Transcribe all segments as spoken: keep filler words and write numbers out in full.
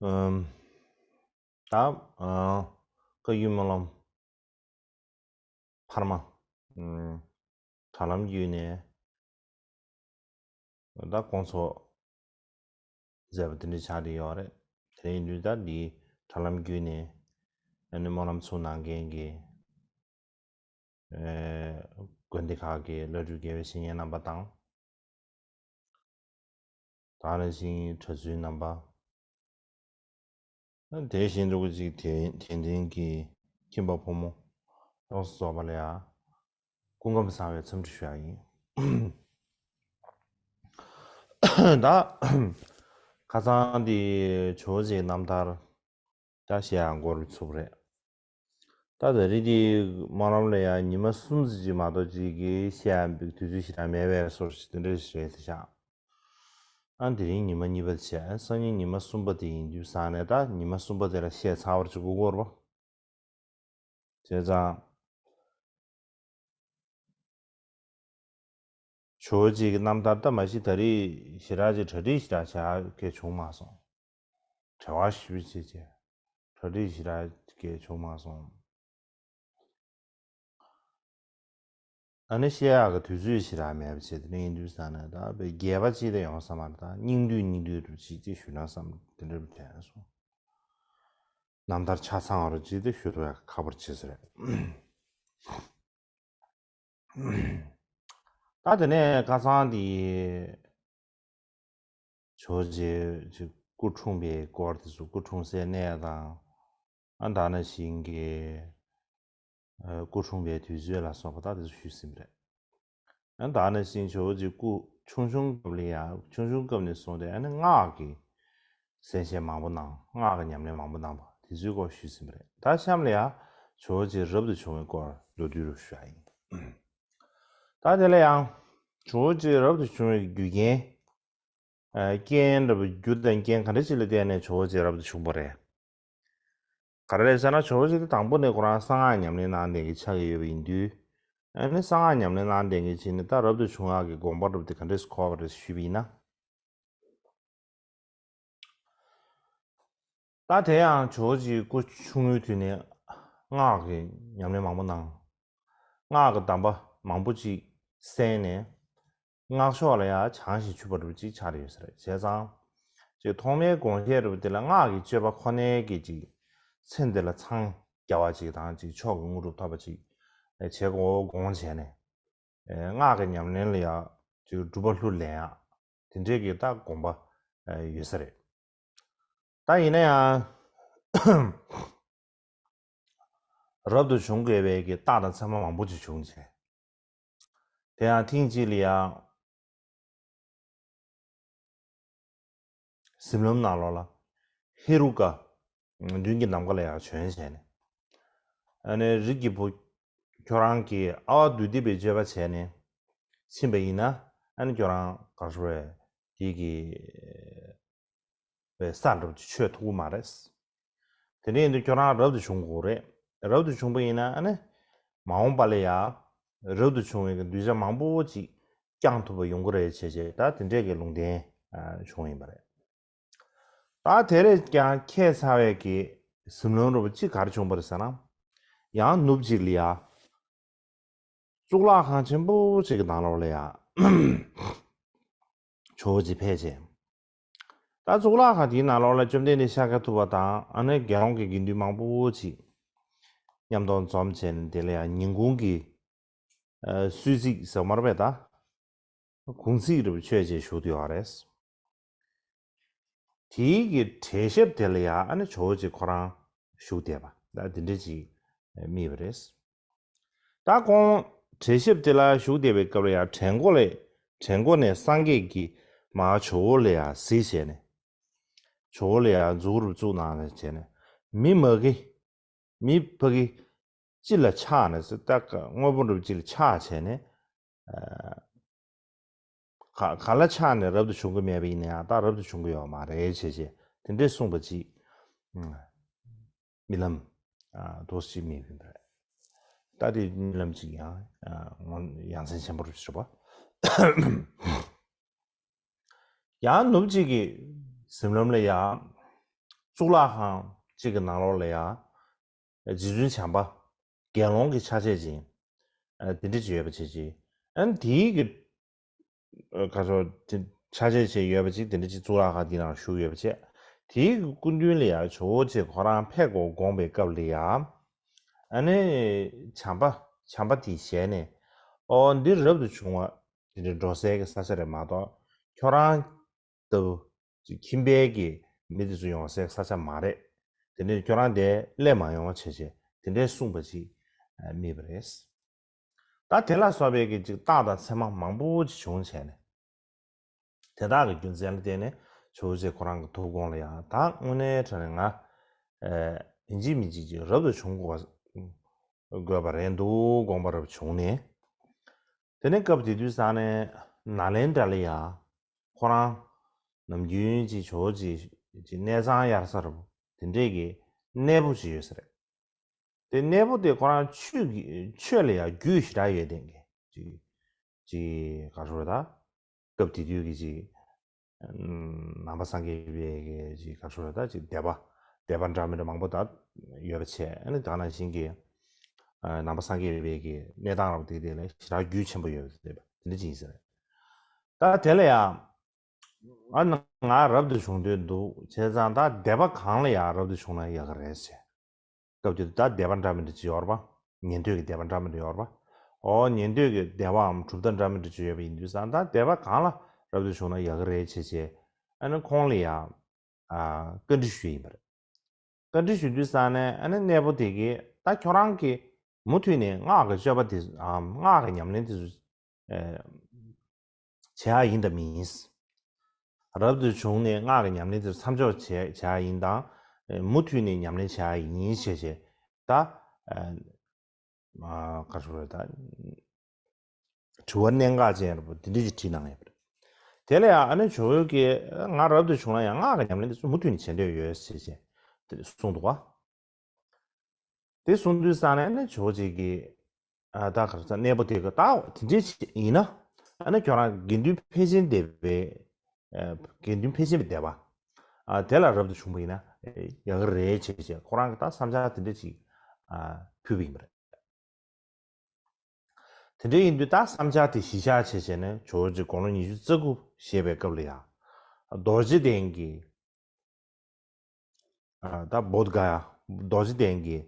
ཨམ། ད་ཨ་བཀའ་བརྒྱུད་སྨོན་ལམ་འཕར་མ། ཨམ། དྲ་ལམ་བརྒྱུད་ནས་ད་དགོངས་རྫོགས་མཛད་པ་དེ་འདྲ་ཆགས་བསྡད་ཡོད་རེད། དེ་ཡིན་དུས་ད་འདི་དྲ་ལམ་བརྒྱུད་ནས་ཨ་ནི་སྨོན་ལམ་ཚུགས་གནང་མཁན་གྱི་ཨེ་དགོན་སྡེ་ཁག་གི་བླ་སྤྲུལ་དགེ་བའི་བཤེས་གཉེན་རྣམ་པ་དང་། ད་ག་ནང་བཞིན་གྲྭ་བཙུན་རྣམ་པ། དེ་བཞིན་དུ་ཅིག་དད་དད་ལྡན་གྱི་ཁྱིམ་པ་ཕོ་མོ་ཡོངས་སུ་རྫོགས་པ་ལ་ཡང་སྐུ་ཁམས་བཟང་བའི་འཚམས་འདྲི་ཞུ་ཡ་ཡིན། ད་ཁ་སང་འདི་ཇོ་བོ་རྗེའི་རྣམ་ཐར་ད་བཤད་ཡ་འགོར་བའི་ཚུགས་རེད། ད་ད་རེས་འདི་སྨོན་ལམ་ལ་ཡང་ཉི་མ་གསུམ་ཙམ་ཅིག་མ་གཏོགས་ཅིག་གི་བཤད་ཡ་དུས་ཚོད་ཞེ་དྲག་མེད་པའི་བཟོ་ཞིག་དེ་འདྲ་ཞིག་རེད་ཤག་ཨ་དེ་རིང་ཉི་མ་གཉིས་པ་བྱས། ཨ་སང་ཉིན་ཉི་མ་གསུམ་པ་དེ་ཡིན་དུས་ཙང་ནས་ད་ཉི་མ་གསུམ་པ་དེ་ལ་བཤད་ཚར་བར་ཅིག་དགོས་ཀྱི་ཡོད་རེད་པ། བྱས་ཙང་། ཇོ་བོ་རྗེ་གི་རྣམ་ཐར་ད་མ་གཞི་ད་རེས་ཞེ་དྲག་ཅིག་གྲ་སྒྲིག་ཞེ་དྲག་བྱ་གལ་བྱུང་མ་སོང་། བྲེལ་བ་ཞེ་པོ་ཅིག་བྱས། གྲ་སྒྲིག་ཞེ་དྲག་གལ་བྱུང་མ་སོང་། ཨ་ནི་བཤད་ཡག་གི་དུས་ཚོད་ཞེ་དྲག་མེད་པ་བྱས། དེ་ནས་ཡིན་དུས་ཙང་ནས་ད་དཔེ་རྒྱས་པ་ཅིག་ད་ཡོང་ས་མ་རེད། ད་སྙིང་བསྡུས་སྙིང་བསྡུས་རུ་ཅིག་ཅིག་ཞུས་ན་བསམ་དེ་འདྲ་བྱས་སོང་། རྣམ་ཐར་ཆ་ཚང་བ་རུ་ཅིག་ད་ཞུ་ཐུབ་ཡག་ཁག་པོ་ཅིག་རེད། ད་དེ་ནས་ཁ་སང་དེ་ཇོ་བོ་རྗེ་ཅིག་སྐུ་འཁྲུངས་པའི་སྐོར་དེ་ཚོ། སྐུ་འཁྲུངས་སའི་གནས་དང་། ཨ་ད་ག་ནང་བཞིན་གྱི་ཨ་སྐུ་འཁྲུངས་པའི་དུས་ཚོད་ལ་སོགས་པ་ད་དེ་ཚོ་ཞུས་ཟིན་པ་རེད། ཨ་ད་ག་ནང་བཞིན་ཇོ་བོ་རྗེ་སྐུ་ཆུང་ཆུང་སྐབས་ལ་ཡང་། ཆུང་ཆུང་སྐབས་ནས་བཟུང་སྟེ་ཨ་ནི་སྔགས་ཀྱི་གསན་བཤད་མང་པོ་གནང་། སྔགས་ཀྱི་ཉམས་ལེན་མང་པོ་གནང་བ་དེ་ཚོའི་སྐོར་ཞུས་ཟིན་པ་རེད། ད་གཤམ་ལ་ཡང་ཇོ་བོ་རྗེ་རབ་ཏུ་བྱུང་བའི་སྐོར་མདོར་བསྡུས་རུ་ཞུ་ཡ་ཡིན། ད་དེ་ལ་ཡང་ཇོ་བོ་རྗེ་རབ་ཏུ་བྱུང་བའི་རྒྱུ་རྐྱེན། ཨ་རྐྱེན་འདྲ་པོ། རྒྱུ་དང་རྐྱེན་ག་འདྲ་ཞིག་ལ་བརྟེན་ནས་ཇོ་བོ་རྗེ་རབ་ཏུ་བྱུང་བ་རེད། ག་རེ་རེད་ཟེར་ན། ཇོ་བོ་རྗེ་དེ་དང་པོ་ནས་ཁོ་རང་གསང་སྔགས་ཉམས་ལེན་གནང་བསྡད་མཁན་ཆགས་ཀྱི་ཡོད་པ་ཡིན་དུས། ཨ་ནི་གསང་སྔགས་ཉམས་ལེན་གནང་བསྡད་མཁན་ཅིག་ནི་ད་རབ་ཏུ་བྱུང་བ་གི་དགོངས་པ་འདྲ་པོ་དེ་ག་འདྲས་སུ་འཁོར་བ་རེད་ཞུས་པ་ཡིན་ན། ད་དེ་ཡང་ཇོ་བོ་རྗེ་སྐུ་ཆུང་ངུའི་དུས་ནས་སྔགས་ཀྱི་ཉམས་ལེན་མང་པོ་གནང་། སྔགས་ཀྱི་གདམས་པ་མང་པོ་ཅིག་གསན་ནས། སྔགས་ཕྱོགས་ལ་ཡང་བྱང་ཞིང་ཆུབ་པ་འདྲ་པོ་ཅིག་ཆགས་ཡོད་ས་རེད། བྱས་ཙང་ཅིག་ཐོག་མའི་དགོངས་བཞེད་འདྲ་པོ་དེ་ལ་སྔགས་ཀྱི་སྤྱོད་པ་ཁོ་ནའི་གི་ཅིག་ཚེ་འདི་ལ་འཚང་རྒྱ་བ་ཅིག་དང་། ཅིག་མཆོག་གི་དངོས་གྲུབ་ཐོབ་པ་ཅིག་བྱེད་དགོས་དགོངས་བྱས་ནས། ཨེ་སྔགས་ཀྱི་ཉམས་ལེན་ལ་ཡང་ཅིག་སྒྲུབ་པ་ལྷུར་ལེན་ཡག་དེ་འདྲའི་གི་ད་དགོངས་པ་ཨེ་ཡོད་ས་རེད། ད་ཡིན་ན་ཡང་རབ་ཏུ་བྱུང་དགོས་པའི་གི་རྟགས་དང་མཚན་མ་མང་པོ་ཅིག་བྱུང་བྱས། དེ་ཡང་ཐེངས་གཅིག་ལ་ཡང་གཟིམ་ལམ་ནང་ལོགས་ལ་ཧེ་རུ་ཀ་མདུན་གྱི་ནམ་མཁའ་ལ་ཡང་བྱོན་བྱས་ནས། ཨ་ནི་རིགས་ཀྱི་བུ་ཁྱོད་རང་གིས་ཨ་བ་འདུས་སྡིག་པའི་སྤྱོད་པ་བྱས་ནས་ཕྱིན་པ་ཡིན་ན། ཨ་ནི་ཁྱོད་རང་ག་རེ་ཟེར་དགོས་རེད། དེ་གི་པའི་ས་འདྲ་པོ་ཅིག་ཆོད་ཐུབ་ཀྱི་མ་རེད། དེ་འདྲ་ཡིན་དུས་ཁྱོད་རང་རབ་ཏུ་བྱུང་དགོས་རེད། རབ་ཏུ་བྱུང་པ་ཡིན་ན་ཨ་ནི་མ་འོངས་པ་ལ་ཡང་རབ་ཏུ་བྱུང་བའི་གདུལ་བྱ་མང་པོ་ཅིག་བསྐྱང་ཐུབ་པ་ཡོང་གི་རེད་བྱས་བྱས། ད་དེ་འདྲས་ཀྱི་ལུང་བསྟན་བྱུང་ཡིན་པ་རེད། ད་དེ་ལས་ཀྱང་ཁྱད་མཚར་བའི་གི་གཟིམ་ལམ་འདྲ་པོ་ཅིག་ག་རེ་བྱུང་བ་རེད་ཟེར་ན། ཡང་ནུབ་ཅིག་ལ་ཡ། གཙུག་ལག་ཁང་ཆེན་པོ་ཅིག་གི་ནང་ལོགས་ལ་ཡ། ཇོ་བོ་རྗེ་ཕེབས་བྱས། ད་གཙུག་ལག་ཁང་དེའི་ནང་ལོགས་ལ་བཅོམ་ལྡན་འདས་ཤཱཀྱ་ཐུབ་པ་དང་། ཨ་ནི་དགེ་སློང་གི་དགེ་འདུན་མང་པོ་ཅིག་མཉམ་དུ་འཛོམས་བྱས་ནས། དེ་ལ་ཡང་ཉིན་གུང་གི་ཨ་གསོལ་ཚིགས་ཟེར་མ་རེད་པས། ད་གུང་ཚིགས་འདྲ་པོ་མཆོད་བྱས་བཞུགས་བསྡད་ཡོད་རེད། དེའི་གི་གྲལ་ཞབས་དེ་ལ་ཡང་ཨ་ནི་ཇོ་བོ་རྗེ་ཁོ་རང་བཞུགས་བསྡད་པ། ད་འདི་འདྲ་ཅིག་རྨིས་པ་རེད། ད་ཁོང་གྲལ་ཞབས་དེ་ལ་བཞུགས་བསྡད་པའི་སྐབས་ལ་ཡང་གྲལ་མགོ་ལས། གྲལ་མགོ་ནས་སངས་རྒྱས་ཀྱིས་མར་ཇོ་བོ་ལ་ཡང་གཟིགས་བྱས་ནས། ཇོ་བོ་ལ་ཡང་མཛུབ་གུ་བཙུགས་གནང་ནས་བྱས་ནས། མི་མ་གི་མི་ཕ་གི་ཅི་ལ་ཆགས་ནས་ཟེར། ད་དངོས་པོ་འདྲ་པོ་ཅི་ལ་ཆགས་བྱས་ནས། ཨ་ག་ག་ལ་ཆགས་ནས་རབ་ཏུ་བྱུང་གི་མེད་པ་ཡིན་ན་ཡང་། ད་རབ་ཏུ་བྱུང་གི་ཡོད་མ་རེད་བྱས་བྱས། དེ་འདྲས་གསུངས་པ་ཅིག་རྨི་ལམ་ཨ་འདུག་སེ་རྨིས་པ་རེད། ད་དེ་རྨི་ལམ་ཅིག་ཡང་ཨ་ཡ་མཚན་ཆེན་པོ་རེད་པ། ཡང་ནུབ་ཅིག་གི་གཟིམ་ལམ་ལ་ཡང་། གཙུག་ལག་ཁང་གཅིག་གི་ནང་ལོགས་ལ་ཡ། རྗེ་བཙུན་བྱམས་པ། དགེ་སློང་གི་ཆ་བྱད་ཅན། ཨ་དེ་འདྲ་ཅིག་ཡོད་པ་བྱས་ཅིག་ཨ་ནི་དེའི་གི། ཨ་ཁ་ཤོ་དེ་ཆ་བྱད་ཅིག་ཡོད་པ་ཅིག་དེ་འདྲ་ཅིག་གཙུག་ལག་ཁང་དེའི་ནང་བཞུགས་ཡོད་པ་བྱས། དེའི་གི་སྐུ་མདུན་ལ་ཡ་ཇོ་བོ་རྗེ་ཁོ་རང་ཕེབས་དགོས་དགོངས་པའི་སྐབས་ལ་ཡ། ཨ་ནི་བྱམས་པ་བྱམས་པ་དེའི་ཞལ་ནས། ཨོ་འདི་རབ་ཏུ་བྱུང་བ་དེ་འདྲ་འགྲོ་སའི་གི་ས་ཆ་རེད་མ་གཏོགས་ཁྱོད་རང་ལྟ་བུ་ཅིག་ཁྱིམ་པའི་གི་མི་དེ་ཚོ་ཡོང་སའི་ས་ཆ་མ་རེད། དེ་ནས་ཁྱོད་རང་དེ་སླེབས་མ་ཡོང་བ་བྱས་བྱས་དེ་འདྲའི་གསུངས་པ་ཅིག་ཨ་རྨིས་པ་རེད། ད་དེ་ལ་སོགས་པའི་གི་ཅིག་རྟགས་དང་མཚན་མ་མང་པོ་ཅིག་བྱུང་བྱས་ནས། དེ་དག་གི་རྒྱུ་མཚན་ལ་བརྟེན་ནས་ཇོ་བོ་རྗེ་ཁོ་རང་གི་ཐུགས་དགོངས་ལ་ཡང་ད་དངོས་གནས་དྲང་གནས་ང་ཨ་ཡིན་གཅིག་མིན་གཅིག་ཅིག་རབ་ཏུ་བྱུང་དགོས་དགོས་པ་རེད་འདུག་དགོངས་པ་རབ་བྱུང་ནས། དེ་ནས་སྐབས་དེ་དུས་ཙང་ནས་ནཱ་ལེནྡྲ་ལ་ཡ། ཁོ་རང་ནམ་རྒྱུན་གྱི་ཇོ་བོ་རྗེ་གི་གནས་ཚང་གཡར་ས་རུ་དེ་འདྲས་ཀྱི་གནས་སྤོ་ཅིག་ཡོད་ས་རེད། དེ་གནས་སྤོ་དེ་ཁོ་རང་ཆོས་ཀྱི་ཆོས་ལ་ཡ་རྒྱུས་ཞེ་དྲག་ཡོད་དེ་གི་ཅིག་ཅིག་ག་རེ་ཟེར་ད། སྐབས་དེ་དུས་ཀྱི་ཅིག་ནང་པ་སངས་རྒྱས་པའི་གི་ཅིག་ག་རེ་ཟེར་ད་ཅིག་སྡེ་པ་སྡེ་པ་འདྲ་མི་འདྲ་མང་པོ་ད་ཡོད་པ་བྱས། ཨ་ནི་ད་ནང་བཞིན་གྱི་ནང་པ་སངས་རྒྱས་པའི་གི་གནས་སྟངས་རབ་དེ་དེ་ལ་ཞེ་དྲག་རྒྱུས་ཆེན་པོ་ཡོད་པ་དེ་འདྲ་ཅིག་ཡིན་ས་རེད། ད་དེ་ལ་ཡང་ཨ་ནི་ང་རབ་ཏུ་བྱུང་འདོད་འདུག་བྱས་ཙང་ད་སྡེ་པ་གང་ལ་ཡང་རབ་ཏུ་བྱུང་ན་ཡག་གི་རེད་ཟེར། སྐབས་དེ་དུས་ད་སྡེ་པ་འདྲ་མི་འདྲ་ཅིག་ཡོད་རེད་པ། ཉན་ཐོས་ཀྱི་སྡེ་པ་འདྲ་མི་འདྲ་ཡོད་རེད་པ། ཨོ་ཉན་ཐོས་ཀྱི་སྡེ་པའམ་གྲུབ་མཐའ་འདྲ་མི་འདྲ་ཅིག་ཡོད་པ་ཡིན་དུས་ཙང་ད་སྡེ་པ་གང་ལ་རབ་ཏུ་བྱུང་ན་ཡག་གི་རེད་བྱས་བྱས། ཨ་ནི་ཁོང་ལ་ཡང་ཨ་བཀའ་འདྲི་ཞུས་ཡིན་པ་རེད། བཀའ་འདྲི་ཞུ་དུས་ཙང་ནས་ཨ་ནི་གནས་པོ་དེ་གིས་ད་ཁྱོད་རང་གིས་མུ་མཐུད་ནས་སྔགས་ཀྱི་སྤྱོད་པ་དེ་ཨམ་སྔགས་ཀྱི་ཉམས་ལེན་དེ་ཚོ་ཨེ་བྱེད་ཡ་ཡིན་དང་མིན། རབ་ཏུ་བྱུང་ནས་སྔགས་ཀྱི་ཉམས་ལེན་དེ་མཚམས་འཇོག་བྱེད་བྱེད་ཡ་ཡིན་དང་། ཨེ་མུ་མཐུད་ནས་ཉམས་ལེན་བྱེད་ཡ་ཡིན་ཞེས་བྱས་ད། ཨ་ཨ་ག་རེ་ཟེར་ད། དྲི་བ་གནད་འགག་ཅན་རེད་པ་དེ་འདྲ་ཞིག་དྲིས་གནང་ཡོད་པ་རེད། དེ་ལ་ཡང་ཨ་ནི་ཇོ་བོ་གིས་ང་རབ་ཏུ་བྱུང་ན་ཡང་སྔགས་ཀྱི་ཉམས་ལེན་དེ་ཚོ་མུ་མཐུད་ནས་བྱེད་འདོད་ཡོད་ཞེས་བྱས་དེ་གསུངས་འདུག་པ། དེ་གསུངས་དུས་ཙང་ནས་ཨ་ནི་ཇོ་བོ་རྗེ་གིས་ཨ་ད་ག་རེ་ཟེར་གནས་པོ་དེ་གི་ད་དེ་འདྲ་ཞིག་ཡིན་ན་ཨ་ནི་ཁྱོད་རང་དགེ་འདུན་ཕལ་ཆེན་སྡེ་པའི་ཨ་དགེ་འདུན་ཕལ་ཆེན་པའི་སྡེ་པ་ཨ་དེ་ལ་རབ་ཏུ་བྱུང་པ་ཡིན་ན་ཡག་གི་རེད་བྱས་བྱས་ཁོ་རང་གིས་ད་བསམ་འཆར་དེ་འདྲ་ཞིག་ཨ་ཕུལ་བ་ཡིན་པ་རེད། དེ་འདྲ་ཡིན་དུས་ད་བསམ་འཆར་དེ་གཞི་བཞག་བྱས་བྱས་ནས་ཇོ་བོ་རྗེ་དགུང་ལོ་ཉི་ཤུ་རྩ་དགུ་བཞེས་པའི་སྐབས་ལ་ཡང་རྡོ་རྗེ་གདན་གྱི་ཨ་ད་བོདྷ་ག་ཡ་རྡོ་རྗེ་གདན་གྱི་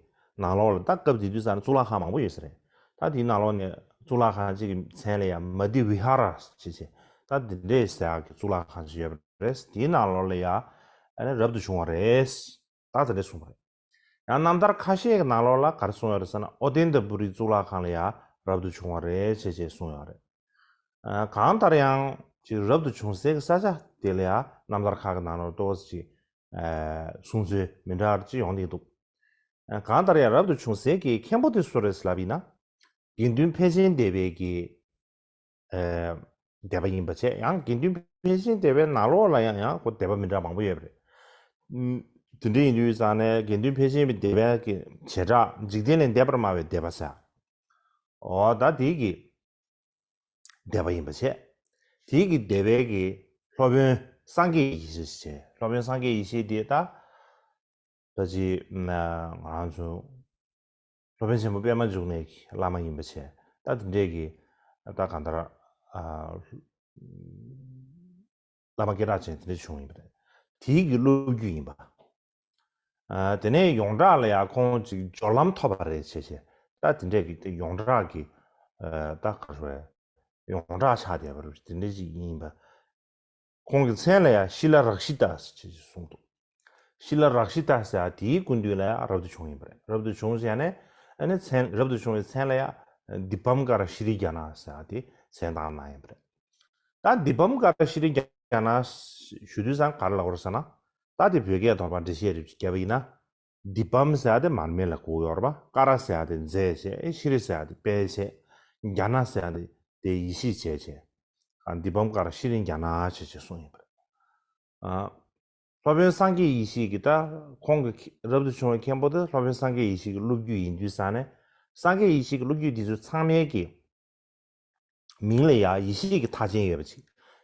ནང་ལོགས་ལ་ད་སྐབས་དེ་དུས་ཙང་ནས་གཙུག་ལག་ཁང་མང་པོ་ཡོད་ས་རེད། ད་དེའི་ནང་ལོགས་ནས་གཙུག་ལག་ཁང་གཅིག་གི་མཚན་ལ་ཡང་མ་ཏི་བི་ཧ་ར་ཞེས་བྱས་ད་དེ་འདྲས་ཟེར་ཡག་གི་གཙུག་ལག་ཁང་ཞིག་ཡོད་པ་རེད། དེའི་ནང་ལོགས་ལ་ཡང་ཨ་ནི་རབ་ཏུ་བྱུང་བ་རེད། ད་དེ་འདྲས་གསུངས་པ་རེད། ཡང་རྣམ་ཐར་ཁ་ཤས་ཀྱི་ནང་ལོགས་ལ་ག་རེ་གསུངས་ཡོད་རེད་ཟེར་ན་ཨོ་ཏནྟ་པུ་རིའི་གཙུག་ལག་ཁང་ལ་ཡང་རབ་ཏུ་བྱུང་བ་རེད་ཅེས་ཅེས་གསུངས་ཡོད་རེད། ཨ་གང་ལྟར་ཡང་ཅིག་རབ་ཏུ་བྱུང་སའི་ས་ཆ་དེ་ལ་ཡང་རྣམ་ཐར་ཁག་གི་ནང་ལོགས་ཏོག་ཙམ་ཅིག་ཨ་གསུང་ཚུལ་མི་འདྲ་བ་ཅིག་ཡོང་བསྡད་འདུག་ཨ་གང་ལྟར་ཡང་རབ་ཏུ་བྱུང་སའི་གི་མཁན་པོ་དེ་སུ་རེད་ཟེར་ལབ་ཡིན་ན། དགེ་འདུན་ཕལ་ཆེན་སྡེ་པའི་གི་ཨ་སྡེ་པ་ཡིན་པ་བྱས། ཡང་དགེ་འདུན་ཕལ་ཆེན་སྡེ་པའི་ནང་ལོགས་ལ་ཡང་ཡང་ཁོ་སྡེ་པ་མི་འདྲ་མང་པོ་ཡོད་པ་རེད། ཨུམ། དེ་འདྲ་ཡིན་དུས་ཙང་ནས་དགེ་འདུན་ཕལ་ཆེན་པའི་སྡེ་པའི་གི་བྱེ་བྲག་འཇིག་རྟེན་ལས་འདས་པར་སྨྲ་བའི་སྡེ་པ་ཟེར། འོ་ད་དེའི་གི་སྡེ་པ་ཡིན་པ་བྱས། དེའི་གི་སྡེ་པའི་གི་སློབ་དཔོན་སངས་རྒྱས་ཡེ་ཤེས་བྱས། སློབ་དཔོན་སངས་རྒྱས་ཡེ་ཤེས་དེ་ད་ད་ཅི་ང་ཚོ་སློབ་དཔོན་ཆེན་པོ་པདྨ་འབྱུང་གནས་ཀྱི་བླ་མ་ཡིན་པ་བྱས། ད་དེ་འདྲས་ཀྱི་ད་གང་ལྟར་ཨ་བླ་མ་སྐད་གྲགས་ཅན་དེ་འདྲས་བྱུང་ཡིན་པ་རེད། དེའི་གི་སློབ་བརྒྱུད་ཡིན་པ། ཨ་དེ་ནས་ཡོངས་གྲགས་ལ་ཡང་ཁོང་ཅིག་སྦྱོར་ལམ་ཐོབ་པ་རེད་བྱས་བྱས། ད་དེ་འདྲས་ཀྱི་དེ་ཡོངས་གྲགས་ཀྱི་ཨ་ད་ག་རེ་ཡོངས་གྲགས་ཆགས་བསྡད་པ་རེད། དེ་འདྲས་ཅིག་ཡིན་པ། ཁོང་གི་མཚན་ལ་ཡང་ཤི་ལ་རཀྵི་ཏ་ཞེས་གསུངས་འདུག་ཤི་ལ་རཀྵི་ཏ་ཟེར་ཡ་དེའི་སྐུ་མདུན་ལ་ཡང་རབ་ཏུ་བྱུང་ཡིན་པ་རེད། རབ་ཏུ་བྱུང་ཟེར་ཡ་ནས་ཨ་ནི་མཚན་རབ་ཏུ་བྱུང་བའི་མཚན་ལ་ཡང་དཱི་པཾ་ཀ་ར་ཤྲཱི་ཛྙཱ་ན་ཟེར་ཡ་དེ་མཚན་བཏགས་གནང་ཡིན་པ་རེད། ད་དཱི་པཾ་ཀ་ར་ཤྲཱི་ཛྙཱ་ན་ཞུ་དུས་ཙང་ག་རེ་ལབ་དགོས་རེད་ཟེར་ན། ད་དེ་བོད་སྐད་ཐོག་མར་འགྲེལ་བཤད་རེ་བརྒྱབ་པ་ཡིན་ན། དཱི་པཾ་ཟེར་ཡ་དེ་མར་མེ་ལ་གོ་ཡོད་རེད་པ། ཀ་ར་ཟེར་ཡ་དེ་རྫས་བྱས། ཤྲཱི་ཟེར་ཡ་དེ་དཔེ་བྱས། ཛྙཱ་ན་ཟེར་ཡ་དེ་དེ་ཡེ་ཤེས་བྱས་བྱས། ཨ་དཱི་པཾ་ཀ་ར་ཤྲཱི་ཛྙཱ་ན་བྱས་བྱས་གསུངས་ཡིན་པ་རེད། ཨ་སློབ་དཔོན་སངས་རྒྱས་ཡེ་ཤེས་ཀྱི་ད་ཁོང་གི་རབ་ཏུ་བྱུང་བའི་མཁན་པོ་དེ་སློབ་དཔོན་སངས་རྒྱས་ཡེ་ཤེས་ཀྱི་སློབ་བརྒྱུད་ཡིན་དུས་ཙང་ནས་སངས་རྒྱས་ཡེ་ཤེས་ཀྱི་སློབ་བརྒྱུད་འདི་ཚོ་ཚང་མའི་གི་མིང་ལ་ཡང་ཡེ་ཤེས་ཀྱི་མཐའ་ཅན་ཡོད་པ་ཅིག་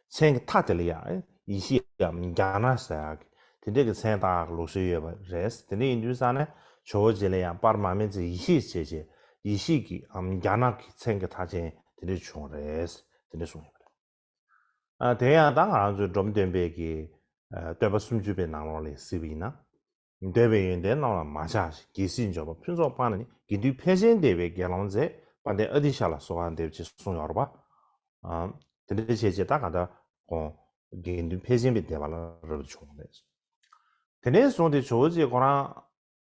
མཚན་གྱི་མཐའ་དེ་ལ་ཡང་ཡེ་ཤེས་ཡང་ཛྙཱ་ན་ཟེར་ཡག་ དེ་འདྲས་ཀྱི་མཚན་བཏགས་ལུགས་སྲོལ་ཡོད་པ་རེད། དེ་འདྲས་ཡིན་དུས་ཙང་ནས་ཇོ་བོ་རྗེ་ལ་ཡང་པར་མ་མེ་ཛི་ཡེ་ཤེས་བྱས་བྱས་ཡེ་ཤེས་ཀྱི་ཨམ་རྒྱ་ནག་གི་མཚན་གྱི་མཐའ་ཅན་དེ་འདྲས་བྱུང་རེད། དེ་འདྲས་གསུངས་ཡོད་པ་རེད། ཨ་དེ་ཡང་ད་ང་རང་ཚོའི་འབྲོམ་སྟོན་པའི་གི་ཨ་བསྟོད་པ་སུམ་ཅུ་པའི་ནང་ལོགས་ལ་གཟིགས་པ་ཡིན་ན། འདོད་པའི་ཡོན་ཏན་རྣམས་ལ་མ་ཆགས་ཤིང་། རྒྱལ་སྲིད་འབྱོར་པ་ཕུན་ཚོགས་སྤངས་ནས་ནི། དགེ་འདུན་ཕལ་ཆེན་བདེ་བའི་དགེ་སློང་མཛད། དཔལ་ལྡན་ཨ་ཏི་ཤ་ལ་གསོལ་བ་འདེབས་ཅེས་གསུངས་ཡོད་རེད་པ། ཨ་དེ་འདྲ་བྱས་བྱས་ད་ག་ད་ཁོང་དགེ་འདུན་ཕལ་ཆེན་པའི་བདེ་བ་ལ་རབ་ཏུ་བྱུང་བ་རེད། དེ་ནས་བཟུང་སྟེ་ཇོ་བོ་རྗེ་ཁོ་རང་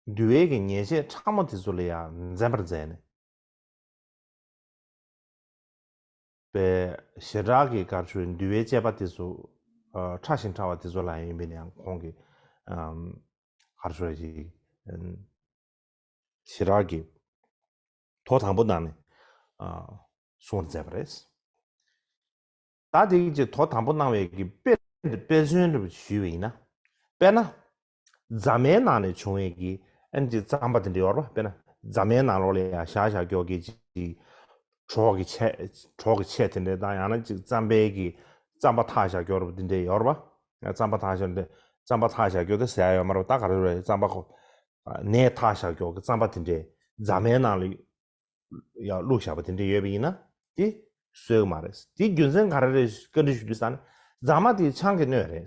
འདུལ་བའི་གི་ཉེས་བྱས་ཕྲ་མོ་དེ་ཚོ་ལ་ཡང་འཛེམ་པར་མཛད་ནས། པའི་ཞེ་དྲག་གི་གར་ཆོས་འདུལ་བའི་དཔྱད་པ་དེ་ཚོ་ཨ་ཕྲ་ཞིང་ཕྲ་བ་དེ་ཚོ་ལ་ཡིན་པས་ན་ཡང་ཁོང་གི་ཨམ་གར་ཆོས་ཀྱི་ཨམ་ཞེ་དྲག་གི་ཐོག་དང་པོ་གནང་ནས་ཨ་གསུང་བར་མཛད་པ་རེད། ད་དེ་གི་ཐོག་དང་པོ་གནང་བའི་གི་དཔེ་དཔེ་མཚོན་རེ་ཞུས་པ་ཡིན་ན། དཔེར་ན། རྫ་མའི་ནང་ནས་བྱུང་བའི་གི་ཨན་ཅིག་རྩམ་པ་དེ་འདྲ་ཡོད་རེད་པ། དཔེར་ན་རྫ་མའི་ནང་ལོགས་ལ་ཡང་བཞག་བཞག་ཀྱོག་གི་ཅིག་གྲོག་གི་ཆས་གྲོག་གི་ཆས་དེ་འདྲ་དང་། ཡང་ན་ཅིག་རྩམ་པའི་གི་རྩམ་པ་འཐག་བཞག་ཀྱོག་རེད་པ། དེ་འདྲ་ཡོད་རེད་པ། རྩམ་པ་འཐག་བཞག་འདྲ་རྩམ་པ་འཐག་བཞག་ཀྱོག་དེ་ཟ་ཡ་ཡོད་མ་རེད་པ། ད་ག་རེ་རེད། རྩམ་པ་ཁོ་ནས་འཐག་བཞག་ཀྱོག་གི་རྩམ་པ་དེ་འདྲ་རྫ་མའི་ནང་ལ་ཡང་བླུགས་བཞག་པ་དེ་འདྲ་ཡོད་པ་ཡིན་ན་དེ་གསོད་ཀྱི་མ་རེད། དེའི་རྒྱུ་མཚན་ག་རེ་རེད། བཀའ་འདྲི་ཞུ་དུས་ཙང་ནས་རྫ་མ་དེ་ཆང་གི་སྣོད་རེད།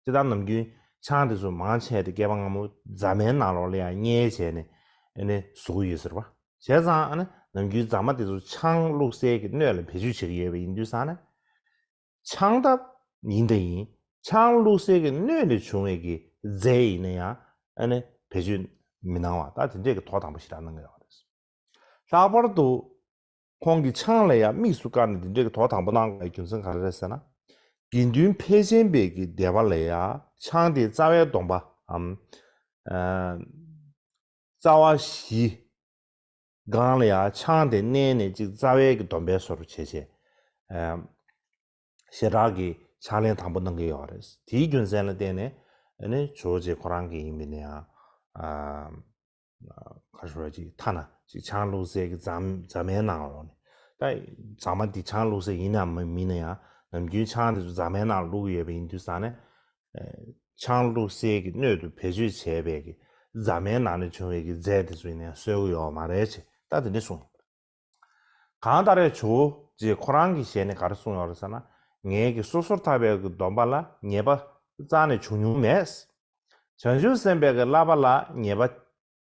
དེ་ལྟར་ནམ་རྒྱུན་ཆང་དེ་ཚོ་མང་ཆེ་དེ་སྐྱེས་པ་སྔ་མོ་རྫ་མའི་ནང་ལོགས་ལ་ཡང་བསྙལ་བྱས་ནས་ཨ་ནི་བཟོ་གི་ཡོད་ཟེར་བ། བྱས་ཙང་ཨ་ནི་ནམ་རྒྱུན་རྫ་མ་དེ་ཚོ་ཆང་བླུགས་སའི་གི་སྣོད་ལ་བེད་སྤྱོད་བྱེད་ཀྱི་ཡོད་པ་ཡིན་དུས་ཙང་ནས། ཆང་ད་ཡིན་ད་ཡིན། ཆང་བླུགས་སའི་གི་སྣོད་ལས་བྱུང་བའི་གི་རྫས་ཡིན་ན་ཡང་ཨ་ནི་བེད་སྤྱོད་མི་གནང་བ། ད་དེ་འདྲས་གི་ཐོག་དང་པོ་ཞེ་དྲག་གནང་གི་ཡོད་རེད། ལྷག་པར་དུ་ཁོང་གིས་ཆང་ལ་ཡང་དམིགས་སུ་བཀར་ནས་དེ་འདྲས་གི་ཐོག་དང་པོ་གནང་དགོས་པའི་རྒྱུ་མཚན་ག་རེ་རེད་ཟེར་ན། དགེ་འདུན་ཕལ་ཆེན་པའི་གི་བདེ་བ་ལ་ཡང་ཆང་དེ་རྩ་བའི་སྡོམ་པའམ། ཨ། རྩ་བ་བཞི། སྒང་ལ་ཡང་ཆང་དེ་བསྣན་ནས་ཅིག་རྩ་བའི་གི་སྡོམ་པའི་བཟོ་འདྲ་བྱས་བྱས། ཨ། ཞེ་དྲག་གི་ཕྱག་ལེན་དང་པོ་གནང་གི་ཡོད་རེད། དེའི་རྒྱུ་མཚན་ལ་བརྟེན་ནས་ཨ་ནི་ཇོ་བོ་རྗེ་ཁོ་རང་གི་ཡིན་པས་ན་ཡང་། ཨ། ག་རེ་ཞུ་དགོས་རེད། ཅིག་ཐ་ན་ཅིག་ཆང་བླུགས་སའི་གི་རྫ་རྫ་མའི་ནང་ལོགས་ནས། ད་རྫ་མ་འདི་ཆང་བླུགས་ས་ཡིན་ནམ་མིན་ན་ཡང་ནམ་རྒྱུན་ཆང་དེ་ཚོ་རྫ་མའི་ནང་ལ་བླུགས་ཡོད་པ་ཡིན་དུས་ཙང་ནས། ཨ། ཆང་བླུགས་སའི་གི་སྣོད་དུ་བེད་སྤྱོད་བྱས་པའི་གི་རྫ་མའི་ནང་ནས་བྱུང་བའི་གི་རྫས་དེ་ཚོ་ཡིན་ན་ཡང་གསོད་ཀྱི་ཡོད་མ་རེད་ཅེས་ད་དེ་འདྲ་གསུངས་ཡོད་པ་རེད། གང་ལྟར་ཇོ་བོ་རྗེ་ཁོ་རང་གི་ཞལ་ནས་ག་རེ་གསུངས་ཡོད་རེད་ཟེར་ན། ངེད་ཀྱི་སོ་སོར་ཐར་པའི་གི་སྡོམ་པ་ལ་ཉེས་པ་རྩ་ནས་བྱུང་མྱོང་མེད། བྱང་ཆུབ་སེམས་དཔའི་གི་བསླབ་པ་ལ་ཉེས་པ་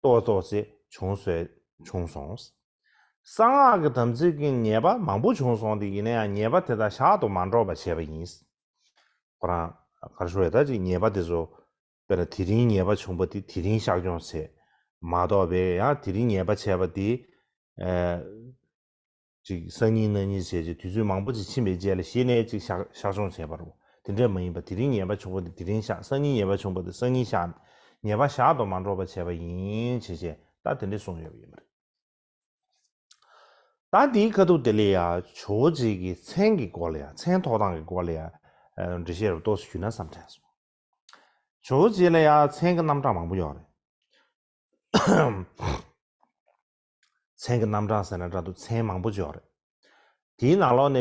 ཏོག་ཙམ་བྱུང་སོང་བྱུང་སོང་། གསང་སྔགས་ཀྱི་དམ་ཚིག་གི་ཉེས་པ་མང་པོ་བྱུང་སོང་སྟེ། ཡིན་ན་ཡང་ཉེས་པ་དེ་དག་ཞག་ཏུ་མ་འགྲོ་བར་བྱས་པ་ཡིན། ཁོ་རང་ག་རེ་ཞུ་དགོས་རེད། ད་ཅིག་ཉེས་པ་དེ་ཚོ་དཔེར་ན་དེ་རིང་ཉེས་པ་བྱུང་པ་དེ་དེ་རིང་བཤགས་སྐྱོང་བྱས་མ་གཏོགས་པའི་ཡང་དེ་རིང་ཉེས་པ་བྱས་པ་དེ། ཨ། ཅིག་སང་ཉིན་གནངས་ཉིན་བྱས་རྗེས་དུས་ཚོད་མང་པོ་ཅིག་ཕྱིན་པའི་རྗེས་ལ་གཞི་ནས་ཅིག་བཤགས་བཤགས་སྐྱོང་བྱས་པ་རེད། དེ་འདྲས་མ་ཡིན་པ་དེ་རིང་ཉེས་པ་བྱུང་བ་དེ་དེ་རིང་བཤགས། སང་ཉིན་ཉེས་པ་བྱུང་བ་དེ་སང་ཉིན་བཤགས། ཉེས་པ་ཞག་ཏུ་མ་འགྲོ་བར་བྱས་པ་ཡིན་བྱས་བྱས་ད་དེ་འདྲས་གསུངས་ཡོད་པ་ཡིན་པ་རེད། ད་འདིའི་ཁ་ཐུག་དེ་ལ་ཡང་ཇོ་བོ་རྗེ་གི་མཚན་གྱི་སྐོར་ལ་ཡང་མཚན་ཐོགས་སྟངས་ཀྱི་སྐོར་ལ་ཡང་འགྲེལ་བཤད་རུ་ཏོག་ཙམ་ཞུས་ན་བསམ་དྲན་སོང་། ཇོ་བོ་རྗེ་ལ་ཡང་མཚན་གྱི་རྣམ་གྲངས་མང་པོ་ཡོད་རེད། མཚན་གྱི་རྣམ་གྲངས་ཟེར་ན་འདྲ་འདུག་མཚན་མང་པོ་ཅིག་ཡོད་རེད། དེའི་ནང་ལོགས་ནས་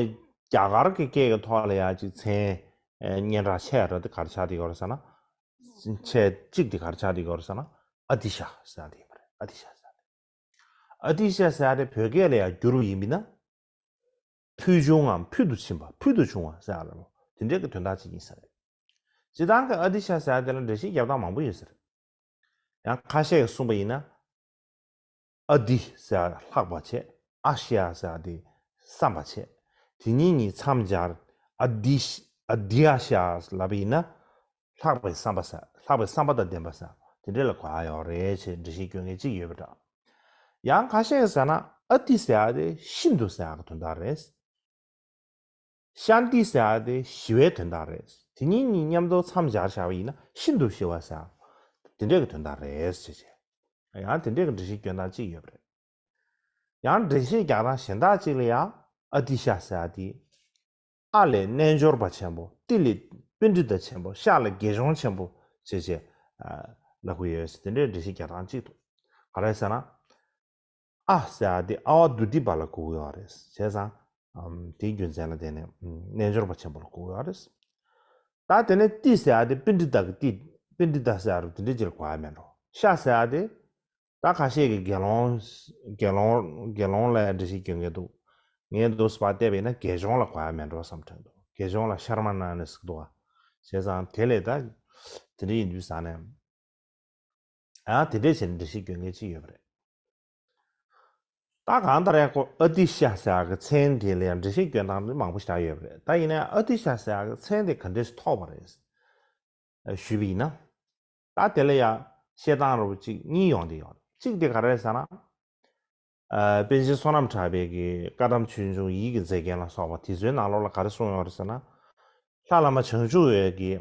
རྒྱ་གར་གྱི་སྐད་ཀྱི་ཐོག་ལ་ཡང་ཅིག་མཚན་སྙན་གྲགས་ཆེ་བ་འདྲ་དེ་ག་རེ་ཆགས་བསྡད་ཡོད་རེད་ཟེར་ན། ཆེ་གཅིག་དེ་ག་རེ་ཆགས་བསྡད་ཡོད་རེད་ཟེར་ན། ཨ་ཏི་ཤ་ཟེར་ཡ་དེ་ཡིན་པ་རེད། ཨ་ཏི་ཤ་ཟེར་ཡ་དེ། ཨ་ཏི་ཤ་ཟེར་ཡ་དེ་བོད་སྐད་ལ་ཡང་བསྒྱུར་བ་ཡིན་པ་ཡིན་ན། ཕུལ་བྱུང་ངམ་ཕུལ་དུ་ཕྱིན་པ། ཕུལ་དུ་བྱུང་བ་ཟེར་ཡ་ལ་དེ་འདྲའི་གི་དོན་དག་ཅིག་ཡིན་ས་རེད། སྤྱིར་བཏང་གི་ཨ་ཏི་ཤ་ཟེར་ཡ་དེ་ལ་འགྲེལ་བཤད་རྒྱག་སྟངས་མང་པོ་ཡོད་ས་རེད། ཡང་ཁ་ཤས་ཀྱིས་གསུངས་པ་ཡིན་ན། ཨ་ཏི་ཟེར་ཡ་ལྷག་པ་བྱས། ཨ་ཤ་ཟེར་ཡ་དེ་བསམ་པ་བྱས། དེ་གཉིས་གཉིས་མཚམས་སྦྱར། ཨ་ཏི་ཤ་ཨ་ཏི་ཨ་ཤ་ལབ་པ་ཡིན་ན། ལྷག་པའི་བསམ་པ་ཟེར། ལྷག་པའི་བསམ་པ་དང་ལྡན་པ་ཟེར། དེ་འདྲ་ལ་གོ་ཡ་ཡོད་རེད་ཅེས་འགྲེལ་བཤད་སྐྱོན་མཁན་གཅིག་ཡོད་པ་འདྲ། ཡང་ཁ་ཤས་ཀྱིས་ཟེར་ན་ཨ་ཏི་ཟེར་ཡ་དེ་ཤིན་ཏུ་ཟེར་ཡ་གི་དོན་དག་རེད། ཤཱནྟི་ཟེར་ཡ་དེ་ཞི་བའི་དོན་དག་རེད། དེ་གཉིས་གཉིས་མཉམ་དུ་མཚམས་སྦྱར་བཞག་པ་ཡིན་ན་ཤིན་ཏུ་ཞི་བ་ཟེར་ཡ་དེ་འདྲས་ཀྱི་དོན་དག་རེད་ཟེར་བྱས། ཡང་དེ་འདྲས་ཀྱི་འགྲེལ་བཤད་སྐྱོན་སྟངས་གཅིག་ཡོད་པ་རེད། ཡང་འགྲེལ་བཤད་རྒྱག་སྟངས་གཞན་དག་ཅིག་ལ་ཡང་ཨ་ཏི་ཤ་ཟེར་ཡ་དེ། ཨ་ལས་རྣལ་འབྱོར་པ་ཆེན་པོ། ཏི་ལས་པཎྜི་ཏ་ཆེན་པོ། ཤ་ལས་དགེ་སྦྱོང་ཆེན་པོ་བྱས་བྱས། ཨ། ལབ་ཀྱི་ཡོད་ཟེར། དེ་འདྲའི་འགྲེལ་བཤད་རྒྱག་སྟངས་གཅིག་འདུག་ག་རེ་ཟེར་ན། ཨ་ཟེར་ཡ་དེ་ཨ་ཝ་དྷཱུ་ཏི་པ་ལ་གོ་གི་ཡོད་རེད། བྱས་ཙང་། ཨམ། དེའི་རྒྱུ་མཚན་ལ་བརྟེན་ནས་ཨམ། རྣལ་འབྱོར་པ་ཆེན་པོ་ལ་གོ་གི་ཡོད་རེད། ད་དེ་ནས་ཏི་ཟེར་ཡ་དེ་པཎྜི་ཏ་གི་ཏི། པཎྜི་ཏ་ཟེར་ཡ་རུ་དེ་འདྲ་ཅིག་ལ་གོ་ཡ་མེད་འགྲོ། ཤ་ཟེར་ཡ་དེ། ད་ཁ་ཤས་ཀྱིས་དགེ་སློང་། དགེ་སློང་དགེ་སློང་ལ་འགྲེལ་བཤད་སྐྱོན་མཁན་འདུག་ངས་འདུག་སེ་བལྟས་པ་ཡིན་ན་དགེ་སྦྱོང་ལ་གོ་ཡ་མེད་འགྲོ་བསམ་དྲན་འདུག་དགེ་སྦྱོང་ལ་ཤར་མ་ན་ནི་ཟེར་གི་འདུག་བ། བྱས་ཙང་དེ་ལས་ད་དེ་འདྲ་ཡིན་དུས་ཙང་ནས། ཨ་དེ་འདྲས་བྱས་ནས་འགྲེལ་བཤད་སྐྱོན་མཁན་ཅིག་ཡོད་པ་རེད། ད་གང་ལྟར་ཡང་ཁོ་ཨ་ཏི་ཤ་ཟེར་ཡག་གི་མཚན་དེ་ལ་ཡང་འགྲེལ་བཤད་སྐྱོན་སྟངས་མང་པོ་ཞིག་ཡོད་པ་རེད། ད་ཡིན་ན་ཡང་ཨ་ཏི་ཤ་ཟེར་ཡག་གི་མཚན་དེ་ག་འདྲས་སེ་ཐོགས་པ་རེད་ཞུས་པ་ཡིན་ན། ད་དེ་ལ་ཡང་བཤད་སྟངས་རུ་གཅིག་གཉིས་ཡོང་གི་ཡོད་རེད། གཅིག་དེ་ག་རེ་རེད་ཟེར་ན། ཨ་པཎ་ཆེན་བསོད་ནམས་གྲགས་པའི་གི་བཀའ་གདམས་ཆོས་འབྱུང་ཡིད་ཀྱི་མཛེས་རྒྱན་ལ་སོགས་པ་དེ་ཚོའི་ནང་ལོགས་ལ་ག་རེ་གསུངས་ཡོད་རེད་ཟེར་ན། ལྷ་བླ་མ་བྱང་ཆུབ་འོད་ཀྱི་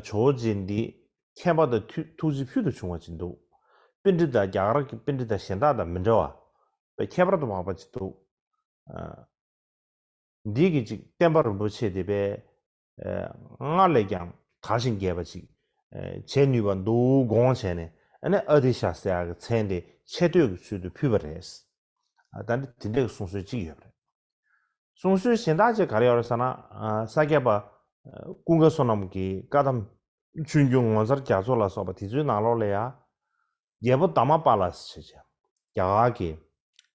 ཇོ་བོ་རྗེ་འདི་མཁྱེན་པ་དང་ཐུགས་ཐུགས་རྗེ་ཕུལ་དུ་བྱུང་བ་ཅིག་འདུག་པཎྜི་ཏ་རྒྱ་གར་གྱི་པཎྜི་ཏ་གཞན་དག་དང་མི་འདྲ་བ། ཁྱད་པར་དུ་འཕགས་པ་ཅིག་འདུག་འདི་གི་ཅིག་བསྟན་པ་རིན་པོ་ཆེ་དེ་པས་སྔར་ལས་ཀྱང་དར་ཞིང་རྒྱས་པ་ཅིག་བྱེད་ནུས་པ་འདུག་དགོངས་བྱས་ནས་ཨ་ནི་ཨ་ཏི་ཤ་ཟེར་ཡག་གི་མཚན་དེ་ཆེ་བསྟོད་ཀྱི་ཚུལ་དུ་ཕུལ་བ་རེད། ད་ནི་དེ་འདྲའི་གསུང་སྲོལ་གཅིག་ཡོད་པ་རེད། གསུང་སྲོལ་གཞན་དག་ཅིག་ག་རེ་ཡོད་རེད་ཟེར་ན། ས་སྐྱ་པ་ཀུན་དགའ་བསོད་ནམས་ཀྱི་བཀའ་གདམས་ཆོས་འབྱུང་ངོ་མཚར་རྒྱ་མཚོ་ལ་སོགས་པ་དེ་ཚོའི་ནང་ལོགས་ལ་ཡང་། རྒྱལ་པོ་དྷརྨ་པཱ་ལ་ཟེར་བྱས། རྒྱ་གར་གྱི་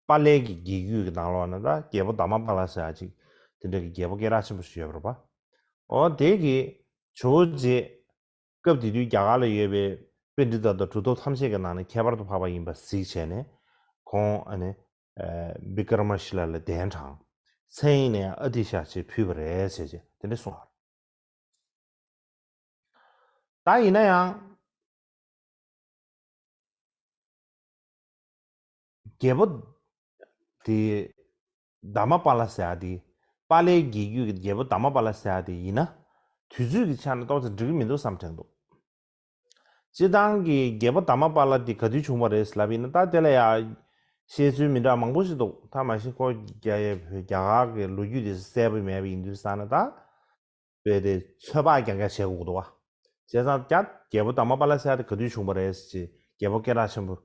པཱ་ལའི་གི་རྒྱལ་རྒྱུད་ཀྱི་ནང་ལོགས་ན་ད་རྒྱལ་པོ་དྷརྨ་པཱ་ལ་ཟེར་ཡག་ཅིག་དེ་འདྲ་གི་རྒྱལ་པོ་སྐད་གྲགས་ཆེན་པོ་ཞིག་ཡོད་པ་རེད་པ། འོ་དེ་གི་ཇོ་བོ་རྗེ། སྐབས་དེ་དུས་རྒྱ་གར་ལ་ཡོད་པའི་པཎྜི་ཏ་དང་གྲུབ་ཐོབ་ཐམས་ཅད་ཀྱི་ནང་ནས་ཁྱད་པར་དུ་འཕགས་པ་ཡིན་པ་གཟིགས་བྱས་ནས་ཁོང་ཨ་ནི་བི་ཀྲ་མ་ཤི་ལ་ལ་གདན་དྲངས། མཚན་ཡིན་ནའང་ཨ་ཏི་ཤ་ཞེས་ཕུལ་བ་རེད་ཟེར་བྱས་དེ་འདྲ་གསུངས་པ་རེད། ད་ཡིན་ན་ཡང་། རྒྱལ་པོ་དེ་དྷརྨ་པཱ་ལ་ཟེར་ཡག་དེ། པཱ་ལའི་རྒྱལ་རྒྱུད་ཀྱི་རྒྱལ་པོ་དྷརྨ་པཱ་ལ་ཟེར་ཡག་དེ་ཡིན་ན། དུས་ཚོད་ཀྱི་ཆ་ནས་ཏོག་ཙམ་འགྲིག་གི་མི་འདུག་བསམ་དྲན་འདུག་སྤྱིར་བཏང་གི་རྒྱལ་པོ་དྷརྨ་པཱ་ལ་དེ་ག་དུས་བྱུང་བ་རེད་ལབ་ཡིན་ན། ད་དེ་ལ་ཡང་བཤད་ཚུལ་མི་འདྲ་བ་མང་པོ་ཞིག་འདུག་ད་མ་གཞི་ཁོ་རྒྱ་ཡ་བོད་རྒྱ་གར་གྱི་ལོ་རྒྱུས་དེ་གསལ་པོ་མེད་པ་ཡིན་དུས་ཙང་ན་ད། བས་དེ་ཚོད་དཔག་རྐྱང་རྐྱང་བྱེད་དགོས་འདུག་བ། བྱས་ཙང་ཀྱང་རྒྱལ་པོ་དྷརྨ་པཱ་ལ་ཟེར་ཡག་དེ་ག་དུས་བྱུང་བ་རེད་ཅེས་རྒྱལ་པོ་སྐད་གྲགས་ཆེན་པོ།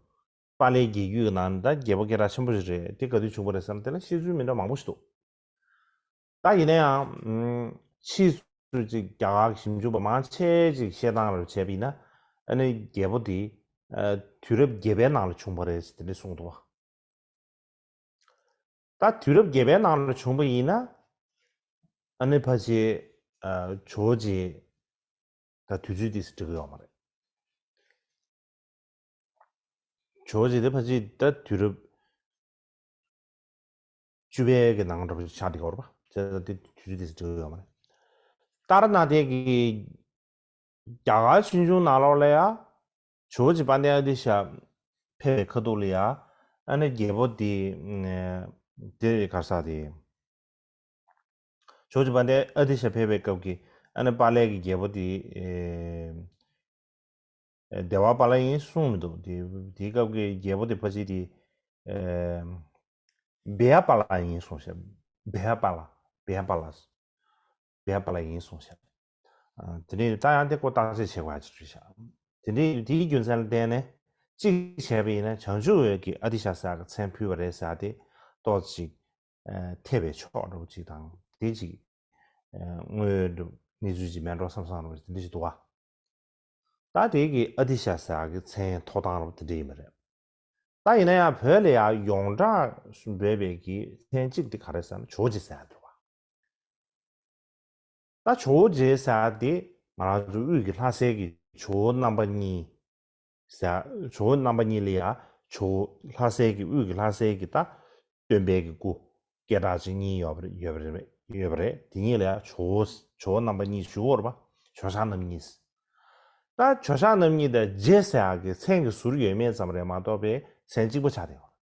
པཱ་ལའི་རྒྱལ་རྒྱུད་ཀྱི་ནང་ནས་ད་རྒྱལ་པོ་སྐད་གྲགས་ཆེན་པོ་ཞིག་རེད། དེ་ག་དུས་བྱུང་བ་རེད་ཟེར་ན་དེ་ལ་བཤད་ཚུལ་མི་འདྲ་མང་པོ་ཞིག་འདུག་ད་ཡིན་ན་ཡང་། ཕྱིས་སུ་ཅིག་རྒྱ་གར་གྱི་ཞིབ་འཇུག་པ་མང་ཆེ་ཅིག་བཤད་སྟངས་ལ་བྱས་པ་ཡིན་ན། ཨ་ནི་རྒྱལ་པོ་དེ། དུས་རབས་བརྒྱད་པའི་ནང་ལ་བྱུང་བ་རེད་ཟེར་དེ་འདྲ་གསུངས་འདུག་བ། ད་དུས་རབས་བརྒྱད་པའི་ནང་ལ་བྱུང་བ་ཡིན་ན། ཨ་ནི་ཕལ་ཆེར། ཇོ་བོ་རྗེ། ད་དུས་ཚོད་དེ་འགྲིག་གི་ཡོད་མ་རེད། ཇོ་བོ་རྗེ་དེ་ཕལ་ཆེར་ད་དུས་རབས་བཅུ་པའི་གི་ནང་འདྲ་པོ་ཆགས་བསྡད་ཡོད་རེད་པ། བྱས་ཙང་དེ་དུས་ཚོད་དེ་འགྲིག་གི་ཡོད་མ་རེད། ཏཱ་ར་ནཱ་ཐའི་གི་རྒྱ་གར་ཆོས་འབྱུང་ནང་ལོགས་ལ་ཡ། ཇོ་བོ་རྗེ་དཔལ་ལྡན་ཨ་ཏི་ཤ་ཕེབས་པའི་ཁ་ཐུག་ལ་ཡ། ཨ་ནི་རྒྱལ་པོ་དེ། དེ་ག་རེ་ཟེར་དེ། ཇོ་བོ་རྗེ་དཔལ་ལྡན་ཨ་ཏི་ཤ་ཕེབས་པའི་སྐབས་ཀྱི་ཨ་ནི་པཱ་ལའི་གི་རྒྱལ་པོ་དེ། ཨེ། དེ་ཝ་པཱ་ལ་ཡིན་གསུངས་མི་འདུག་དེ་དེའི་སྐབས་ཀྱི་རྒྱལ་པོ་དེ་ཕལ་ཆེར་དེ། ཨེ། བེ་ཡ་པཱ་ལ་ཡིན་གསུངས་ཤག་བེ་ཡ་པཱ་ལ། བེ་ཡ་པཱ་ལ། བེ་ཡ་པཱ་ལ་ཡིན་གསུངས་ཤག་ཨ། དེ་ནས་ད་ཡང་དེ་སྐོར་བརྟག་དཔྱད་བྱེད་དགོས་ཡ་ཅིག་རེད་ཤག་དེ་འདྲའི་དེའི་རྒྱུ་མཚན་ལ་བརྟེན་ནས་གཅིག་བྱས་པ་ཡིན་ན་བྱང་ཆུབ་འོད་ཀྱིས་ཨ་ཏི་ཤ་ཟེར་གྱི་མཚན་ཕུལ་བ་རེད་ཟེར་ཏེ་ཏོག་ཙམ་ཅིག་ཨ། འཐད་པའི་ཕྱོགས་འདྲ་པོ་ཅིག་དང་དེ་ཅིག་ཨ། དངོས་འདྲ་གནས་ཚུལ་ཅིག་མེད་འགྲོ་བསམ་བསམ་འདྲ་པོ་དེ་འདྲ་ཞིག་འདུག་བ། ད་དེ་གི་ཨ་ཏི་ཤ་ཟེར་གྱི་མཚན་ཐོགས་སྟངས་འདྲ་པོ་དེ་འདྲ་ཡིན་པ་རེད། ད་ཡིན་ན་ཡང་བོད་ལ་ཡང་ཡོངས་གྲགས་སུ་འབོད་པའི་གི་མཚན་གཅིག་དེ་ག་རེ་ཟེར་ན་ཇོ་བོ་རྗེ་ཟེར་ཡ་འདུག་བ། ད་ཇོ་བོ་རྗེ་ཟེར་ཡ་དེ་ང་རང་ཚོ་དབུས་ཀྱི་ལྷ་སའི་གི་ཇོ་བོ་རྣམ་པ་གཉིས་ཟེར་ཡ། ཇོ་བོ་རྣམ་པ་གཉིས་ལ་ཡ་ཇོ་བོ་ལྷ་སའི་གི་དབུས་ཀྱི་ལྷ་སའི་གི་ད་སྟོན་པའི་གི་སྐུ་སྐད་གྲགས་ཅན་གཉིས་ཡོད་པ་རེད། ཡོད་པ་རེད། ཡོད་པ་རེད། དེ་གཉིས་ལ་ཡ་ཇོ་བོ་ཇོ་བོ་རྣམ་པ་གཉིས་ཞུ་བ་རེད་པ། ཇོ་ཤཱཀ་རྣམ་གཉིས། ད་ཇོ་ཤཱཀ་རྣམ་གཉིས་དང་རྗེ་ཟེར་ཡ་གི་མཚན་གྱི་ཟུར་ཡོད་མེད་ཙམ་རེད་མ་གཏོགས་པའི་མཚན་གཅིག་པ་ཆགས་བསྡད་ཡོད།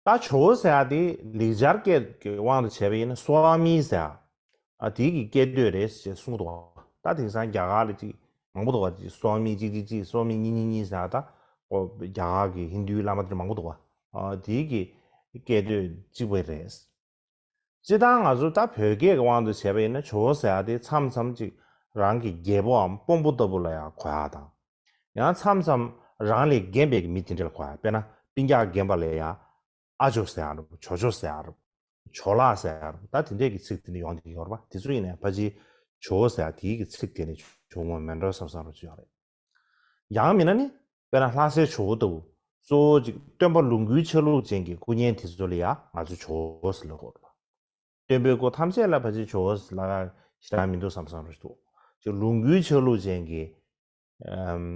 ད་ཇོ་བོ་ཟེར་ཡ་དེ་ལེགས་སྦྱར་སྐད་ཀྱི་དབང་དུ་བྱས་པ་ཡིན་ན་སྭ་མི་ཟེར་ཡ། ཨ། དེ་གི་སྐད་དོད་རེད་ཅེས་གསུངས་འདུག་ད་དེང་སང་རྒྱ་གར་ལ་ཅིག་མང་པོ་འདུག་བ། ཅིག་སྭ་མི་གཅིག་གཅིག་གཅིག་སྭ་མི་གཉིས་གཉིས་གཉིས་ཟེར་ཡ། ད་ཨོ་རྒྱ་གར་གི་ཧིན་དུའི་བླ་མ་དེ་མང་པོ་འདུག་བ། ཨ། དེ་གི་སྐད་དོད་གཅིག་པ་རེད། སྤྱིར་བཏང་ང་ཚོ་ད་བོད་སྐད་ཀྱི་དབང་དུ་བྱས་པ་ཡིན་ན་ཇོ་བོ་ཟེར་ཡ་དེ་མཚམས་མཚམས་ཅིག་རང་གི་རྒྱལ་པོའམ་དཔོན་པོ་ལྟ་བུ་ལ་ཡང་གོ་ཡ་དང་། ཡང་མཚམས་མཚམས་རང་ལས་རྒན་པའི་མི་དེ་འདྲ་ལ་གོ་ཡ། དཔེར་ན་སྤུན་ཀྱག་རྒན་པ་ལ་ཡང་ཨ་ཇོ་ཟེར་ཡ་རུ། ཇོ་ཇོ་ཟེར་ཡ་རུ། ཇོ་ལགས་ཟེར་ཡ་རུ། ད་དེ་འདྲས་ཀྱི་ཚིག་དེ་འདྲ་ཡོང་གི་ཡོད་རེད་པ། དེ་ཚོ་ཡིན་ནའི་ཕལ་ཆེར་ཇོ་བོ་ཟེར་ཡ་དེའི་གི་ཚིག་དེ་ནི་ ཇོ་བོ་མེད་འགྲོ་བསམ་བསམ་རོ་ཅིག་ཡོད་རེད། ཡང་མིན་ན་ནི་དཔེར་ན་ལྷ་སའི་ཇོ་བོ་ལྟ་བུ་གཙོ་བོ་ཅིག་སྟོན་པ་ལོངས་སྐུའི་ཆ་ལུགས་ཅན་གྱི་སྐུ་བརྙན་དེ་ཚོ་ལ་ཡང་ང་ཚོས་ཇོ་བོ་ཟེར་ལབ་དགོས་རེད་པ། སྟོན་པའི་སྐུ་ཐམས་ཅད་ལ་ཕལ་ཆེར་ཇོ་བོ་ཟེར་ལབ་ཡ་ཞེ་དྲག་མི་འདུག་བསམ་བསམ་རོ་ཅིག་འདུག་ཅིག་ལོངས་སྐུའི་ཆ་ལུགས་ཅན་གྱི་ཨམ།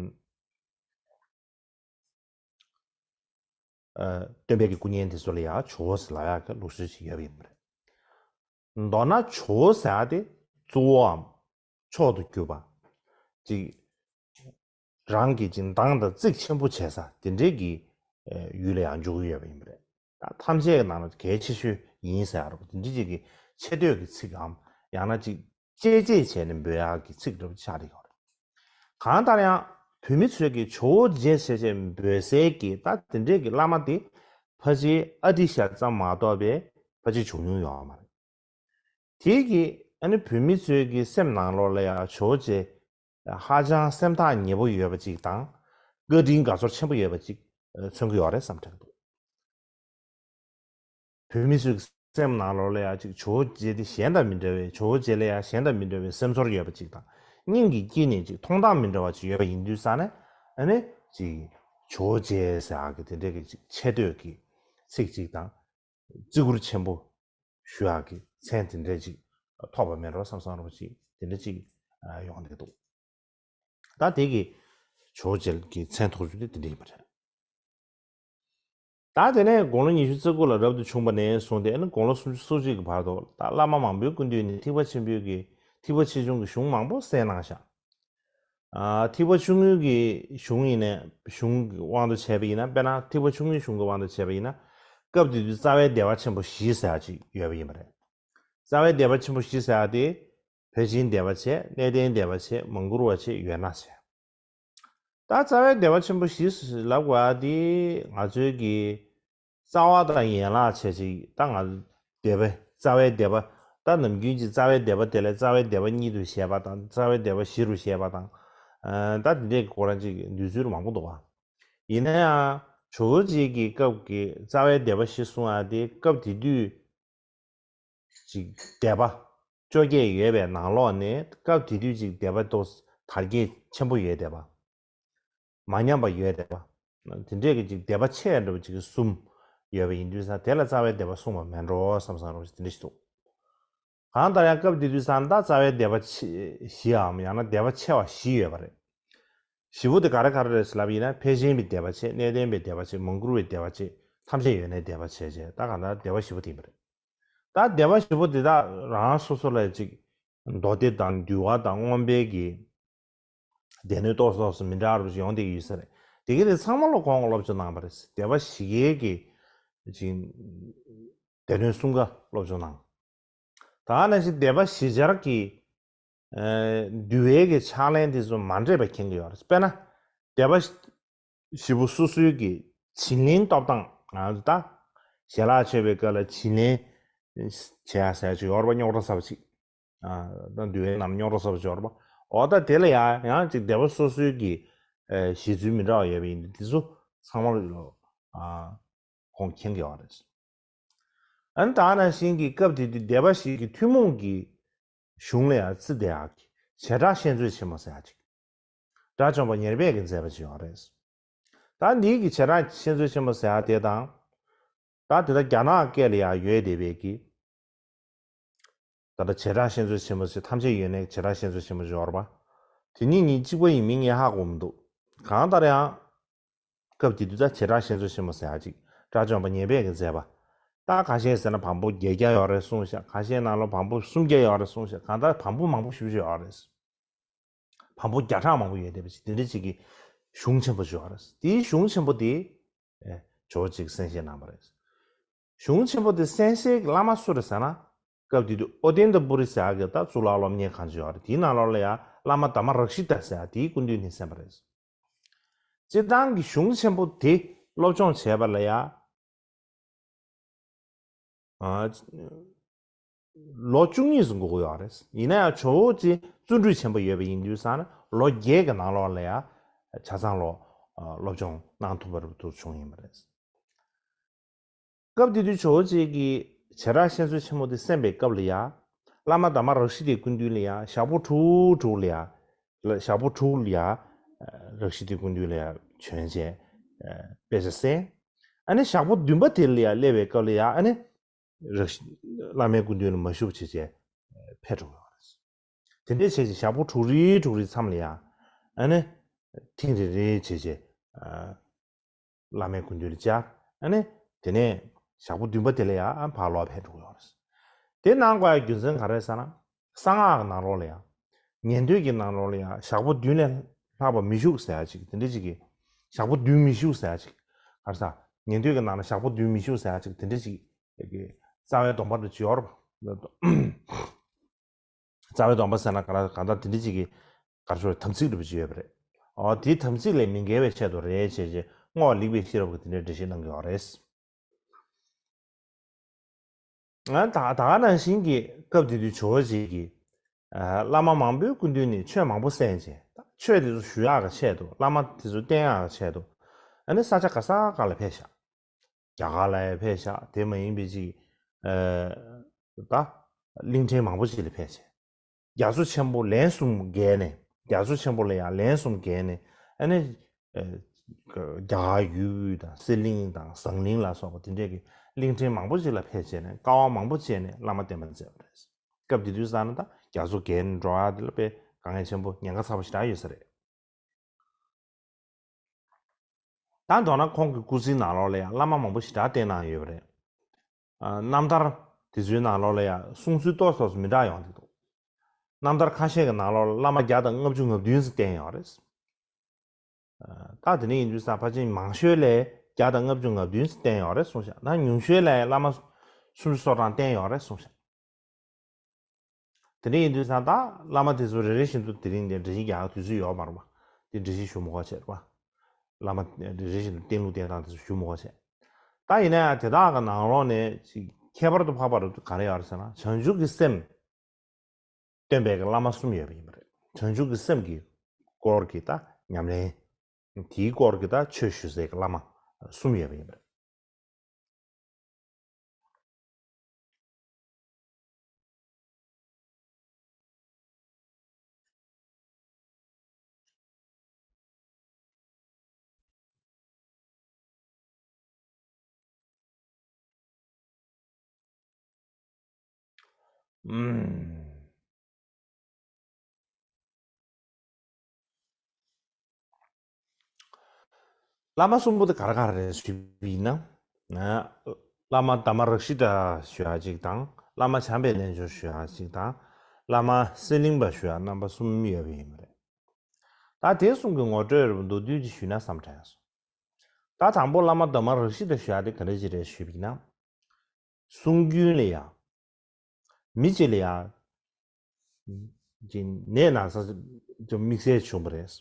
སྟོན་པའི་གི་སྐུ་བརྙན་དེ་ཚོ་ལ་ཡང་ཇོ་བོ་ཟེར་ལབ་ཡག་གི་ལུགས་སྲོལ་ཞིག་ཡོད་པ་ཡིན་པ་རེད། མདོར་ན་ཇོ་བོ་ཟེར་ཡག་དེ་གཙོ་བོའམ་མཆོག་ཏུ་གྱུར་པ། ཅིག་རང་གི་ཅིག་འདང་དང་ཚིག་ཆེན་པོ་བྱེད་ས་དེ་འདྲའི་གི་ཡུལ་ལ་ཡང་འཇོག་གི་ཡོད་པ་ཡིན་པ་རེད། ད་ཐམས་ཅད་ཀྱི་ནང་ལ་གལ་ཆེ་ཤོས་ཡིན་ཟེར་ཡག་རེད། དེ་འདྲའི་ཅིག་གི་ཆེ་བསྟོད་ཀྱི་ཚིག་གམ་ཡང་ན་ཅིག་གཅེས་གཅེས་བྱས་ནས་འབོད་ཡག་གི་ཚིག་འདྲ་པོ་ཆགས་བསྡད་ཡོད་རེད། གང་ལྟར་ཡང་བོད་མི་ཚོས་ཀྱི་ཇོ་བོ་རྗེ་ཞེས་བྱས་འབོད་སའི་གི་ད་དེ་འདྲའི་གི་བླ་མ་དེ་ཕལ་ཆེར་ཨ་ཏི་ཤ་ཙམ་མ་གཏོགས་པའི་ཕལ་ཆེར་བྱུང་མྱོང་ཡོད་མ་རེད། དེ་གི་ཨ་ནི་བོད་མི་ཚོའི་གི་སེམས་ནང་ལོགས་ལ་ཡང་ཇོ་བོ་རྗེ་ཧ་ཅང་སེམས་ཐག་ཉེ་པོ་ཡོད་པ་ཅིག་དང་བཀའ་དྲིན་དགའ་ཚོར་ཆེན་པོ་ཡོད་པ་ཅིག་མཚོན་གི་ཡོད་རེད་བསམ་དྲན་འདུག་བོད་མི་ཚོའི་སེམས་ནང་ལོགས་ལ་ཡང་ཅིག་ཇོ་བོ་རྗེ་དེ་གཞན་དང་མི་འདྲ་བའི་ཇོ་བོ་རྗེ་ལ་ཡང་གཞན་དང་མི་འདྲ་བའི་སེམས་ཚོར་ཡོད་པ་ཅིག་དང་སྙིང་གི་དཀྱིལ་ནས་ཅིག་མཐོང་སྟངས་མི་འདྲ་བ་ཅིག་ཡོད་པ་ཡིན་དུས་ཙང་ནས་ཨ་ནི་ཅིག་ཇོ་བོ་རྗེ་ཟེར་ཡག་གི་དེ་འདྲའི་གི་ཅིག་ཆེ་བསྟོད་ཀྱི་ཚིག་ཅིག་དང་བརྩི་བཀུར་ཆེན་པོ་ཞུ་ཡག་གི་མཚན་དེ་འདྲ་ཅིག་ཐོབ་པ་མེད་འགྲོ་བསམ་བསམ་རོ་ཅིག་དེ་འདྲ་ཅིག་ཡོང་བསྡད་འདུག་ད་དེ་གི་ཇོ་བོ་རྗེ་གི་མཚན་ཐོགས་རྒྱུ་དེ་དེ་འདྲ་ཡིན་པ་རེད། ད་དེ་ནས་དགུང་ལོ་ཉི་ཤུ་རྩ་དགུ་ལ་རབ་ཏུ་བྱུང་བ་ནས་བཟུང་སྟེ་ཨ་ནི་དགུང་ལོ་སུམ་ཅུ་སོ་གཅིག་གི་བར་དུ་ད་བླ་མ་མང་པོའི་སྐུ་མདུན་ནས་ཐེག་པ་ཆེན་པོའི་གི་ཐེག་པ་ཆེ་ཆུང་གི་གཞུང་མང་པོ་གསན་གནང་ཤག་ཨ་ཐེག་པ་ཆུང་ངུའི་གི་གཞུང་ཡིན་ནས་གཞུང་གི་དབང་དུ་བྱས་པ་ཡིན་ན་དཔེར་ན་ཐེག་པ་ཆུང་ངུའི་གཞུང་གི་དབང་དུ་བྱས་པ་ཡིན་ན་སྐབས་དེ་དུས་རྩ་བའི་བཟླས་པ་ཆེན་པོ་བཞི་ཟེར་ཡག་ཅིག་ཡོད་པ་ཡིན་པ་རེད། རྩ་བའི་བཟླས་པ་ཆེན་པོ་བཞི་ཟེར་ཡག་དེ་ཕར་ཕྱིན་བཟླས་པ་བྱས། གནས་བརྟན་བཟླས་པ་བྱས། མང་བཀུར་བ་བྱས། འོད་སྣང་བྱས། ད་རྩ་བའི་བཟླས་པ་ཆེན་པོ་བཞི་ལབ་དགོས་ཡག་དེ་ང་ཚོའི་གི་རྩ་བ་དང་ཡན་ལག་བྱས་ཅིག་ད་ང་བཟླས་པའི་རྩ་བའི་བཟླས་པ་ད་ནམ་རྒྱུན་གྱི་རྩ་བའི་བཟླས་པ་དེ་ལས་རྩ་བའི་བཟླས་པ་གཉིས་དུ་བཤད་པ་དང་རྩ་བའི་བཟླས་པ་བཞི་རུ་བཤད་པ་དང་། ད་དེ་འདྲའི་ཁོ་རང་ཅིག་འདོད་ཚུལ་མང་པོ་འདུག་བ། ཡིན་ན་ཡང་ཇོ་བོ་རྗེ་གི་སྐབས་ཀྱི་རྩ་བའི་བཟླས་པ་བཞི་གསུང་ཡག་དེ་སྐབས་དེ་དུས། ཅིག་བཟླས་པ་བཅོ་བརྒྱད་ཡོད་པའི་ནང་ལོགས་ནས་སྐབས་དེ་དུས་ཅིག་བཟླས་པ་ཏོག་དར་རྒྱས་ཆེན་པོ་ཡོད་བསྡད་པ། མ་ཉམས་པ་ཡོད་བསྡད་པ། དེ་འདྲས་ཀྱི་ཅིག་བཟླས་པ་ཆེ་འདྲ་བོ་ཅིག་གསུམ་ཡོད་པ་ཡིན་དུས་ཙང་དེ་ལ་རྩ་བའི་བཟླས་པ་གསུངས་པ་མེད་འགྲོ་བསམ་བསམ་རོ་དེ་འདྲ་ཞིག་འདུག་གང་ལྟར་ཡང་སྐབས་དེ་དུས་ཙང་ད་རྩ་བའི་བཟླས་པ་ཆེ་བཞིའམ་ཡང་ན་བཟླས་པ་ཆེ་བ་བཞི་ཡོད་པ་རེད། བཞི་པོ་དེ་ག་རེ་ག་རེ་རེད་ཟེར་ལབ་ཡིན་ན་ཕལ་ཆེན་པའི་བཟླས་པ་བྱས། གནས་བརྟན་པའི་བཟླས་པ་བྱས། མང་བཀུར་བའི་བཟླས་པ་བྱས། ཐམས་ཅད་ཡོད་ནའི་བཟླས་པ་བྱས་བྱས་ད་གང་ལྟར་བཟླས་པ་བཞི་པོ་དེ་ཡིན་པ་རེད། ད་བཟླས་པ་བཞི་པོ་དེ་དག་རང་སོ་སོ་ལ་ཅིག་མདོ་སྡེ་དང་འདུལ་བ་དང་མངོན་པའི་གི་སྡེ་སྣོད་ཏོག་ཙམ་ཏོག་ཙམ་མི་འདྲ་བ་རུ་ཡོང་བསྡད་ཀྱི་ཡོད་ས་རེད། དེ་གི་དེ་ཚང་མ་ལ་ཁོང་སློབ་སྦྱོང་གནང་བ་རེད། བཟླས་པ་བཞི་ཀའི་གི་ཅིག་སྡེ་སྣོད་གསུམ་ཀ་སློབ་སྦྱོང་གནང་། ད་ནང་བཞིན་བཟླས་པ་བཞི་སྦྱར་གྱི་འདུལ་བའི་གི་ཕྱག་ལེན་དེ་ཚོ་མ་འདྲེས་པ་མཁྱེན་གྱི་ཡོད་རེད། དཔེར་ན་བཟླས་པ་བཞི་པོ་སོ་སོའི་གི་བྱིན་ལེན་སྟོབས་དང་ང་ཚོ་ད་ཞལ་ལག་མཆོད་པའི་སྐབས་ལ་བྱིན་ལེན་བྱེད་ཡ་ཟེར་ཡ་ཅིག་ཡོད་རེད་པ། རྙོག་དྲ་ཚ་པོ་ཅིག་ད་འདུལ་བའི་ནང་རྙོག་དྲ་ཚ་པོ་ཅིག་ཡོད་རེད་པ། འོ་ད་དེ་ལ་ཡང་ཡང་ཅིག་བཟླས་པ་སོ་སོའི་གི་བཞེད་ཚུལ་མི་འདྲ་བ་ཡོད་པ་ཡིན་དུས་དེ་ཚོ་ཚང་མ་ལ་ཁོང་མཁྱེན་གྱི་ཡོད་རེད། ཨ་ནི་ད་ནང་བཞིན་གྱི་སྐབས་དེ་དུས་སྡེ་པ་ཞིག་གི་ཐུན་མོང་གི་གཞུང་ལ་ཡང་རྩི་བསྡད་ཡག་གི་བྱེ་བྲག་བཤད་མཛོད་ཆེན་མོ་ཟེར་ཡག་ཅིག་དགྲ་བཅོམ་པ་ཉེར་སྦས་ཀྱིས་མཛད་པ་ཅིག་ཡོད་རེད། ད་འདིའི་གི་བྱེ་བྲག་བཤད་མཛོད་ཆེན་མོ་ཟེར་ཡག་དེ་དང་། ད་དེ་ལྟར་རྒྱ་ནག་སྐད་ལ་ཡང་ཡོད་བསྡད་པའི་གི་ད་ལྟ་བྱེ་བྲག་བཤད་མཛོད་ཆེན་མོ་ཞེས་ཐམས་ཅད་ཡོད་ནའི་བྱེ་བྲག་བཤད་མཛོད་ཆེན་མོ་ཞེས་ཡོད་རེད་པ། དེ་གཉིས་གཉིས་གཅིག་པ་ཡིན་མིན་ངས་ཧ་གོ་མི་འདུག་གང་ལྟར་ཡང་། སྐབས་དེ་དུས་ད་བྱེ་བྲག་བཤད་མཛོད་ཆེན་མོ་ཟེར་ཡག་ཅིག་དགྲ་བཅོམ་པ་ཉེར་སྦས་ཀྱིས་མཛད་པ། ད་ཁ་ཤས་ཟེར་ན་བམ་པོ་བརྒྱད་བརྒྱ་ཡོད་རེད་གསུངས་ཤག་ཁ་ཤས་ནང་ལ་བམ་པོ་སུམ་བརྒྱ་ཡོད་རེད་གསུངས་ཤག་གང་ལྟར་བམ་པོ་མང་པོ་ཞེ་པོ་ཅིག་ཡོད་རེད། བམ་པོ་བརྒྱ་ཕྲག་མང་པོ་ཡོད་བསྡད་པ་ཅིག་དེ་འདྲ་ཅིག་གི་གཞུང་ཆེན་པོ་ཅིག་ཡོད་རེད། དེའི་གཞུང་ཆེན་པོ་དེ། ཇོ་བོ་རྗེས་གསན་བཞེས་གནང་བ་རེད། གཞུང་ཆེན་པོ་དེ་གསན་བཞེས་ཀྱི་བླ་མ་སུ་རེད་ཟེར་ན། སྐབས་དེ་དུས་ཨོ་ཏནྟ་པུ་རི་ཟེར་ཡག་གི་ད་གཙུག་ལག་སློབ་གཉེར་ཁང་ཅིག་ཡོད་རེད། དེའི་ནང་ལོགས་ལ་ཡང་བླ་མ་དྷརྨ་རཀྵི་ཏ་ཟེར་ཡག་དེའི་སྐུ་མདུན་ནས་གསན་པ་རེད། སྤྱིར་བཏང་གི་གཞུང་ཆེན་པོ་དེ་སློབ་སྦྱོང་བྱས་པ་ལ་ཡང་། ཨ། ལོ་བཅུ་གཉིས་སུ་འགོར་གྱི་ཡོད་རེད། ཡིན་ན་ཡང་ཇོ་བོ་རྗེ་བརྩོན་འགྲུས་ཆེན་པོ་ཡོད་པ་ཡིན་དུས་ཙང་ལོ་བརྒྱད་ཀྱི་ནང་ལོགས་ལ་ཡང་ཆ་ཚང་ལོ་སློབ་སྦྱོང་གནང་ཐུབ་པ་རུ་བྱུང་ཡིན་པ་རེད། སྐབས་དེ་དུས་ཇོ་བོ་རྗེ་གིས་བྱེ་བྲག་བཤད་མཛོད་ཆེན་མོ་དེ་གསན་པའི་སྐབས་ལ་ཡང་བླ་མ་དྷརྨ་རཀྵི་ཏའི་སྐུ་མདུན་ལ་ཡང་ཞག་པོ་དྲུག་དྲུག་ལ་ཡང་ ལ་ཞག་པོ་དྲུག་ལ་ཡ་རག་ཤི་དེ་སྐུ་མདུན་ལ་ཡ་བྱོན་བྱས་དཔེ་ཆ་གསན། ཨ་ནི་ཞག་པོ་བདུན་པ་དེ་ལ་ཡ་སླེབས་པའི་སྐབས་ལ་ཡ་ཨ་ནི་རག་ཤི་བླ་མའི་སྐུ་མདུན་ལ་མ་བཞུགས་བྱས་བྱས་ཕེབས་འགྲོ་གི་ཡོད་རེད། དེ་འདྲས་བྱས་བྱས་ཞག་པོ་དྲུག་རེའི་དྲུག་རེའི་མཚམས་ལ་ཡ་ཨ་ནི་ཐེངས་རེ་རེ་བྱས་བྱས་བླ་མའི་སྐུ་མདུན་ལ་བཅར། ཨ་ནི་དེ་ནས་ཞག་པོ་བདུན་པ་དེ་ལ་ཡང་ཕར་ལོག་ཕེབས་འགྲོ་གི་ཡོད་རེད། དེ་གནང་དགོས་ཡ་རྒྱུ་མཚན་ག་རེ་ཟེར་ན། གསང་སྔགས་ཀྱི་ནང་ལོགས་ལ་ཡང་། ཉན་ཐོས་ཀྱི་ནང་ལོགས་ལ་ཡང་ཞག་པོ་བདུན་ལས་ལྷག་པ་མི་བཞུགས་ཟེར་ཡ་ཅིག་དེ་འདྲ་ཅིག་གི། ཞག་པོ་བདུན་མི་བཞུགས་ཟེར་ཡ་ཅིག་ག་རེ་ཟ། ཉན་ཐོས་ཀྱི་ནང་ལ་ཞག་པོ་བདུན་མི་བཞུགས་ཟེར་ཡ་ཅིག་དེ་འདྲ་ཅིག་གི་རྩ་བའི་སྡོམ་པ་འདྲ་ཅིག་ཡོད་རེད་པ། རྩ་བའི་སྡོམ་པ་ཟེར་ན་ག་ལ་གང་ལྟར་དེ་འདྲ་ཅིག་གི་ག་རེ་ཟེར་དམ་ཚིག་འདྲ་པོ་ཅིག་ཡོད་པ་རེད། འོ་དེའི་དམ་ཚིག་ལས་མི་འགལ་བའི་ཆེད་དུ་རེད་ཅེས་ཅེས་བསྔོ་བ་ལེགས་པའི་ཤེས་རབ་ཀྱིས་དེ་འདྲའི་འགྲེལ་བཤད་གནང་གི་ཡོད་རེད། ང་ད་ད་ག་ནང་བཞིན་གྱི་སྐབས་དེ་དུས་ཇོ་བོ་རྗེ་གིས་བླ་མ་མང་པོའི་སྐུ་མདུན་ནས་ཆོས་མང་པོ་གསན་བྱས། ཆོས་དེ་ཚོ་ཞུ་ཡག་གི་ཆེད་དུ་བླ་མ་དེ་ཚོ་བསྟེན་ཡག་གི་ཆེད་དུ་ཨ་ནི་ས་ཆ་ག་ས་ག་ལ་ཕེབས་ཤག་རྒྱ་གར་ལ་ཡང་ཕེབས་ཤག་དེ་མ་ཡིན་པའི་ཅིག་ད་གླིང་ཕྲན་མང་པོ་ཅིག་ལ་ཕེབས་བྱས། རྒྱ་མཚོ་ཆེན་པོ་ལན་གསུམ་བརྒལ་ནས། རྒྱ་མཚོ་ཆེན་པོ་ལ་ཡང་ལན་གསུམ་བརྒལ་ནས་ཨ་ནི་རྒྱ་གར་ཡུལ་དབུས་དང་གསེར་གླིང་དང་ཟངས་གླིང་ལ་སོགས་པ་དེ་འདྲས་ཀྱི་གླིང་ཕྲན་མང་པོ་ཅིག་ལ་ཕེབས་བྱས་ནས་དཀའ་བ་མང་པོ་སྤྱད་ནས་བླ་མ་བསྟེན་པར་མཛད་པ་རེད། སྐབས་དེ་དུས་ཙང་ན་ད་རྒྱ་མཚོ་བརྒལ་ནས་འགྲོ་ཡག་དེ་ལ་དཔེ་དཀའ་ངལ་ཆེན་པོ་ཉེན་ཁ་ཚ་པོ་ཞེ་དྲག་ཡོད་ས་རེད། ད་མདོར་ན་ཁོང་གི་སྐུ་ཚེའི་ནང་ལོགས་ལ་ཡང་བླ་མ་མང་པོ་ཞེ་དྲག་བསྟེན་གནང་ཡོད་པ་རེད། ཨ། རྣམ་ཐར་དེ་ཚོའི་ནང་ལོགས་ལ་ཡང་གསུང་ཚུལ་ཏོག་ཙམ་མི་འདྲ་ཡོང་གི་འདུག་རྣམ་ཐར་ཁ་ཤས་ཀྱི་ནང་ལོགས་ལ་བླ་མ་བརྒྱ་དང་ལྔ་བཅུ་ང་བདུན་ཙམ་བསྟེན་ཡོད་རེད། ཨ། ད་དེ་ནས་ཡིན་དུས་ཙང་ཕལ་ཆེར་མང་ཤོས་ལ་བརྒྱ་དང་ལྔ་བཅུ་ང་བདུན་ཙམ་བསྟེན་ཡོད་རེད་གསུངས་ཤག་ད་ཉུང་ཤོས་ལ་བླ་མ་སུམ་ཅུ་སོ་གྲངས་བསྟེན་ཡོད་རེད་གསུངས་ཤག་དེ་འདྲ་ཡིན་དུས་ཙང་ད་བླ་མ་དེ་ཚོ་རེ་རེ་བཞིན་དུ་དེ་རིང་ནས་འགྲེལ་བཤད་རྒྱག་དུས་ཚོད་ཡོད་མ་རེད་པ། དེ་འགྲེལ་བཤད་ཞུ་མི་དགོས་བྱས་རེད་པ། བླ་མ་རེ་རེ་བཞིན་དུ་བསྟེན་ལུགས་བསྟེན་སྟངས་དེ་ཚོ་ཞུ་མི་དགོས་བྱས། ད་ཡིན་ན་ཡང་དེ་དག་གི་ནང་ལོགས་ནས་ཅིག་ཁྱད་པར་དུ་འཕགས་པ་རུ་ག་རེ་ཡོད་རེད་ཟེར་ན་བྱང་ཆུབ་ཀྱི་སེམས་སྟོན་པའི་གི་བླ་མ་གསུམ་ཡོད་པ་ཡིན་པ་རེད། བྱང་ཆུབ་ཀྱི་སེམས་ཀྱི་སྐོར་གྱི་ད་ཉམས་ལེན། དེའི་སྐོར་གྱི་ད་ཆོས་ཞུ་སའི་གི་བླ་མ་གསུམ་ཡོད་པ་ཡིན་པ་རེད། ཨུམ། བླ་མ་གསུམ་པོ་དེ་ག་རེ་ག་རེ་རེད་ཞུས་པ་ཡིན་ན། ཨ། བླ་མ་དྷརྨ་རཀྵི་ཏ་ཞུ་ཡག་ཅིག་དང་། བླ་མ་བྱམས་པའི་རྣལ་འབྱོར་ཞུ་ཡག་ཅིག་དང་། བླ་མ་གསེར་གླིང་པ་ཞུ་ཡག་རྣམ་པ་གསུམ་ཡོད་པ་ཡིན་པ་རེད། ད་དེ་གསུམ་གྱི་ངོ་སྤྲོད་རེ་བ་མདོར་བསྡུས་ཅིག་ཞུས་ན་བསམ་དྲན་སོང་། ད་དང་པོ་བླ་མ་དྷརྨ་རཀྵི་ཏ་ཞུ་ཡག་དེ་ག་འདྲ་ཅིག་རེད་ཞུས་པ་ཡིན་ན། གསུང་རྒྱུན་ལ་ཡ། མི་གཅིག་ལ་ཡ། ཅིག་ནད་ན་ཚ་ཅིག་དམིགས་བསལ་བྱུང་བ་རེད།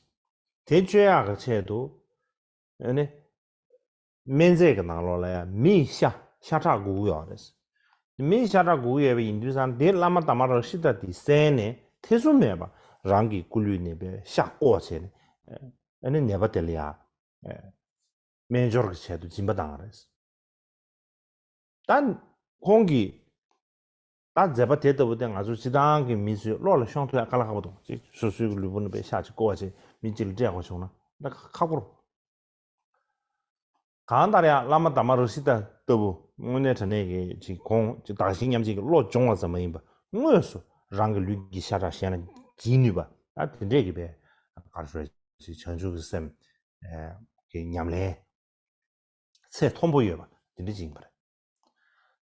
དེ་བཅོས་ཡག་གི་ཆེད་དུ། ཨ་ནི། སྨན་རྫས་ཀྱི་ནང་ལོགས་ལ་ཡ་མིའི་ཤ་ཤ་ཁྲག་དགོས་ཀྱི་ཡོད་རེད། མིའི་ཤ་ཁྲག་དགོས་ཀྱི་ཡོད་པ་ཡིན་དུས་ཙང་དེ་བླ་མ་དྷརྨ་རཀྵི་ཏ་དེ་བསལ་ནས་ཐེ་ཚོམ་མེད་པ་རང་གི་སྐུ་ལུས་ནས་པའི་ཤ་བརྐོས་བྱས་ནས། ཨ་ནི་ནད་པ་དེ་ལ་ཡ། སྨན་སྦྱོར་གྱི་ཆེད་དུ་སྦྱིན་པ་བཏང་བ་རེད། ད་ཁོང་གིས་ད་མཛད་པ་དེ་ལྟ་བུ་དེ་ང་ཚོ་སྤྱིར་བཏང་གི་མི་ཚོས་བློ་ལ་ཤོང་ཐུབ་ཡ་དཀའ་ལས་ཁག་པོ་འདུག་ཅིག་སོ་སོའི་གི་ལུས་པོ་ནས་པའི་ཤ་ཅིག་བརྐོ་བ་བྱས་མི་གཅིག་ལ་སྤྲད་དགོས་བྱུང་ན་ད་ཁག་པོ་རེད། གང་ལྟར་ཡང་བླ་མ་དྷརྨ་རཀྵི་ཏ་ལྟ་བུ་དངོས་གནས་དྲང་གནས་ཀྱི་ཅིག་ཁོང་ཅིག་བདག་གཞན་མཉམ་བརྗེ་གི་བློ་སྦྱོང་བ་ཙམ་མ་ཡིན་པར་དངོས་སུ་རང་གི་ལུས་ཀྱི་ཤ་ཁྲག་གཞན་ལ་སྦྱིན་ནུས་པ་ད་དེ་འདྲས་ཀྱི་པའི་ག་རེ་ཞུ་རེད། ཅིག་བྱང་ཆུབ་ཀྱི་སེམས་ཀྱི་ཉམས་ལེན། ཚད་མཐོན་པོ་ཡོད་པ་དེ་འདྲ་ཅིག་ཡིན་པ་རེད།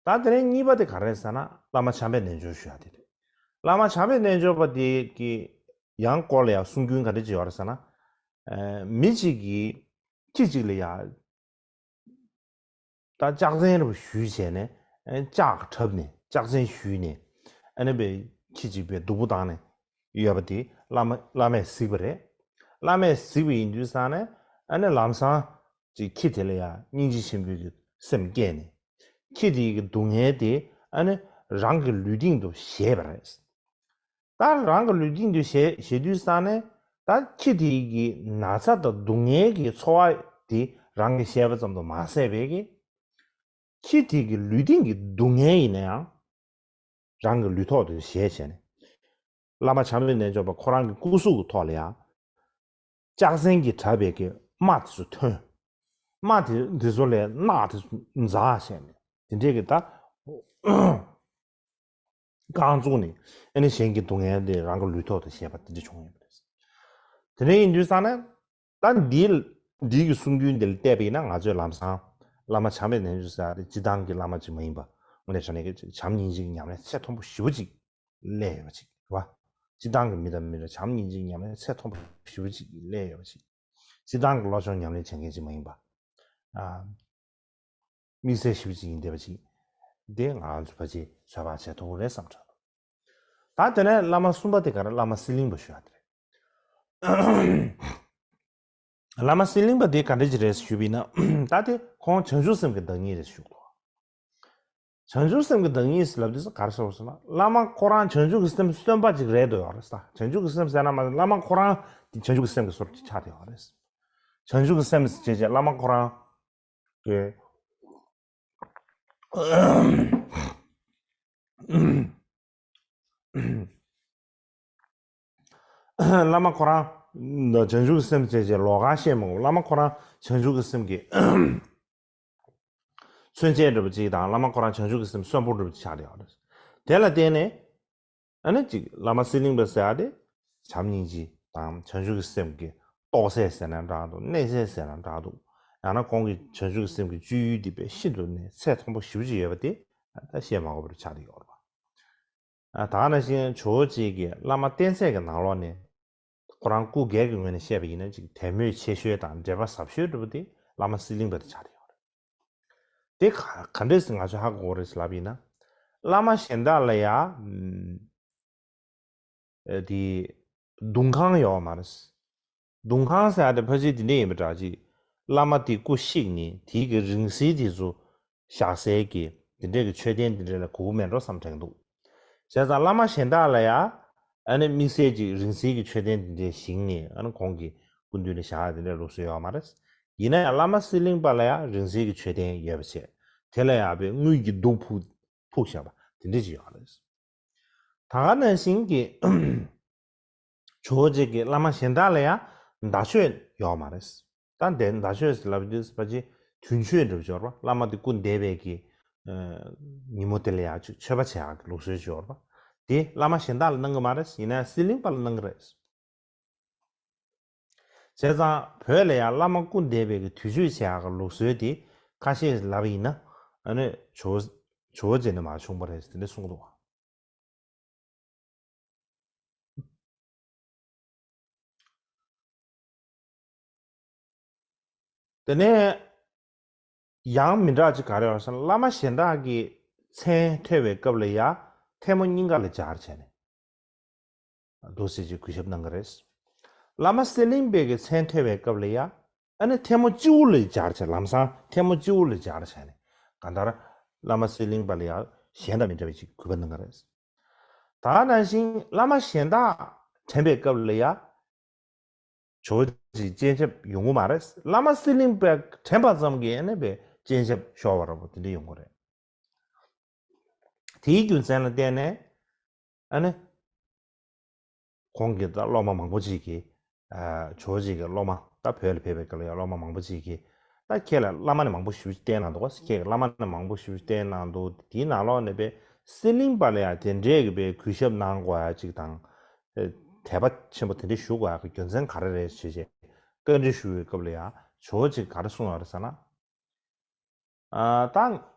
ད་དེ་རིང་གཉིས་པ་དེ་ག་རེ་རེད་ཟེར་ན་བླ་མ་བྱམས་པའི་རྣལ་འབྱོར་ཞུ་ཡག་དེ་རེད། བླ་མ་བྱམས་པའི་རྣལ་འབྱོར་པ་དེ་གི་ཡང་སྐོར་ལ་ཡང་གསུང་རྒྱུན་ག་འདྲ་ཅིག་ཡོད་རེད་ཟེར་ན། ཨ། མི་གཅིག་གིས་ཁྱི་གཅིག་ལ་ཡང་ད་ལྕག་ཚན་རུ་ཞུས་བྱས་ནས། ཨ། ལྕགས་བྲབས་ནས་ལྕག་ཚན་ཞུས་ནས། ཨ་ནི་པའི་ཁྱི་གཅིག་པའི་སྡུག་པོ་བཏང་ནས་ཡོད་པ་དེ་བླ་མ་བླ་མས་གཟིགས་པ་རེད། བླ་མས་གཟིགས་པ་ཡིན་དུས་ཙང་ནས་ཨ་ནི་ལམ་སང་། ཅིག་ཁྱི་དེ་ལ་ཡང་སྙིང་རྗེ་ཆེན་པོའི་གི་སེམས་སྐྱེས་ནས། ཁྱི་དེའི་གི་སྡུག་བསྔལ་དེ་ཨ་ནི་རང་གི་ལུས་སྟེང་དུ་བཞེས་པ་རེད། ད་རང་གི་ལུས་སྟེང་དུ་བཞེས་བཞེས་དུས་ཙང་ནས་ད་ཁྱི་དེའི་གི་ན་ཚ་དང་སྡུག་བསྔལ་གྱི་ཚོར་བ་དེ་རང་གིས་བཞེས་པ་ཙམ་དུ་མ་ཟད་པའི་གི། ཁྱི་དེའི་གི་ལུས་སྟེང་གི་སྡུག་བསྔལ་ཡིན་ན་ཡང་རང་གི་ལུས་ཐོག་ཏུ་བཞེས་བྱས་ནས། བླ་མ་བྱམས་པའི་རྣལ་འབྱོར་པ་ཁོ་རང་གི་སྐུ་གཟུགས་ཀྱི་ཐོག་ལ་ཡང་ལྕགས་སྲན་གྱིས་བྲབས་པའི་གི་རྨ་དེ་ཚོ་ཐོན། རྨ་དེ་འདི་ཚོ་ལས་རྣག་དེ་ཚོ་འཛག་བྱས་ནས་དེ་འདྲས་ཀྱི་ད་རྐང་བཙུགས་ནས་ཨ་ནི་གཞན་གྱི་སྡུག་བསྔལ་དེ་རང་གི་ལུས་ཐོག་ཏུ་བཞེས་པ་དེ་འདྲ་བྱུང་ཡོད་པ་རེད། དེ་འདྲ་ཡིན་དུས་ཙང་ནས་ད་འདི་འདི་གི་གསུང་རྒྱུན་འདི་ལ་བལྟས་པ་ཡིན་ན་ང་ཚོས་ལམ་སང་བླ་མ་བྱམས་པའི་རྣལ་འབྱོར་ཟེར་ཡ་དེ་སྤྱིར་བཏང་གི་བླ་མ་ཅིག་མ་ཡིན་པ་དངོས་གནས་དྲང་གནས་ཀྱི་བྱམས་སྙིང་རྗེའི་ཉམས་ལེན་ཚད་མཐོན་པོ་ཞེ་པོ་ཅིག་སླེབས་ཡོད་པ་ཅིག་རེད་བ། སྤྱིར་བཏང་གི་མི་དང་མི་ལ་བྱམས་སྙིང་རྗེའི་ཉམས་ལེན་ཚད་མཐོན་པོ་ཞེ་པོ་ཅིག་སླེབས་ཡོད་པ་ཅིག་སྤྱིར་བཏང་གི་བློ་སྦྱོང་ཉམས་ལེན་བྱེད་མཁན་ཅིག་མ་ཡིན་པ། ཨ། དམིགས་བསལ་ཞེ་པོ་ཅིག་ཡིན་བསྡད་པ་ཅིག་འདི་ང་ཚོ་ཕལ་ཆེར་ཚོད་དཔག་བྱེད་ཐུབ་ཀྱི་རེད་བསམ་དྲན་འདུག་ད་དེ་ནས་བླ་མ་གསུམ་པ་དེ་ག་རེ། བླ་མ་གསེར་གླིང་པ་ཞུ་ཡ་དེ་རེད། བླ་མ་གསེར་གླིང་པ་དེ་ག་འདྲ་ཅིག་རེད་ཞུས་པ་ཡིན་ན། ད་དེ་ཁོང་བྱང་ཆུབ་སེམས་ཀྱི་བདག་ཉིད་རེད་ཞུ་གི་འདུག་བྱང་ཆུབ་སེམས་ཀྱི་བདག་ཉིད་ཟེར་ལབ་དུས་ག་རེ་ཟེར་བ་ཟེར་ན། བླ་མ་ཁོ་རང་བྱང་ཆུབ་ཀྱི་སེམས་སྟོན་པ་ཅིག་རེད་འདུག་ཡོད་རེད་ས། བྱང་ཆུབ་ཀྱི་སེམས་ཟེར་ན་མ་བླ་མ་ཁོ་རང་དེ་བྱང་ཆུབ་ཀྱི་སེམས་ཀྱི་བཟོ་འདྲ་ཅིག་ཆགས་བསྡད་ཡོད་རེད། བྱང་ཆུབ་ཀྱི་སེམས་ཟེར་བྱས་བྱས་བླ་མ་ཁོ་རང་གི། བླ་མ་ཁོ་རང་བྱང་ཆུབ་ཀྱི་སེམས་བྱས་བྱས་ལོགས་ཀ་བཤད་མི་དགོས། བླ་མ་ཁོ་རང་བྱང་ཆུབ་ཀྱི་སེམས་ཀྱི་མཚོན་བྱེད་འདྲ་པོ་ཅིག་དང་། བླ་མ་ཁོ་རང་བྱང་ཆུབ་ཀྱི་སེམས་གསོན་པོ་འདྲ་པོ་ཅིག་ཆགས་བསྡད་ཡོད་རེད། དེ་ལ་བརྟེན་ནས་ཨ་ནི་ཅིག་བླ་མ་གསེར་གླིང་པ་ཟེར་ཡ་དེ་བྱམས་སྙིང་རྗེ་དང་བྱང་ཆུབ་ཀྱི་སེམས་ཀྱི་རྟོགས་སད་ཟེར་ན་འདྲ་འདུག་གནས་སད་ཟེར་ན་འདྲ་འདུག་ཡང་ན་ཁོང་གི་བྱང་ཆུབ་ཀྱི་སེམས་ཀྱི་སྤྱོད་ཡུལ་འདི་དཔེ་ཤིན་ཏུ་ནས་ཚད་མཐོན་པོ་ཞེ་པོ་ཅིག་ཡོད་པ་དེ་ད་བཤད་མ་དགོས་པ་རུ་ཆགས་བསྡད་ཡོད་རེད་པ། ཨ། ད་ག་ནང་བཞིན་ཇོ་བོ་རྗེ་གིས་བླ་མ་བསྟེན་ཚད་ཀྱི་ནང་ལོགས་ནས་ཁོ་རང་སྐུ་སྒེར་གྱི་ངོས་ནས་བཤད་པ་ཡིན་ན་ཅིག་དད་མོས་ཆེ་ཤོས་དང་འབྲེལ་བ་ཟབ་ཤོས་འདྲ་པོ་དེ་བླ་མ་གསེར་གླིང་པ་དེ་ཆགས་བསྡད་ཡོད་རེད། དེ་ག་ག་འདྲས་སེ་ང་ཚོས་ཧ་གོ་དགོས་རེད་ཟེར་ལབ་པ་ཡིན་ན། བླ་མ་གཞན་དག་ལ་ཡ། ཨམ། ཨེ། དེ་གདུང་ཁང་ཡོད་མ་རེད། གདུང་ཁང་ཟེར་ཡ་དེ་ཕལ་ཆེར་དེ་འདྲས་ཡིན་པ་འདྲ་ཅིག་བླ་མ་དེ་སྐུ་གཤེགས་ནས་དེའི་གི་རིང་བསྲེལ་དེ་ཚོ་བཞག་སའི་གི་དེ་འདྲས་ཀྱི་མཆོད་རྟེན་དེ་འདྲས་ལ་གོ་གི་མེད་འགྲོ་བསམ་དྲན་འདུག་བྱས་ཙང་བླ་མ་གཞན་དག་ལ་ཡ་ཨ་ནི་དམིགས་བསལ་ཅིག་རིང་བསྲེལ་གྱི་མཆོད་རྟེན་དེ་འདྲས་བཞེངས་ནས་ཨ་ནི་ཁོང་གི་སྐུ་མདུན་ལ་བཞག་ཡ་དེ་འདྲས་ལུགས་སྲོལ་ཡོད་མ་རེད། ཡིན་ན་ཡང་བླ་མ་གསེར་གླིང་པ་ལ་ཡ་རིང་བསྲེལ་གྱི་མཆོད་རྟེན་ཡོད་པ་བྱས། དེ་ལ་ཡ་དཔེ་དངུལ་གྱི་གདུགས་ཕུབ་ཕུབ་བཞག་པ་དེ་འདྲས་ཅིག་ཡོད་རེད། ད་ག་ནང་བཞིན་གྱི་ཇོ་བོ་རྗེ་གི་བླ་མ་གཞན་དག་ལ་ཡང་ཟླ་མཆོད་ཡོད་མ་རེད། ད་འདི་ཟླ་མཆོད་ཟེར་ལབ་དུས་ཕལ་ཆེར་དུས་མཆོད་འདྲ་པོ་ཅིག་ཡོད་རེད་པ། བླ་མ་དེ་སྐུ་འདས་པའི་གི་ཉིན་མོ་དེ་ལ་ཡང་མཆོད་པ་བྱེད་ཡག་གི་ལུགས་སྲོལ་ཅིག་ཡོད་རེད་པ། དེ་བླ་མ་གཞན་དག་ལ་གནང་གི་མ་རེད། ཡིན་ན་ཡང་གསེར་གླིང་པ་ལ་གནང་གི་རེད། བྱས་ཙང་བོད་ལ་ཡང་བླ་མ་སྐུ་འདས་པའི་གི་དུས་མཆོད་བྱེད་ཡག་གི་ལུགས་སྲོལ་དེ་ཁ་ཤས་ལབ་པ་ཡིན་ན་ཨ་ནི་ཇོ་བོ་ཇོ་བོ་རྗེ་ནས་མར་བྱུང་བ་རེད་དེ་འདྲ་གསུངས་འདུག་དེ་ནས་ཡང་མི་འདྲ་ཅིག་ག་རེ་ཡོད་ཟེར་ན། བླ་མ་གཞན་དག་གི་མཚན་ཐོས་པའི་སྐབས་ལ་ཡང་ཐལ་མོ་སྙིང་ག་ལ་སྦྱར་བྱས་ནས་འདུག་སེ་ཅིག་གུས་ཞབས་གནང་གི་རེད། བླ་མ་གསེར་གླིང་པའི་གི་མཚན་ཐོས་པའི་སྐབས་ལ་ཡང་ཨ་ནི་ཐལ་མོ་སྤྱི་བོ་ལ་སྦྱར་བྱས། ལམ་སང་ཐལ་མོ་སྤྱི་བོ་ལ་སྦྱར་བྱས་ནས་གང་ལྟར་བླ་མ་གསེར་གླིང་པ་ལ་ཡང་གཞན་དང་མི་འདྲ་བའི་ཅིག་གུས་པ་གནང་གི་རེད། ད་ག་ནང་བཞིན་བླ་མ་གཞན་དག་དྲན་པའི་སྐབས་ལ་ཡང་ཇོ་བོ་རྗེ་སྤྱན་ཆབ་ཡོང་གི་མ་རེད། བླ་མ་གསེར་གླིང་པ་དྲན་པ་ཙམ་གྱིས་ཨ་ནི་དཔེ་སྤྱན་ཆབ་ཤོར་བ་འདྲ་པོ་དེ་འདྲ་ཡོང་གི་རེད། དེའི་རྒྱུ་མཚན་ལ་བརྟེན་ནས་ཨ་ནི་ཁོང་གི་ད་སློབ་མ་མང་པོ་ཅིག་གིས། ཨ། ཇོ་བོ་རྗེ་གི་སློབ་མ་ད་བོད་ལ་ཕེབས་པའི་སྐབས་ལ་ཡང་སློབ་མ་མང་པོ་ཅིག་གིས་ད་ཁྱེད་ལ་བླ་མ་ནས་མང་པོ་ཞེ་པོ་ཅིག་བསྟེན་གནང་འདུག་ག་ཁྱེད་ཀྱི་བླ་མ་ནས་མང་པོ་ཞེ་པོ་ཅིག་བསྟེན་གནང་འདུག་དེའི་ནང་ལོགས་ནས་དཔེ་གསེར་གླིང་པ་ལ་ཡང་དེ་འདྲས་ཀྱི་དཔེ་གུས་ཞབས་གནང་དགོས་ཡ་ཅིག་དང་། ཨ། དད་པ་ཆེན་པོ་དེ་འདྲས་ཞུ་དགོས་ཡ་གི་རྒྱུ་མཚན་ག་རེ་རེད་ཞེས་བྱས་བཀའ་འདྲི་ཞུ་བའི་སྐབས་ལ་ཡང་ཇོ་བོ་རྗེས་ག་རེ་གསུངས་ཡོད་རེད་ཟེར་ན། ཨ། ད་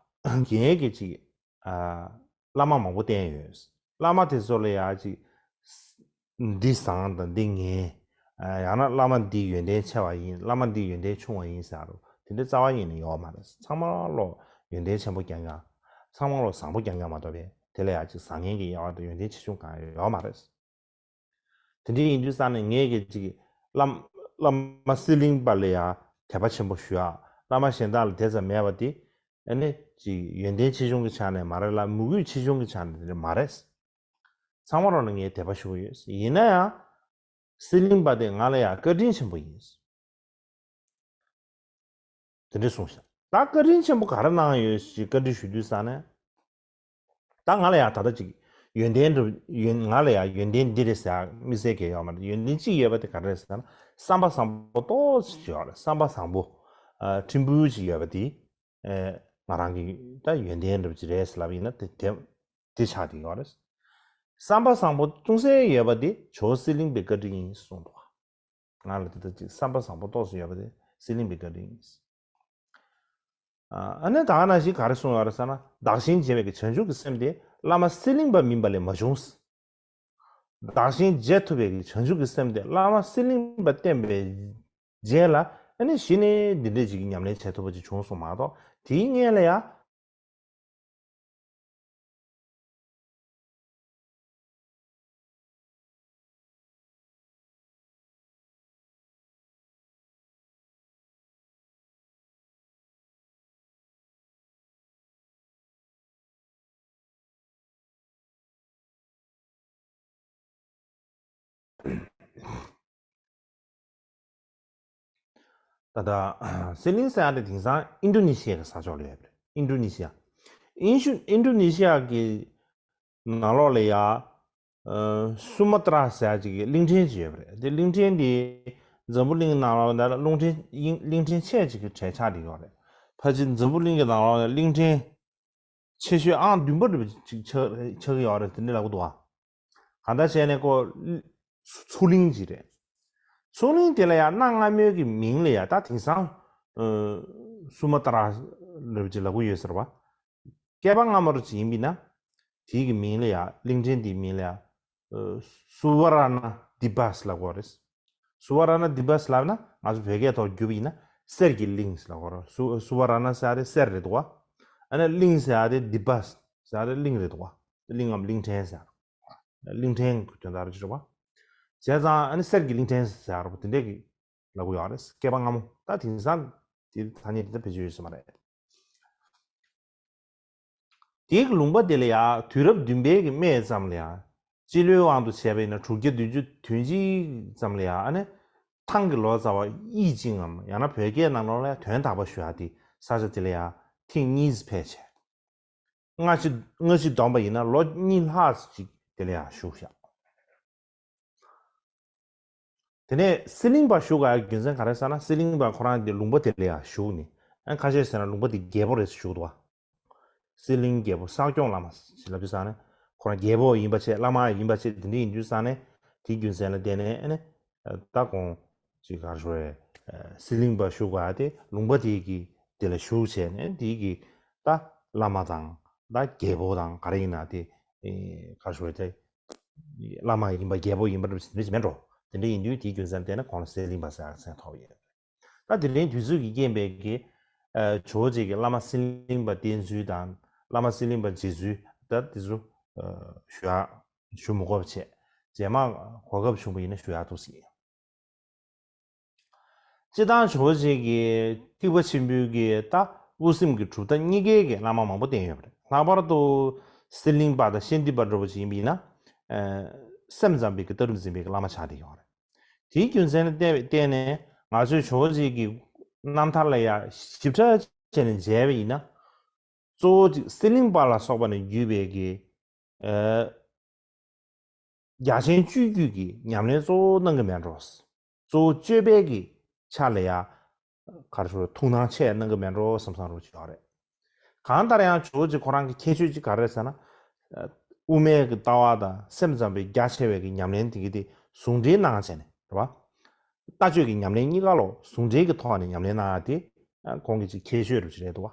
ངས་ཀྱི་ཅིག་ཨ། བླ་མ་མང་པོ་བསྟེན་ཡོད། བླ་མ་དེ་ཚོ་ལ་ཡང་ཅིག་འདི་བཟང་དང་འདི་ངན། ཨ། ཡང་ན་བླ་མ་འདི་ཡོན་ཏན་ཆེ་བ་ཡིན། བླ་མ་འདི་ཡོན་ཏན་ཆུང་བ་ཡིན་ཟེར་རོ། དེ་འདྲ་རྩ་བ་ཉིད་ནས་ཡོད་མ་རེད། ཚང་མ་ལོ་ཡོན་ཏན་ཆེན་པོ་རྐྱང་རྐྱང་། ཚང་མ་ལོ་བཟང་པོ་རྐྱང་རྐྱང་མ་གཏོགས་པས་དེ་ལ་ཡང་ཅིག་བཟང་ངན་གྱི་དབྱེ་བ་དང་ཡོན་ཏན་ཆེ་ཆུང་གང་ཡང་ཡོད་མ་རེད། དེ་འདྲ་ཡིན་དུས་ཙང་ནས་ངས་ཀྱི་ཅིག་བླ་བླ་མ་གསེར་གླིང་པ་ལ་ཡང་དད་པ་ཆེན་པོ་ཞུ་ཡ། བླ་མ་གཞན་དག་ལ་དེ་ཙམ་མེད་པ་དེ་ཨ་ནི་ཅིག་ཡོན་ཏན་ཆེ་ཆུང་གི་ཆ་ནས་མ་རེད་ལ། མོས་གུས་ཆེ་ཆུང་གི་ཆ་ནས་དེ་འདྲ་མ་རེད། ཚང་མ་རོགས་ནས་ངས་དད་པ་ཞུ་གི་ཡོད། ཡིན་ན་ཡང་གསེར་གླིང་པ་དེ་ང་ལ་ཡང་བཀའ་དྲིན་ཆེན་པོ་ཡིན། དེ་འདྲ་གསུངས་ཤག་ད་བཀའ་དྲིན་ཆེན་པོ་ག་རེ་གནང་ཡོད་ཞེས་བཀའ་འདྲི་ཞུ་དུས་ཙང་ནས། ད་ང་ལ་ཡང་ད་ལྟ་ཅིག་ ཡོན་ཏན་རུ་ཡོན་ང་ལ་ཡང་ཡོན་ཏན་འདི་རེད་ཟེར་དམིགས་བསལ་གྱི་ཡོད་མ་རེད། ཡོན་ཏན་གཅིག་ཡོད་པ་དེ་ག་རེ་རེད་ཟེར་ན། བསམ་པ་བཟང་པོ་ཏོག་ཙམ་ཡོད་རེད། བསམ་པ་བཟང་པོ་ཨ་ཕྲན་བུ་ཅིག་ཡོད་པ་དེ་ཨ་ང་རང་གི་ད་ཡོན་ཏན་འདྲ་པོ་ཅིག་རེད་ཟེར་ལབ་ཡིན་ན་དེ་དེ་དེ་ཆགས་བསྡད་ཡོད་རེད། བསམ་པ་བཟང་པོ་ཅུང་ཟད་ཡོད་པ་དེ་ཇོ་བོ་གསེར་གླིང་པའི་བཀའ་དྲིན་ཡིན་གསུངས་འདུག་ང་ལ་དེ་ལྟར་ཅིག་བསམ་པ་བཟང་པོ་ཏོག་ཙམ་ཡོད་པ་དེ་གསེར་གླིང་པའི་བཀའ་དྲིན་ཡིན། ཨ་ནི་ད་ག་ནང་བཞིན་ག་རེ་གསུངས་ཡོད་རེད་ཟེར་ན། བདག་གཞན་བརྗེ་བའི་བྱང་ཆུབ་ཀྱི་སེམས་དེ་བླ་མ་གསེར་གླིང་པ་མིན་པ་ལས་མ་བྱུང་། བདག་གཞན་བརྗེ་ཐུབ་པའི་བྱང་ཆུབ་ཀྱི་སེམས་དེ་བླ་མ་གསེར་གླིང་པ་བསྟེན་པའི་རྗེས་ལ་ཨ་ནི་གཞི་ནས་འདི་འདྲས་ཅིག་གི་ཉམས་ལེན་བྱེད་ཐུབ་པ་ཅིག་བྱུང་སོང་མ་གཏོགས། དེའི་སྔོན་ལ་ཡང་ད་ལྟ་གསེར་གླིང་ཟེར་ཡ་དེ་དེང་སང་ཨིན་ཌོ་ནེ་ཤི་ཡ་གི་ས་ཕྱོགས་ལ་ཡོད་པ་རེད། ཨིན་ཌོ་ནེ་ཤི་ཡ། ཨིན་ཤུ་ཨིན་ཌོ་ནེ་ཤི་ཡ་གི་ནང་ལོགས་ལ་ཡ། ཨ་སུ་མ་ཏྲ་ཟེར་ཡ་ཅིག་གི་གླིང་ཕྲན་ཅིག་ཡོད་པ་རེད། དེ་གླིང་ཕྲན་དེ་འཛམ་བུ་གླིང་ནང་ལོགས་ལ་གླིང་ཕྲན་གླིང་ཕྲན་ཆེ་ཅིག་གི་གྲས་ཆགས་བསྡད་ཡོད་རེད། ཕལ་ཆེར་འཛམ་བུ་གླིང་གི་ནང་ལོགས་ལ་གླིང་ཕྲན་ཆེ་ཤོས་ཨང་བདུན་པ་འདྲ་པོ་ཅིག་ཆགས་ཆགས་ཀྱི་ཡོད་རེད། དེ་འདྲ་ལབ་ཀྱི་འདུག་ཨ། གང་ལྟར་བྱས་ནས་ཁོ་མཚུར་གླིང་ཅིག་རེད། མཚུར་གླིང་དེ་ལ་ཡང་གནའ་སྔ་མོའི་གི་མིང་ལ་ཡང་ད་དེང་སང་ཨ་སུ་མ་ཏ་ར་ལབ་ཅིག་ལབ་ཀྱི་ཡོད་ཟེར་བ། བསྐལ་པ་སྔ་མོར་ཅིག་ཡིན་པས་ན། དེའི་གི་མིང་ལ་ཡང་གླིང་ཕྲན་དེའི་མིང་ལ་ཡང་ཨ་སུ་བ་ར་ན་དི་བྷ་སི་ལབ་ཀྱི་ཡོད་རེད། སུ་བ་ར་ན་དི་བྷ་སི་ལབ་ན་ང་ཚོ་བོད་སྐད་ཐོག་བསྒྱུར་བ་ཡིན་ན་གསེར་གྱི་གླིང་ལབ་ཀྱི་ཡོད་རེད། སུ་སུ་བ་ར་ན་ཟེར་ཡ་དེ་གསེར་རེད་འདུག་བ། ཨ་ནི་གླིང་ཟེར་ཡ་དེ་དི་བྷ་སི་ཟེར་ཡ་དེ་གླིང་རེད་འདུག་བ། གླིང་ངམ་གླིང་ཕྲན་ཟེར་ཡ། གླིང་ཕྲན་གྱི་དོན་དག་རེད་ཅེས་པ། བྱས་ཙང་ཨ་ནི་གསེར་གྱི་གླིང་ཕྲན་ཟེར་ཡ་རེད་པ། དེ་འདྲས་ཀྱི་ལབ་ཀྱི་ཡོད་རེད། བསྐལ་པ་སྔ་མོ། ད་དེང་སང་དེ་ཐ་སྙད་དེ་ད་བེད་སྤྱོད་ཡོད་ས་མ་རེད། དེའི་ལུང་པ་དེ་ལ་ཡང་དུས་རབས་བདུན་པའི་གི་སྨད་ཙམ་ལ་ཡང་། སྤྱི་ལོའི་དབང་དུ་བྱས་པ་ཡིན་ན་དྲུག་བརྒྱ་བདུན་ཅུ་དོན་གཅིག་ཙམ་ལ་ཡང་ཨ་ནི་ཐང་གི་ལོ་ཙཱ་བ་དབྱིག་ཅིང་ངམ་ཡང་ན་བོད་སྐད་ནང་ལོགས་ལ་ཡང་དོན་དག་པ་ཞུ་ཡག་དེ་ས་ཆ་དེ་ལ་ཡང་ཐེངས་གཉིས་ཕེབས་བྱས། སྔ་ཕྱི་སྔ་ཕྱི་བསྡོམས་པ་ཡིན་ན་ལོ་གཉིས་ལྷག་ཅིག་དེ་ལ་ཡང་བཞུགས་བཞག་དེ་ནས་གསེར་གླིང་པ་བཞུགས་པའི་རྒྱུ་མཚན་ག་རེ་ཟེར་ན། གསེར་གླིང་པ་ཁོ་རང་གི་ལུང་པ་དེ་ལ་ཡང་བཞུགས་ནས། ཨ་ཁ་ཤས་ཟེར་ན་ལུང་པ་དེ་རྒྱལ་པོ་རེད་ཟེར་བཞུགས་འདུག་བ། གསེར་གླིང་རྒྱལ་པོ་གསང་སྐྱོང་བླ་མ་ཞེས་ལབ་དུས་ཙང་ནས་ཁོ་རང་རྒྱལ་པོ་ཡིན་པ་བྱས། བླ་མ་ཡིན་པ་བྱས། དེ་འདྲ་ཡིན་དུས་ཙང་ནས་དེའི་རྒྱུ་མཚན་ལ་བརྟེན་ནས་ཨ་ནི་ད་གོང་ཅིག་ག་རེ་ཞུ་རེད། གསེར་གླིང་པ་བཞུགས་པ་དེ་ལུང་པ་དེ་གི་དེ་ལ་བཞུགས་བྱས་ནས་དེ་གི་ད་བླ་མ་དང་ད་རྒྱལ་པོ་དང་ག་རེ་ཡིན་ན་དེ་ག་རེ་ཞུ་རེད། དེ་བླ་མ་ཡིན་པ་རྒྱལ་པོ་ཡིན་པ་འདྲ་པོ་ཞིག་མེད་འགྲོ། དེ་འདྲ་ཡིན་དུས་དེའི་རྒྱུ་མཚན་བརྟེན་ནས་ཁོང་ལ་གསེར་གླིང་པ་ཟེར་ཡག་མཚན་ཐོགས་ཡོད། ད་དེ་རིང་དུས་ཚོད་ཀྱི་རྐྱེན་པས་ཀྱི་ཨ་ཇོ་བོ་རྗེ་གི་བླ་མ་གསེར་གླིང་པ་བསྟེན་ཚུལ་དང་བླ་མ་གསེར་གླིང་པ་མཇལ་ཚུལ་ད་དེ་ཚོ་ཨ་ཞུ་ཡག་ཞུ་མི་དགོས་པ་བྱས། རྗེས་མ་གོ་སྐབས་བྱུང་བ་ཡིན་ན་ཞུ་ཡག་འདུག་ཟེར། སྤྱིར་བཏང་ཇོ་བོ་རྗེ་གི་ཐེག་པ་ཆེན་པོའི་གི་ད་དབུ་སེམས་ཀྱི་གྲུབ་མཐའ་གཉིས་ཀའི་གི་བླ་མ་མང་པོ་བསྟེན་ཡོད་པ་རེད། ལྷག་པར་དུ་གསེར་གླིང་པ་དང་ཤཱནྟི་པ་འདྲ་པོ་ཅིག་ཡིན་པ་ཡིན་ན། ཨ་སེམས་ཙམ་པའི་གི་ལྟ་གྲུབ་འཛིན་པའི་གི་བླ་མ་ཆགས་བསྡད་ཡོད་རེད། དེའི་རྒྱུ་མཚན་ལ་བརྟེན་བརྟེན་ནས་ང་ཚོས་ཇོ་བོ་རྗེ་གི་རྣམ་ཐར་ལ་ཡང་ཞིབ་ཕྲ་བྱས་ནས་མཇལ་བ་ཡིན་ན། གཙོ་བོ་གཅིག་གསེར་གླིང་པ་ལ་སོགས་པ་ནས་བརྒྱུད་པའི་གི་ཨ་རྒྱ་ཆེན་སྤྱོད་བརྒྱུད་ཀྱི་ཉམས་ལེན་གཙོ་བོ་གནང་གི་མེད་འགྲོ། གཙོ་བོ་སྤྱོད་པའི་གི་ཆ་ལ་ཡང་ག་རེ་ཞུ་རེད། ཐུགས་སྣང་ཆེ་གནང་གི་མེད་འགྲོ་བསམ་བསམ་འདྲ་པོ་ཅིག་ཡོད་རེད། གང་ལྟར་ཡང་ཇོ་བོ་རྗེ་ཁོ་རང་གི་ཁྱད་ཆོས་ཅིག་ག་རེ་རེད་ཟེར་ན། དབུ་མའི་གི་ལྟ་བ་དང་སེམས་ཙམ་པའི་རྒྱ་ཆེ་བའི་གི་ཉམས་ལེན་དེ་གི་དེ་ཟུང་འབྲེལ་གནང་བྱས་ནས་རེད་པ། ལྟ་སྤྱོད་ཀྱི་ཉམས་ལེན་གཉིས་ཀ་ལོ་ཟུང་འབྲེལ་གྱི་ཐོག་ནས་ཉམས་ལེན་གནང་ཡ་དེ་ཁོང་གི་ཅིག་ཁྱད་ཆོས་རུ་ཅིག་རེད་འདུག་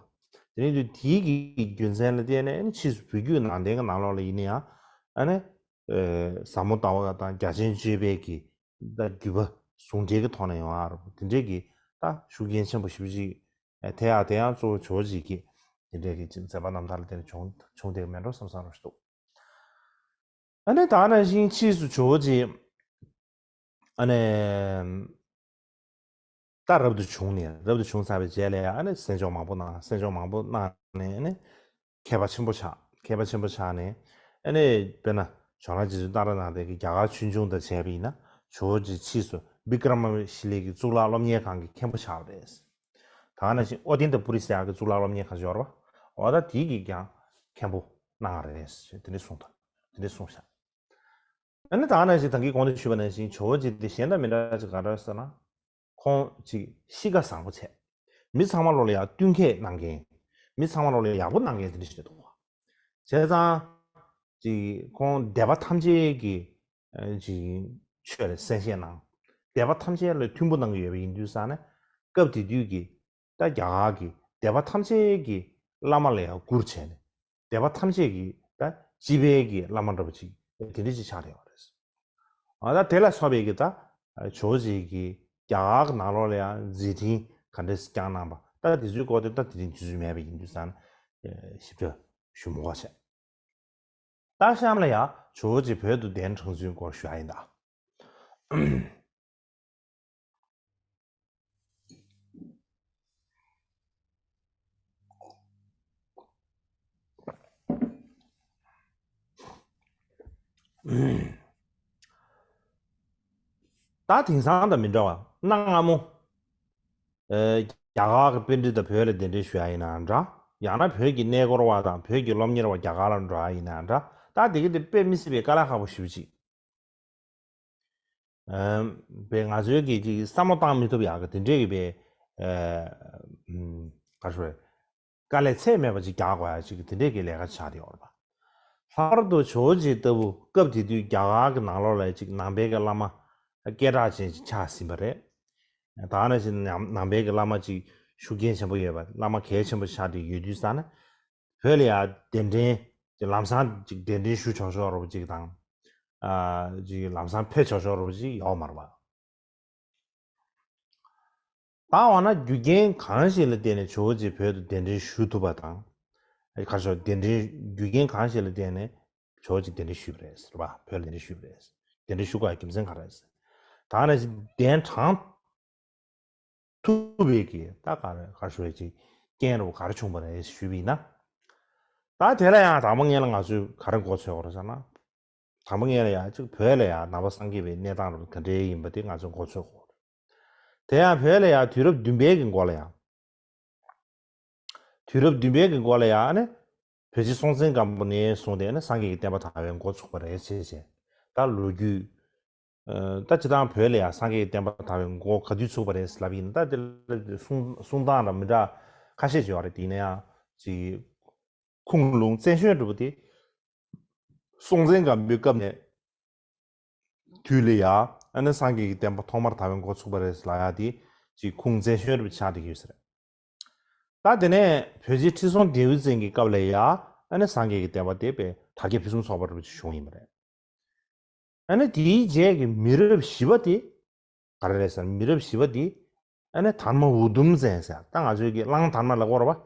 བ། དེ་ནས་དུས་དེའི་གི་རྒྱུ་མཚན་ལ་བརྟེན་ནས་ཨ་ནི་ཕྱིས་སུ་བོད་བརྒྱུད་ནང་བསྟན་གྱི་ནང་ལོགས་ལ་ཡིན་ན་ཡང་ཨ་ནི་ཟབ་མོ་ལྟ་བ་དང་རྒྱ་ཆེན་སྤྱོད་པའི་གི་ད་བརྒྱུད་པ་ཟུང་འབྲེལ་གྱི་ཐོག་ནས་ཡོང་ཡ་རུ་དེ་འདྲའི་གི་ད་ཤུགས་རྐྱེན་ཆེན་པོ་ཞེ་པོ་ཅིག་ཐེབས་ཡ་དེ་ཡང་གཙོ་བོ་ཇོ་བོ་རྗེ་གི་དེ་འདྲའི་གི་ཅིག་མཛད་པ་རྣམ་ཐར་ལ་བརྟེན་ནས་བྱུང་བྱུང་བསྡད་ཀྱི་མེད་འགྲོ་བསམ་བསམ་རུ་ཞིག་འདུག་ཨ་ནི་ད་ནང་བཞིན་ཕྱིས་སུ་ཇོ་བོ་རྗེ་ཨ་ནི་ད་རབ་ཏུ་བྱུང་ནས་རབ་ཏུ་བྱུང་ཚར་བའི་རྗེས་ལ་ཨ་ནི་གསན་སྦྱོང་མང་པོ་གནང་། གསན་སྦྱོང་མང་པོ་གནང་ནས་ཨ་ནི་མཁས་པ་ཆེན་པོ་ཆགས། མཁས་པ་ཆེན་པོ་ཆགས་ནས་ཨ་ནི་དཔེར་ན་ཇོ་ནང་རྗེ་བཙུན་ཏཱ་ར་ནཱ་ཐའི་གི་རྒྱ་གར་ཆོས་འབྱུང་དང་བྱས་པ་ཡིན་ན་ཇོ་བོ་རྗེ་ཕྱིས་སུ་བི་ཀྲ་མ་ཤི་ལའི་གི་གཙུག་ལག་སློབ་གཉེར་ཁང་གི་མཁན་པོ་ཆགས་པ་རེད། ད་ནང་བཞིན་ཨོ་ཏནྟ་པུ་རི་ཟེར་ཡག་གི་གཙུག་ལག་སློབ་གཉེར་ཁང་ཞིག་ཡོད་རེད་པ། འོ་ད་དེའི་གི་ཀྱང་མཁན་པོ་གནང་བ་རེད་ཟེར་དེ་འདྲ་གསུངས་དང་ དེ་འདྲས་གསུངས་ཤག་ཨ་ནི་ད་ནང་བཞིན་ད་གིན་གོང་དུ་ཞུས་པ་ནང་བཞིན་ཇོ་བོ་རྗེ་དེ་གཞན་དང་མི་འདྲ་ཅིག་ག་རེ་ཟེར་ན། ཁོང་ཅིག་གཤིས་ཀ་བཟང་པོ་བྱས། མི་ཚང་མ་ལོ་ལ་ཡང་བསྟུན་མཁས་གནང་མཁན། མི་ཚང་མ་ལོ་ལ་ཡང་ཡག་པོ་གནང་མཁན་དེ་འདྲ་ཞིག་རེད་འདུག་བྱས་ཙང་། ཅིག་ཁོང་དད་པ་ཐམས་ཅད་ཀྱི་ཨ་ཅིག་ཆོས་ལ་གསན་བཞེས་གནང་། དད་པ་ཐམས་ཅད་ལ་མཐུན་པོ་གནང་གི་ཡོད་པ་ཡིན་དུས་ཙང་ནས། སྐབས་དེ་དུས་ཀྱི་ད་རྒྱ་གར་གྱི་དད་པ་ཐམས་ཅད་ཀྱི་བླ་མ་ལ་ཡང་བཀུར་བྱས་ནས། དད་པ་ཐམས་ཅད་ཀྱི་ད་སྤྱི་པའི་གི་བླ་མ་འདྲ་པོ་ཅིག་དེ་འདྲ་ཅིག་ཆགས་བསྡད་པ་རེད། ཨ་ད་དེ་ལ་སོགས་པའི་གི་ད་ཇོ་བོ་རྗེ་གི་རྒྱ་གར་གྱི་ནང་ལོགས་ལ་ཡང་མཛད་འཕྲིན་ག་འདྲས་བསྐྱངས་གནང་པ། ད་དེ་ཚོའི་སྐོར་དེ་ད་དེ་རིང་དུས་ཚོད་མེད་པ་ཡིན་དུས་ཙང་ཞིབ་ཕྲ་ཞུ་མི་དགོས་བྱས། ད་གཤམ་ལ་ཡང་ཇོ་བོ་རྗེ་བོད་དུ་གདན་དྲངས་ཚུལ་སྐོར་ཞུ་ཡ་ཡིན་ད། ད་དེང་སང་དང་མི་འདྲ་བ། གནའ་སྔ་མོ། ཨ་རྒྱ་གར་གྱི་པཎ་ཌི་ཏ་བོད་ལ་གདན་འདྲེན་ཞུ་ཡ་ཡིན་ན་འདྲ། ཡང་ན་བོད་ཀྱི་གནས་སྐོར་བ་དང་བོད་ཀྱི་སློབ་གཉེར་བ་རྒྱ་གར་ལ་འགྲོ་ཡ་ཡིན་ན་འདྲ། ད་དེ་གི་དེ་དཔེ་མི་སྲིད་པའི་དཀའ་ལས་ཁག་པོ་ཞེ་པོ་ཅིག་ཨ་པའི་ང་ཚོའི་གི་ཅིག་བསམ་བློ་བཏང་མི་ཐུབ་ཡག་གི་དེ་འདྲས་ཀྱི་པའི་ཨ་ཨམ་ག་རེ་ཞུ་དགོས་རེད། དཀའ་ལས་ཚད་མེད་པ་ཅིག་རྒྱག་དགོས་ཡ་ཅིག་གི་དེ་འདྲས་ཀྱི་ལས་ཀ་ཆགས་བསྡད་ཡོད་རེད་པ། ལྷག་པར་དུ་ཇོ་བོ་རྗེ་ལྟ་བུ་སྐབས་དེ་དུས་རྒྱ་གར་གྱི་ནང་ལོགས་ལ་ཅིག་ནང་པའི་གི་བླ་མ་སྐད་གྲགས་ཅན་ཅིག་ཆགས་ཟིན་པ་རེད། ད་ནང་བཞིན་ནང་ནང་པའི་གི་བླ་མ་ཅིག་ཤུགས་རྐྱེན་ཆེན་པོ་ཡོད་པ། བླ་མ་གལ་ཆེན་པོ་ཆགས་བསྡད་ཡོད་དུས་ཙང་ནས། བོད་ལ་ཡང་གདན་འདྲེན་ཅིག་ལམ་སང་ཅིག་གདན་འདྲེན་ཞུ་ཆོག་ཆོག་འདྲ་པོ་ཅིག་དང་། ཨ་ཅིག་ལམ་སང་ཕེབས་ཆོག་ཆོག་འདྲ་པོ་ཅིག་ཡོད་མ་རེད་པ། ད་འོ་ན་རྒྱུ་རྐྱེན་གང་ཞིག་ལ་བརྟེན་ནས་ཇོ་བོ་རྗེ་བོད་དུ་གདན་འདྲེན་ཞུ་ཐུབ་པ་དང་། ཨ་ག་རེ་ཞུ། གདན་འདྲེན་རྒྱུ་རྐྱེན་གང་ཞིག་ལ་བརྟེན་ནས་ཇོ་བོ་རྗེ་གདན་འདྲེན་ཞུས་པ་རེད་ཟེར་བ། བོད་ལ་གདན་འདྲེན་ཞུས་པ་རེད། གདན་འདྲེན་ཞུ་དགོས་ཡ་རྒྱུ་མཚན་ག་རེ་རེད་ཟེར། ད་ནས་གདན་དྲངས་ཐུབ་པའི་གི་ད་ག་རེ་ག་རེ་ཞུ་བའི་ཅིག་རྐྱེན་རུ་ག་རེ་བྱུང་བ་རེད་ཞུས་པ་ཡིན་ན། ད་དེ་ལ་ཡང་དང་པོ་ངེད་ལ་ང་ཚོས་ག་རེ་མགོ་ཚོས་དགོས་རེད་ཟེར་ན། དང་པོ་ངེད་ལ་ཡང་ཅིག་བོད་ལ་ཡང་ནང་པ་སངས་རྒྱས་པའི་གནས་སྟངས་རུ་ག་འདྲའི་ཡིན་པ་དེ་ང་ཚོས་མགོ་ཚོས་དགོས་རེད། དེ་ཡང་བོད་ལ་ཡང་དུས་རབས་བདུན་པའི་གི་མགོ་ལ་ཡང་། དུས་རབས་བདུན་པའི་གི་མགོ་ལ་ཡང་ནི། བོད་རྗེ་སྲོང་བཙན་སྒམ་པོ་ནས་བཟུང་སྟེ་ནི་སངས་རྒྱས་ཀྱི་བསྟན་པ་དར་བའི་འགོ་ཚུགས་པ་རེད་ཅེས་བྱས། ད་ལོ་རྒྱུས། ཨ་ད་སྤྱིར་བཏང་བོད་ལ་ཡང་སངས་རྒྱས་ཀྱི་བསྟན་པ་དར་བའི་འགོ་ག་དུས་ཚུགས་པ་རེད་ལབ་ཡིན་ན། ད་དེ་ལ་གསུང་གསུང་སྟངས་ར་མི་འདྲ་ཁ་ཤས་ཅིག་ཡོད་རེད། དེ་ཡིན་ན་ཡང་ཅིག་ཁུངས་ལུང་བཙན་བྱོན་འདྲ་པོ་དེ། སྲོང་བཙན་སྒམ་པོའི་སྐབས་ནས། དུས་ལ་ཡ། ཨ་ནི་སངས་རྒྱས་ཀྱི་བསྟན་པ་ཐོག་མར་དར་བའི་འགོ་ཚུགས་པ་རེད་ལབ་ཡ་དེ་ཅིག་ཁུངས་བཙན་བྱོལ་རུ་ཆགས་བསྡད་ཀྱི་ཡོད་ས་རེད། ད་དེ་ནས་བོད་རྗེ་ཁྲི་སྲོང་ལྡེའུ་བཙན་གྱི་སྐབས་ལ་ཡ། ཨ་ནི་སངས་རྒྱས་ཀྱི་བསྟན་པ་དེ་དཔེ་དར་རྒྱས་ཕུན་སུམ་ཚོགས་པ་རུ་བྱུང་ཡིན་པ་རེད། ཨ་ནི་དེའི་རྗེས་ཀྱི་མི་རབས་བཞི་པ་དེ། ག་རེ་རེད་ཟེར་ན། མི་རབས་བཞི་པ་དེ། ཨ་ནི་དར་མ་འུ་དུམ་བཙན་ཟེར། ད་ང་ཚོའི་གི་གླང་དར་མ་ལབ་ཀྱི་ཡོད་རེད་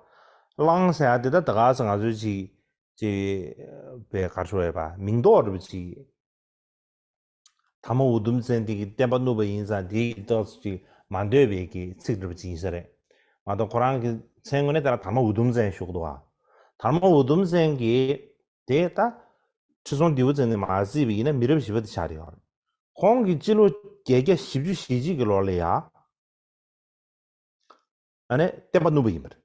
པ། གླང་ཟེར་ཡ་དེ་ད་ད་ག་ཟེ་ང་ཚོའི་ཅིག་ཅིག་དཔེ་ག་རེ་ཞུ་དགོས་རེད་པ། མིང་འདོགས་འདྲ་པོ་ཅིག་དར་མ་འུ་དུམ་བཙན་དེ་གིས་བསྟན་པ་བསྣུབས་པ་ཡིན་ཙང་། དེ་གི་ཏོག་ཙམ་ཅིག་མ་འདོད་པའི་གི་ཚིག་འདྲ་པོ་ཅིག་ཡིན་ས་རེད། མ་གཏོགས་ཁོ་རང་གི་མཚན་དངོས་གནས་དེ་ལ་དར་མ་འུ་དུམ་བཙན་ཞུ་གི་འདུག་པ། དར་མ་འུ་དུམ་བཙན་གྱིས་དེ་ད་ཁྲི་སྲོང་ལྡེའུ་བཙན་དེ་མ་བརྩིས་པ་ཡིན་ན་མི་རབས་བཞི་པ་དེ་ཆགས་བསྡད་ཡོད་རེད། ཁོང་གིས་སྤྱི་ལོ་བརྒྱད་བརྒྱ་བཞི་བཅུ་ཞེ་གཅིག་གི་ལོ་ལ་ཡ། ཨ་ནི་བསྟན་པ་བསྣུབས་པ་ཡིན་པ་རེད།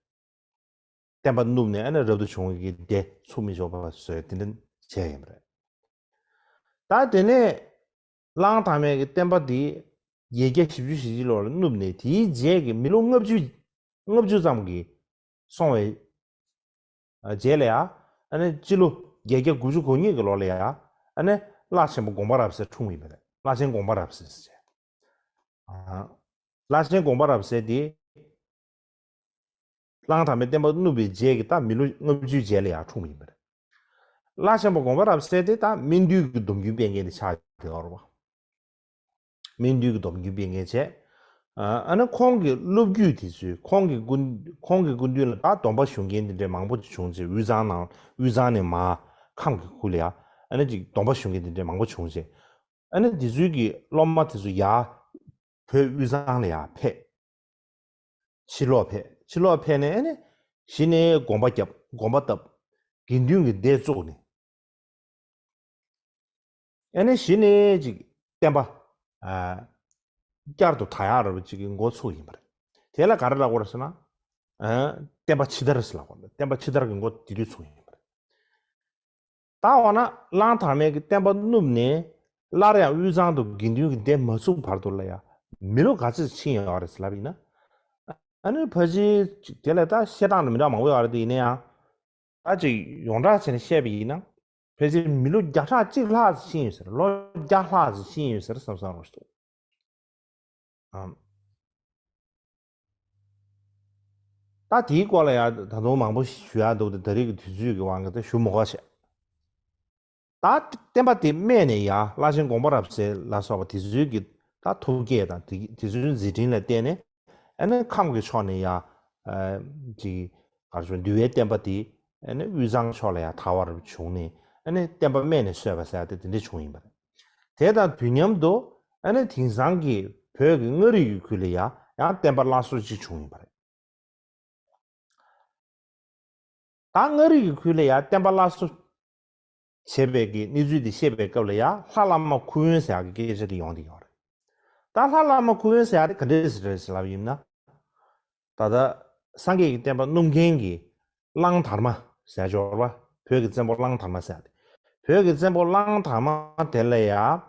བསྟན་པ་བསྣུབས་ནས་ཨ་ནི་རབ་ཏུ་བྱུང་བའི་གི་སྡེ་ཚུགས་མི་ཆོག་པ་བཟོས། དེ་འདྲ་བྱས་ཡིན་པ་རེད། ད་དེ་ནས་གླང་དར་མའི་གི་བསྟན་པ་འདི་བརྒྱད་བརྒྱ་བཞི་བཅུ་ཞེ་གཅིག་ལོ་ལ་བསྣུབས་ནས། དེའི་རྗེས་ཀྱི་མི་ལོ་ལྔ་བཅུ། ལྔ་བཅུ་ཙམ་གྱི་སོང་བའི་རྗེས་ལ་ཡ། ཨ་ནི་སྤྱི་ལོ་བརྒྱད་བརྒྱ་དགུ་བཅུ་གོ་གཉིས་ཀྱི་ལོ་ལ་ཡ། ཨ་ནི་བླ་ཆེན་པོ་དགོངས་པ་རབ་གསལ་འཁྲུངས་ཡིན་པ་རེད། བླ་ཆེན་དགོངས་པ་རབ་གསལ་ཟེར། ཨ། བླ་ཆེན་དགོངས་པ་རབ་གསལ་དེ། གླང་དར་མའི་བསྟན་པ་བསྣུབས་པའི་རྗེས་ཀྱི་ད་མི་ལོ་ལྔ་བཅུའི་རྗེས་ལ་ཡ་འཁྲུངས་ཡིན་པ་རེད། བླ་ཆེན་པོ་དགོངས་པ་རབ་གསལ་དེ་ད་སྨིན་གདུལ་གྱི་སྡོམ་རྒྱུན་སྤེལ་མཁན་དེ་ཆགས་བསྡད་ཡོད་རེད་པ། སྨིན་གདུལ་གྱི་སྡོམ་རྒྱུན་སྤེལ་མཁན་བྱས། ཨ་ནི་ཁོང་གི་སློབ་བརྒྱུད་དེ་ཚོས། ཁོང་གི་སྐུ། ཁོང་གི་སྐུ་མདུན་ལ་ད་སྡོམ་པ་ཞུ་མཁན་དེ་འདྲའི་མང་པོ་ཅིག་བྱུང་རྗེས། དབུས་གཙང་ནང་། དབུས་གཙང་ནས་མར་ཁམས་ཀྱི་ཁུལ་ལ་ཡ། ཨ་ནི་ཅིག་སྡོམ་པ་ཞུ་མཁན་དེ་འདྲའི་མང་པོ་བྱུང་རྗེས། ཨ་ནི་དེ་ཚོའི་གི་སློབ་མ་དེ་ཚོ་ཡར་བོད་དབུས་གཙང་ལ་ཡར་ཕེབས། ཕྱིར་ལོག་ཕེབས། ཕྱིར་ལོག་ཕེབས་ནས་ཨ་ནི་གཞི་ནས་དགོན་པ་བརྒྱབ། དགོན་པ་བཏབ། དགེ་འདུན་གྱི་སྡེ་བཙུགས་ནས། ཨ་ནི་གཞི་ནས་ཅིག་བསྟན་པ། ཨ། བསྐྱར་དུ་དར་ཡག་འདྲ་པོ་ཅིག་གི་འགོ་ཚུགས་ཡིན་པ་རེད། དེ་ལ་ག་རེ་ལབ་དགོས་རེད་ཟེར་ན། ཨ། བསྟན་པ་ཕྱི་དར་ཟེར་ལབ་དགོས་རེད། བསྟན་པ་ཕྱི་དར་གྱི་འགོ་དེ་དུས་ཚུགས་ཡིན་པ་རེད། ད་འོ་ན་གླང་དར་མས་ཀྱི་བསྟན་པ་བསྣུབས་ནས་སླར་ཡང་དབུས་གཙང་དུ་དགེ་འདུན་གྱི་སྡེ་མ་ཚུགས་བར་དུ་ལ་ཡང་མི་ལོ་ག་ཚོད་ཕྱིན་ཡོད་རེད་ལབ་ཡིན་ན། ཨ་ནི་ཕལ་ཆེར་དེ་ལས་ད་བཤད་སྟངས་དང་མི་འདྲ་མང་པོ་ཡོད་རེད། དེ་ཡིན་ན་ཡང་ད་ཅིག་ཡོངས་གྲགས་བྱས་ནས་བཤད་པ་ཡིན་ན། ཕལ་ཆེར་མི་ལོ་བརྒྱ་ཕྲག་གཅིག་ལྷག་ཙམ་ཕྱིན་ཡོད་ཟེར། ལོ་བརྒྱ་ལྷག་ཙམ་ཕྱིན་ཡོད་ཟེར་བསམ་བསམ་རོགས་ཞུ། ཨམ། ད་དེའི་སྐོར་ལ་ཡང་ད་དུང་མང་པོ་ཞུ་ཡག་འདུག་སྟེ། ད་རེས་ཀྱི་དུས་ཚོད་ཀྱི་དབང་གིས་ད་ཞུ་མི་དགོས་བྱས། ད་བསྟན་པ་དེ་སྨད་ནས་ཡར་བླ་ཆེན་དགོངས་པ་རབ་གསལ་ལ་སོགས་པ་དེ་ཚོའི་གི་ད་ཐུགས་བསྐྱེད་དང་དེ་དེ་ཚོའི་མཛད་འཕྲིན་ལ་བརྟེན་ནས། ཨ་ནི་ཁམས་ཀྱི་ཕྱོགས་ནས་ཡར་ཨ་ཅིག་ག་རེ་ཞུ། འདུལ་བའི་བསྟན་པ་དེ་ཨ་ནི་དབུས་གཙང་ཕྱོགས་ལ་ཡར་དར་བར་བྱུང་ནས། ཨ་ནི་བསྟན་པ་སྨད་ནས་གསོས་པ་ཟེར་ཡག་དེ་དེ་འདྲ་བྱུང་ཡིན་པ་རེད། དེ་དང་དུས་མཉམ་དུ་ཨ་ནི་དེང་སང་གི་བོད་ཀྱི་མངའ་རིས་ཀྱི་ཁུལ་ལ་ཡང་ཡང་བསྟན་པ་སླར་གསོ་ཅིག་བྱུང་ཡོད་པ་རེད། ད་མངའ་རིས་ཀྱི་ཁུལ་ལ་ཡང་བསྟན་པ་སླར་གསོ་བྱས་པའི་གི་གནས་ཚུལ་དེ་བཤད་པའི་སྐབས་ལ་ཡང་ལྷ་བླ་མ་ཁུ་དབོན་ཟེར་ཡག་གི་སྐད་ཆ་དེ་ཡོང་གི་ཡོད་རེད། ད་ལྷ་བླ་མ་ཁུ་དབོན་ཟེར་ཡག་དེ་ག་འདྲས་ཟེར་རེད་ཟེར་ལབ་ཡིན་ན། ད་ལྟ་སངས་རྒྱས་ཀྱི་བསྟན་པ་བསྣུབས་མཁན་གྱི་གླང་དར་མ་ཟེར་ཡག་ཅིག་ཡོད་རེད་པ། བོད་ཀྱི་བཙན་པོ་གླང་དར་མ་ཟེར་ཡག་དེ། བོད་ཀྱི་བཙན་པོ་གླང་དར་མ་དེ་ལ་ཡང་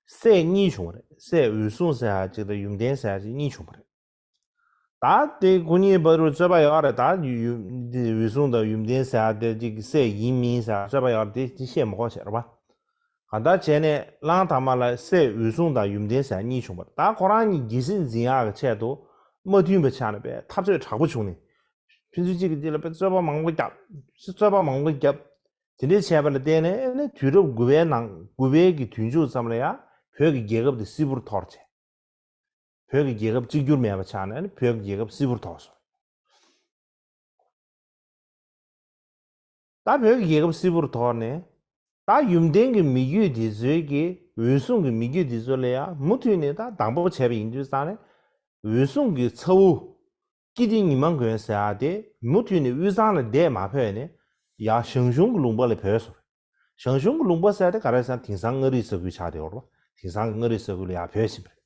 སྲས་གཉིས་བྱུང་བ་རེད། སྲས་འོད་སྲུང་ཟེར་ཡག་ཅིག་དང་ཡུམ་བརྟན་ཟེར་ཡག་ཅིག་གཉིས་བྱུང་བ་རེད། ད་དེ་ཁོ་གཉིས་བར་དུ་རྩོད་པ་ཡོད་རེད། ད་ཡུ་ཡུ་འདི་འོད་སྲུང་དང་ཡུམ་བརྟན་ཟེར་ཡག་དེ་གཅིག་གི་སྲས་ཡིན་མིན་ཟེར་ཡག་རྩོད་པ་ཡོད་རེད། དེ་དེ་བཤད་མི་དགོས་བྱས་རེད་པ། གང་ལྟར་བྱས་ནས་གླང་དར་མ་ལ་སྲས་འོད་སྲུང་དང་ཡུམ་བརྟན་ཟེར་ཡག་གཉིས་བྱུང་བ་རེད། ད་ཁོ་རང་གཉིས་རྒྱལ་སྲིད་འཛིན་ཡག་གི་ཆེད་དུ་མ་མཐུན་པའི་ཆ་ནས་དཔེ་འཐབ་རྩོད་དྲག་པོ་བྱུང་ནས། ཕན་ཚུན་གཅིག་གིས་གཅིག་ལ་དཔེ་རྩོད་པ་མང་པོ་བརྒྱབ། རྩོད་པ་མང་པོ་བརྒྱབ། དེ་འདྲས་བྱས་པ་ལ་བརྟེན་ནས་ཨ་ནི་དུས་རབས་དགུ་པའི་ནང་དགུ་པའི་གི་དུས་མཇུག་ཙམ་ལ་ཡང་བོད་ཀྱི་རྒྱལ་ཁབ་དེ་སིལ་བུར་འཐོར་བྱས། བོད་ཀྱི་རྒྱལ་ཁབ་གཅིག་གྱུར་མེད་པ་ཆགས་ནས་ཨ་ནི་བོད་ཀྱི་རྒྱལ་ཁབ་སིལ་བུར་འཐོར་སོང་། ད་བོད་ཀྱི་རྒྱལ་ཁབ་སིལ་བུར་འཐོར་ནས། ད་ཡུམ་བརྟན་གྱི་མི་རྒྱུད་དེ་ཚོའི་གི་འོད་སྲུང་གི་མི་རྒྱུད་དེ་ཚོ་ལ་ཡང་མུ་མཐུད་ནས་ད་སྡང་པོ་བྱས་པ་ཡིན་དུས་ཙང་ནས། འོད་སྲུང་གི་ཚ་བོ་སྐྱིད་ལྡེ་ཉི་མ་མགོན་ཟེར་ཡག་དེ་མུ་མཐུད་ནས་དབུས་གཙང་ལ་བསྡད་མ་ཕོད་ནས་ཡར་ཞང་ཞུང་གི་ལུང་པ་ལ་བྲོས་སོང་། ཞང་ཞུང་གི་ལུང་པ་ཟེར་ཡག་དེ་ག་རེ་ཟེར་ན་དེང་སང་མངའ་རིས་ས་ཁུལ་ཆགས་བསྡད་ཡོད་རེད་པ། དེང་སང་གི་མངའ་རིས་ས་ཁུལ་ལ་ཡར་བྲོས་ཕྱིན་པ་རེད།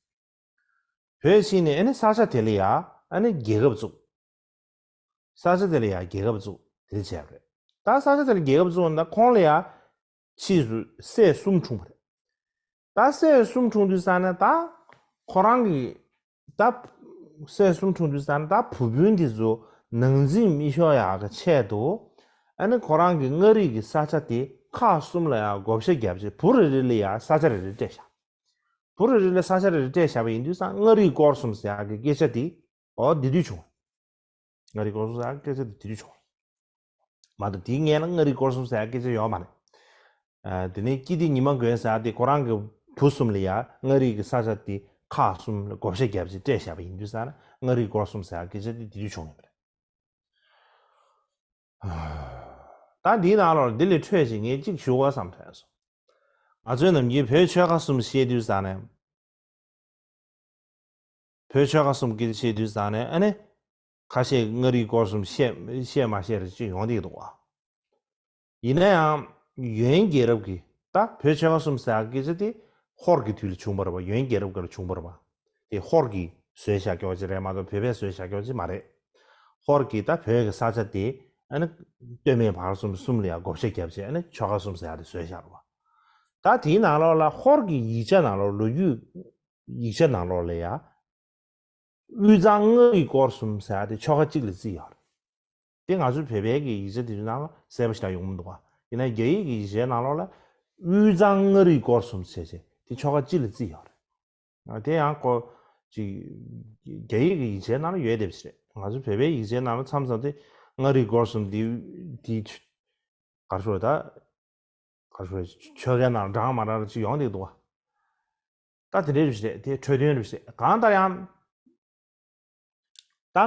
བྲོས་ཕྱིན་ནས་ཨ་ནི་ས་ཆ་དེ་ལ་ཡང་ཨ་ནི་རྒྱལ་ཁབ་བཙུགས། ས་ཆ་དེ་ལ་ཡང་རྒྱལ་ཁབ་བཙུགས་དེ་འདྲ་བྱས་པ་རེད། ད་ས་ཆ་དེ་ལ་རྒྱལ་ཁབ་བཙུགས་ན་ད་ཁོང་ལ་ཡང་ཕྱིས་སུ་སྲས་གསུམ་འཁྲུངས་པ་རེད། ད་སྲས་གསུམ་འཁྲུངས་དུས་ཙང་ནས་ད་ཁོ་རང་གི་ད་སྲས་གསུམ་འཁྲུངས་དུས་ཙང་ནས་ད་བུ་སྤུན་དེ་ཚོ་ནང་འཛིང་མི་ཤོར་ཡག་གི་ཆེད་དུ། ཨ་ནི་ཁོ་རང་གི་མངའ་རིས་ཀྱི་ས་ཆ་དེ་ཁག་གསུམ་ལ་ཡང་བགོ་བཤའ་བརྒྱབ་བྱས། བུ་རེ་རེ་ལ་ཡང་ས་ཆ་རེ་རེ་སྤྲད་བཞག་བུ་རེ་རེ་ལ་ས་ཆ་རེ་རེ་སྤྲད་བཞག་པ་ཡིན་དུས་ཙང་མངའ་རིས་སྐོར་གསུམ་ཟེར་ཡག་གི་སྐད་ཆ་དེ་འོ་དེ་དུས་བྱུང་། མངའ་རིས་སྐོར་གསུམ་ཟེར་ཡག་གི་སྐད་ཆ་དེ་དེ་དུས་བྱུང་། མ་གཏོགས་དེའི་སྔོན་ལ་མངའ་རིས་སྐོར་གསུམ་ཟེར་ཡག་སྐད་ཆ་ཡོད་མ་རེད། ཨ་དེ་ནས་སྐྱིད་ལྡེ་ཉི་མ་མགོན་ཟེར་ཡག་དེ་ཁོ་རང་གི་བུ་གསུམ་ལ་ཡང་མངའ་རིས་ཀྱི་ས་ཆ་དེ་ཁག་གསུམ་ལ་བགོ་བཤའ་བརྒྱབ་བྱས་སྤྲད་བཞག་པ་ཡིན་དུས་ཙང་ནས་མངའ་རིས་སྐོར་གསུམ་ཟེར་ཡག་སྐད་ཆ་དེ་དེ་དུས་བྱུང་ཡོད་པ་རེད། ད་འདིའི་ནང་ལོགས་ལ་འདི་ལས་འཕྲོས་ཤིག་ངས་གཅིག་ཞུ་དགོས་བསམ་དྲན་སོང་། ང་ཚོའི་ནམ་རྒྱུན་བོད་ཆོལ་ཁ་གསུམ་བཤད་དུས་ཙང་ནས། བོད་ཆོལ་ཁ་གསུམ་སྐད་ཆ་བཤད་དུས་ཙང་ནས་ཨ་ནི། ཁ་ཤས་མངའ་རིས་སྐོར་གསུམ་བཤད་བཤད་མ་བཤད་རེ་ཅིག་ཡོང་བསྡད་ཀྱི་འདུག་བ། ཡིན་ན་ཡང་། ཡོན་རྒྱལ་རབས་ཀྱི་ད་བོད་ཆོལ་ཁ་གསུམ་ཟེར་ཡག་སྐད་ཆ་དེ་ཧོར་གྱི་དུས་ལ་བྱུང་བ་རེད་བ། ཡོན་རྒྱལ་རབས་སྐབས་ལ་བྱུང་བ་རེད་བ། དེ་ཧོར་གྱིས་བཟོས་བཞག་རྒྱུ་ཅིག་རེད་མ་གཏོགས་བོད་པས་བཟོས་བཞག་རྒྱུ་ཅིག་མ་རེད། ཧོར་གྱིས་ད་བོད་ཀྱི་ས་ཆ་དེ་ཨ་ནི་སྟོད་སྨད་བར་གསུམ་གསུམ་ལ་ཡང་བགོ་བཤའ་བརྒྱབ་བྱས་ཨ་ནི་ཆོལ་ཁ་གསུམ་ཟེར་ཡག་དེ་བཟོས་བཞག་རེད་བ། ད་དེའི་ནང་ལོགས་ལ་ཧོར་གྱི་ཡིག་ཆ་ནང་ལོགས་ལོ་རྒྱུས་ཡིག་ཆ་ནང་ལོགས་ལ་ཡང་། དབུས་གཙང་མངའ་རིས་སྐོར་གསུམ་ཟེར་ཡག་དེ་ཆོལ་ཁ་གཅིག་ལ་བརྩིས་ཡོད་རེད། དེ་ང་ཚོའི་བོད་པའི་གི་ཡིག་ཆ་དེ་ཚོའི་ནང་ལ་གསལ་པོ་ཞེ་དྲག་ཡོང་མི་འདུག་བ། ཡིན་ན་རྒྱ་ཡིག་གི་ཡིག་ཆའི་ནང་ལོགས་ལ་དབུས་གཙང་མངའ་རིས་སྐོར་གསུམ་ཟེར་བྱས་དེ་ཆོལ་ཁ་གཅིག་ལ་བརྩིས་ཡོད་རེད། དེ་ཡང་ཁོ་ཅིག་རྒྱ་ཡིག་གི་ཡིག་ཆའི་ནང་ལ་ཡོད་བསྡད་པ་ཞིག་རེད། ང་ཚོ་བོད་པའི་ཡིག་ཆའི་ནང་ལ་མཚམས་མཚམས་དེ་མངའ་རིས་སྐོར་གསུམ་དེ་དེ་ག་རེ་ཞུ་དགོས་རེད་ད། ག་རེ་ཞུ་དགོས་རེད། ཆོལ་ཁའི་ནང་ལ་འདྲ་མ་འདྲ་ཅིག་ཡོང་བསྡད་འདུག་བ། ད་དེ་འདྲའི་རིགས་རེད། དེ་འཕྲོས་དོན་རིགས་རེད། གང་ལྟར་ཡང་། ད་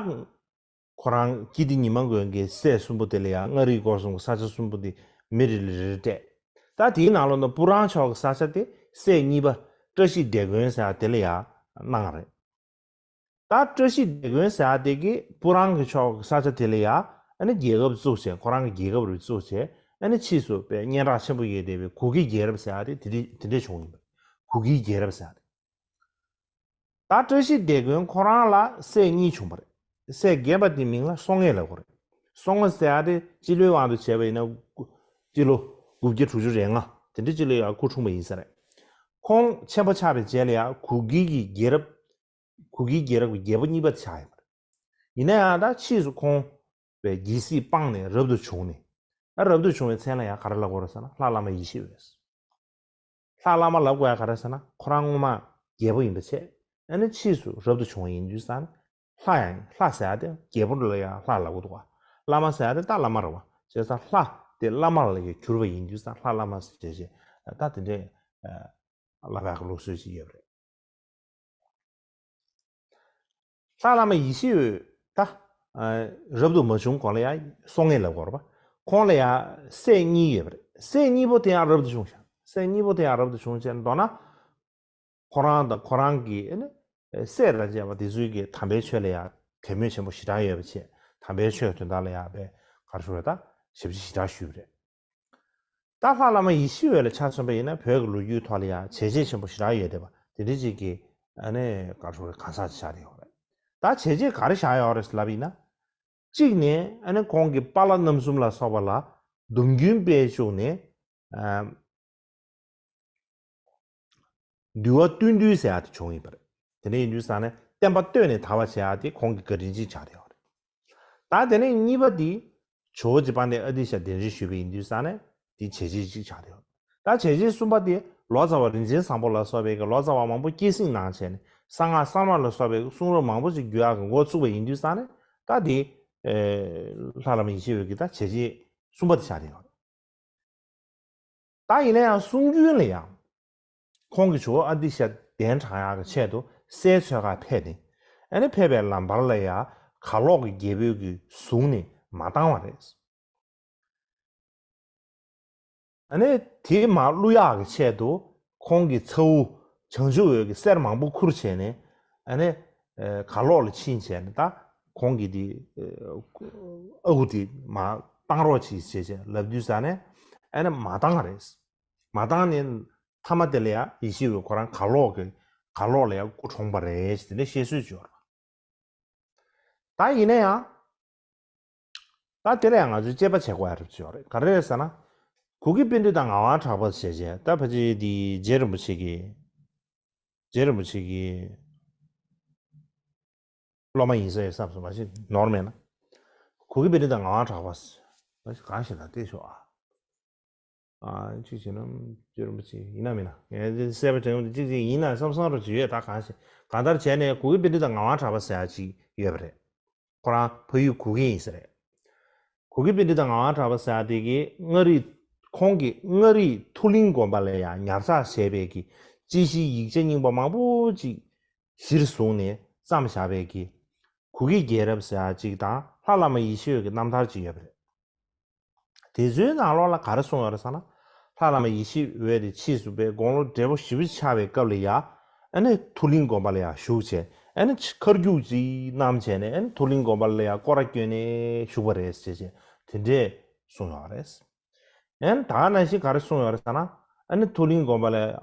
ཁོ་རང་སྐྱིད་ལྡེ་ཉི་མ་མགོན་གྱི་སྲས་གསུམ་པོ་དེ་ལ་ཡང་མངའ་རིས་སྐོར་གསུམ་གྱི་ས་ཆ་གསུམ་པོ་དེ་མི་རེ་ལ་རེ་རེ་སྤྲད། ད་དེའི་ནང་ལོགས་ན་སྤུ་རང་ཕྱོགས་ཀྱི་ས་ཆ་དེ་སྲས་གཉིས་པ་བཀྲ་ཤིས་སྡེ་དགོན་ཟེར་ཡག་དེ་ལ་ཡང་གནང་བ་རེད། ད་བཀྲ་ཤིས་སྡེ་དགོན་ཟེར་ཡག་དེ་གིས་སྤུ་རང་གི་ཕྱོགས་ཀྱི་ས་ཆ་དེ་ལ་ཡང་ཨ་ནི་རྒྱལ་ཁབ་བཙུགས་བྱས། ཁོ་རང་གི་རྒྱལ་ཁབ་རེ་བཙུགས་བྱས། ཨ་ནི་ཕྱིས་སུ་དཔེ་སྙན་གྲགས་ཆེན་པོ་ཡོད་བསྡད་པའི་གུ་གེ་རྒྱལ་རབས་ཟེར་ཡག་དེ་དེ་འདྲ་དེ་འདྲ་བྱུང་ཡིན་པ། གུ་གེ་རྒྱལ་རབས་ཟེར་ཡག་དེ། ད་བཀྲ་ཤིས་སྡེ་དགོན་ཁོ་རང་ལ་སྲས་གཉིས་བྱུང་བ་རེད། སྲས་རྒན་པ་དེའི་མིང་ལ་བསོད་སྔས་ལབ་དགོས་རེད། བསོད་སྔས་ཟེར་ཡག་དེ་སྤྱི་ལོའི་དབང་དུ་བྱས་པ་ཡིན་ན། སྤྱི་ལོ་ དགུ་བརྒྱ་དྲུག་ཅུ་རེ་ལྔ་དེ་འདྲ་ཅིག་ལ་ཡང་སྐུ་འཁྲུངས་པ་ཡིན་ས་རེད། ཁོང་ཆེན་པོ་ཆགས་པའི་རྗེས་ལ་ཡང་གུ་གེ་གི་རྒྱལ་རབས། གུ་གེའི་རྒྱལ་རབས་ཀྱི་རྒྱལ་པོ་གཉིས་པ་དེ་ཆགས་ཡོད་པ་རེད། ཡིན་ན་ཡང་ད་ཕྱིས་སུ་ཁོང་པའི་རྒྱལ་སྲིད་སྤངས་ནས་རབ་ཏུ་བྱུང་ནས། ཨ་རབ་ཏུ་བྱུང་བའི་མཚན་ལ་ཡང་ག་རེ་ལབ་དགོས་རེད་ཟེར་ན་ལྷ་བླ་མ་ཡེ་ཤེས་འོད། ལྷ་བླ་མ་ལབ་དགོས་ཡ་ག་རེ་ཟེར་ན་ཁོ་རང་སྔོན་མ་རྒྱལ་པོ་ཡིན་པ་བྱས། ཨ་ནི་ཕྱིས་སུ་རབ་ཏུ་བྱུང་བ་ཡིན་དུས་ཙང་ལྷ་ཡང་ལྷ་ཟེར་ཡ་དེ་རྒྱལ་པོ་ལ་ཡང་ལྷ་ལབ་དགོས་འདུག་བ། བླ་མ་ཟེར་ཡ་དེ་ད་བླ་མ་རེད་བ། བྱས་ཙང་ལྷ་དེ་བླ་མ་ལ་ཡང་གྱུར་པ་ཡིན་དུས་ཙང་ལྷ་བླ་མ་ཟེར་བྱས་བྱས་ད་དེ་འདྲའི་ལབ་ཡ་གི་ལུགས་སྲོལ་ཅིག་ཡོད་པ་རེད། ལྷ་བླ་མ་ཡེ་ཤེས་འོད་ད། རབ་ཏུ་མ་བྱུང་གོང་ལ་ཡང་སྲོག་ངེས་ལབ་དགོས་རེད་པ། ཁོང་ལ་ཡང་སྲས་གཉིས་ཡོད་པ་རེད། སྲས་གཉིས་པོ་དེ་ཡང་རབ་ཏུ་བྱུང་ཤག་སྲས་གཉིས་པོ་དེ་ཡང་རབ་ཏུ་བྱུང་བྱས་མདོར་ན། ཁོ་རང་དང་ཁོ་རང་གི་ཨེ་ནི་སྲས་དང་བཅས་པ་དེ་ཚོའི་གི་དམ་པའི་ཆོས་ལ་ཡང་དད་མོས་ཆེན་པོ་ཞེ་དྲག་ཡོད་པ་བྱས། དམ་པའི་ཆོས་དོན་དག་ལ་ཡང་དཔེ་ག་རེ་ཞུ་རེད་ད། ཞབས་ཕྱི་ཞེ་དྲག་ཞུས་པ་རེད། ད་ལྷ་བླ་མ་ཡེ་ཤེས་འོད་ལ་ཆ་མཚོན་པ་ཡིན་ན་བོད་ཀྱི་ལོ་རྒྱུས་ཐོག་ལ་ཡང་བྱས་རྗེས་ཆེན་པོ་ཞེ་དྲག་ཡོད་བསྡད་པ་དེ་འདྲ་ཅིག་གི་ཨ་ནི་ག་རེ་ཞུ་རེད་གང་ཟག་ཅིག་ཆགས་བསྡད་ཡོད་རེད། ད་བྱས་རྗེས་ག་རེ་བཞག་ཡོད་རེད་ལབ་ཡིན་ན། གཅིག་ནས་ཨ་ནི་ཁོང་གིས་པཱ་ལགས་རྣམ་གསུམ་ལ་སོགས་པ་ལ་སྡོམ་རྒྱུན་སྤེལ་བཅུག་ནས། ཨ། འདུལ་བ་བསྟུན་གྲོས་ཟེར་ཡག་དེ་བྱུང་ཡོད་པ་རེད། དེ་འདྲ་ཡིན་དུས་ཙང་ནས་བསྟན་པ་བཏོད་ནས་དར་བ་བྱེད་ཡག་དེ་ཁོང་གི་བཀའ་དྲིན་ཅིག་ཆགས་བསྡད་ཡོད་རེད། ད་དེ་ནས་གཉིས་པ་དེ་ཇོ་བོ་རྗེ་དཔལ་ལྡན་ཨ་ཏི་ཤ་གདན་འདྲེན་ཞུས་པ་ཡིན་དུས་ཙང་ནས་དེ་བྱས་རྗེས་ཅིག་ཆགས་བསྡད་ཡོད་རེད། ད་བྱས་རྗེས་གསུམ་པ་དེ་ལོ་ཙཱ་བ་རིན་ཆེན་བཟང་པོ་ལ་སོགས་པའི་གི་ལོ་ཙཱ་བ་མང་པོ་སྐྱེད་སྲིང་གནང་བྱས་ནས་གསང་སྔགས་གསར་མ་ལ་སོགས་པའི་གསུང་རབ་མང་པོ་ཞིག་བརྒྱུད་ཡག་གི་འགོ་བཙུགས་པ་ཡིན་དུས་ཙང་ནས་ད་དེ་ལྷ་བླ་མ་ཡེ་ཤེས་འོད་ཀྱི་ད་བྱས་རྗེས་གསུམ་པ་དེ་ཆགས་བསྡད་ཡོད་རེད། ད་ཡིན་ན་ཡང་གསུང་རྒྱུན་ལ་ཡང་། ཁོང་གིས་ཇོ་བོ་ཨ་ཏི་ཤ་གདན་དྲངས་ཡག་གི་ཆེད་དུ་སའི་མཚོ་ཁར་ཕེབས་ནས། ཨ་ནི་ཕེབས་པའི་ལམ་བར་ལ་ཡང་གར་ལོག་གི་རྒྱལ་པོའི་གི་གཟུངས་ནི་མ་བཏང་བ་རེད། ཨ་ནི་དེ་མར་བླུག་ཡག་གི་ཆེད་དུ་ཁོང་གི་ཚ་བོ་བྱང་ཆུབ་འོད་ཀྱིས་གསེར་མང་པོ་ཁུར་བྱས་ནས། ཨ་ནི་གར་ལོག་ལ་ཕྱིན་བྱས་ནས་ད་ཁོང་གི་དེ་ཨ་ཁུ་དེ་མར་བཏང་རོགས་གྱིས་བྱས་བྱས་ལབ་དུས་ཙང་ནས་ཨ་ནི་མ་བཏང་བ་རེད། མ་བཏང་ནས་མཐའ་མ་དེ་ལ་ཡང་ཡེ་ཤེས་འོད་ཁོ་རང་གར་ལོག་གི་གར་ལོག་ལ་ཡང་སྐུ་གྲོངས་པ་རེད་ཟེར་ནས་བཤད་སྲོལ་ཅིག་ཡོད་རེད། ད་ཡིན་ན་ཡང་། ད་དེ་ལ་ཡང་ང་ཚོས་དཔྱད་པ་བྱེད་དགོས་ཡ་རེད་ཅིག་ཡོད་རེད། ག་རེ་རེད་ཟེར་ན། གུ་གེ་པཎྜི་ཏ་ངག་དབང་གྲགས་པ་ཟེར་བྱས་ད་ཕལ་ཆེར་དེ་རྗེ་རིན་པོ་ཆེ་གི། རྗེ་རིན་པོ་ཆེ་གི་སློབ་མ་ཡིན་ས་ཡོད་བསམ་སོང་། མ་གཞི་ནོར་མེད་ན། གུ་གེ་པཎྜི་ཏ་ངག་དབང་གྲགས་པ་ཟེར། མ་གཞི་གང་ཞིག་ན་བལྟས་ཤོག་ཨ། ཨ་གཅིག་བྱས་ན་རྗེ་རིན་པོ་ཆེ་ཡིན་ན་མིན་ན་ངས་གསལ་པོ་དྲན་གྱི་མི་འདུག་གཅིག་གཅིག་ཡིན་ན་བསམ་བསམ་རོ་ཅིག་ཡོད། ད་གང་ཞིག་གང་ལྟར་བྱས་ནས་གུ་གེ་པཎྜི་ཏ་ངག་དབང་གྲགས་པ་ཟེར་ཡ་ཅིག་ཡོད་པ་རེད། ཁོ་རང་ཕ་ཡུལ་གུ་གེ་ཡིན་ས་རེད། གུ་གེ་པཎྜི་ཏ་ངག་དབང་གྲགས་པ་ཟེར་ཡ་དེ་གིས་མངའ་རིས། ཁོང་གིས་མངའ་རིས་མཐོ་གླིང་དགོན་པ་ལ་ཡང་ཉར་ཚགས་བྱས་པའི་གི་དཔྱད་གཞིའི་ཡིག་ཆ་རྙིང་པ་མང་པོ་ཅིག་གཞིར་བཟུང་ནས་བརྩམས་བཞག་པའི་གི་གུ་གེ་རྒྱལ་རབས་ཟེར་ཡ་ཅིག་དང་ལྷ་བླ་མ་ཡེ་ཤེས་འོད་ཀྱི་རྣམ་ཐར་ཅིག་ཡོད་པ་རེད། དེ་ཚོའི་ནང་ལོགས་ལ་ག་རེ་གསུངས་ཡོད་རེད་ཟེར་ན། ལྷ་བླ་མ་ཡེ་ཤེས་འོད་དེ་ཕྱིས་སུ་དཔེ་དགུང་ལོ་བགྲེས་པོ་ཞེ་པོ་ཆགས་པའི་སྐབས་ལ་ཡ། ཨ་ནི་མཐོ་གླིང་དགོན་པ་ལ་ཡ་བཞུགས་བྱས། ཨ་ནི་ཁ་རྒྱུག་ཅིག་བསྣམས་བྱས་ནས་ཨ་ནི་མཐོ་གླིང་དགོན་པ་ལ་ཡ་སྐོར་ར་བསྐྱོན་ནས་བཞུགས་པ་རེད་ཟེར་བྱས་དེ་འདྲས་གསུངས་ཡོད་རེད། ཨ་ནི་ད་ནང་བཞིན་ག་རེ་གསུངས་ཡོད་རེད་ཟེར་ན། ཨ་ནི་མཐོ་གླིང་དགོན་པ་ལ་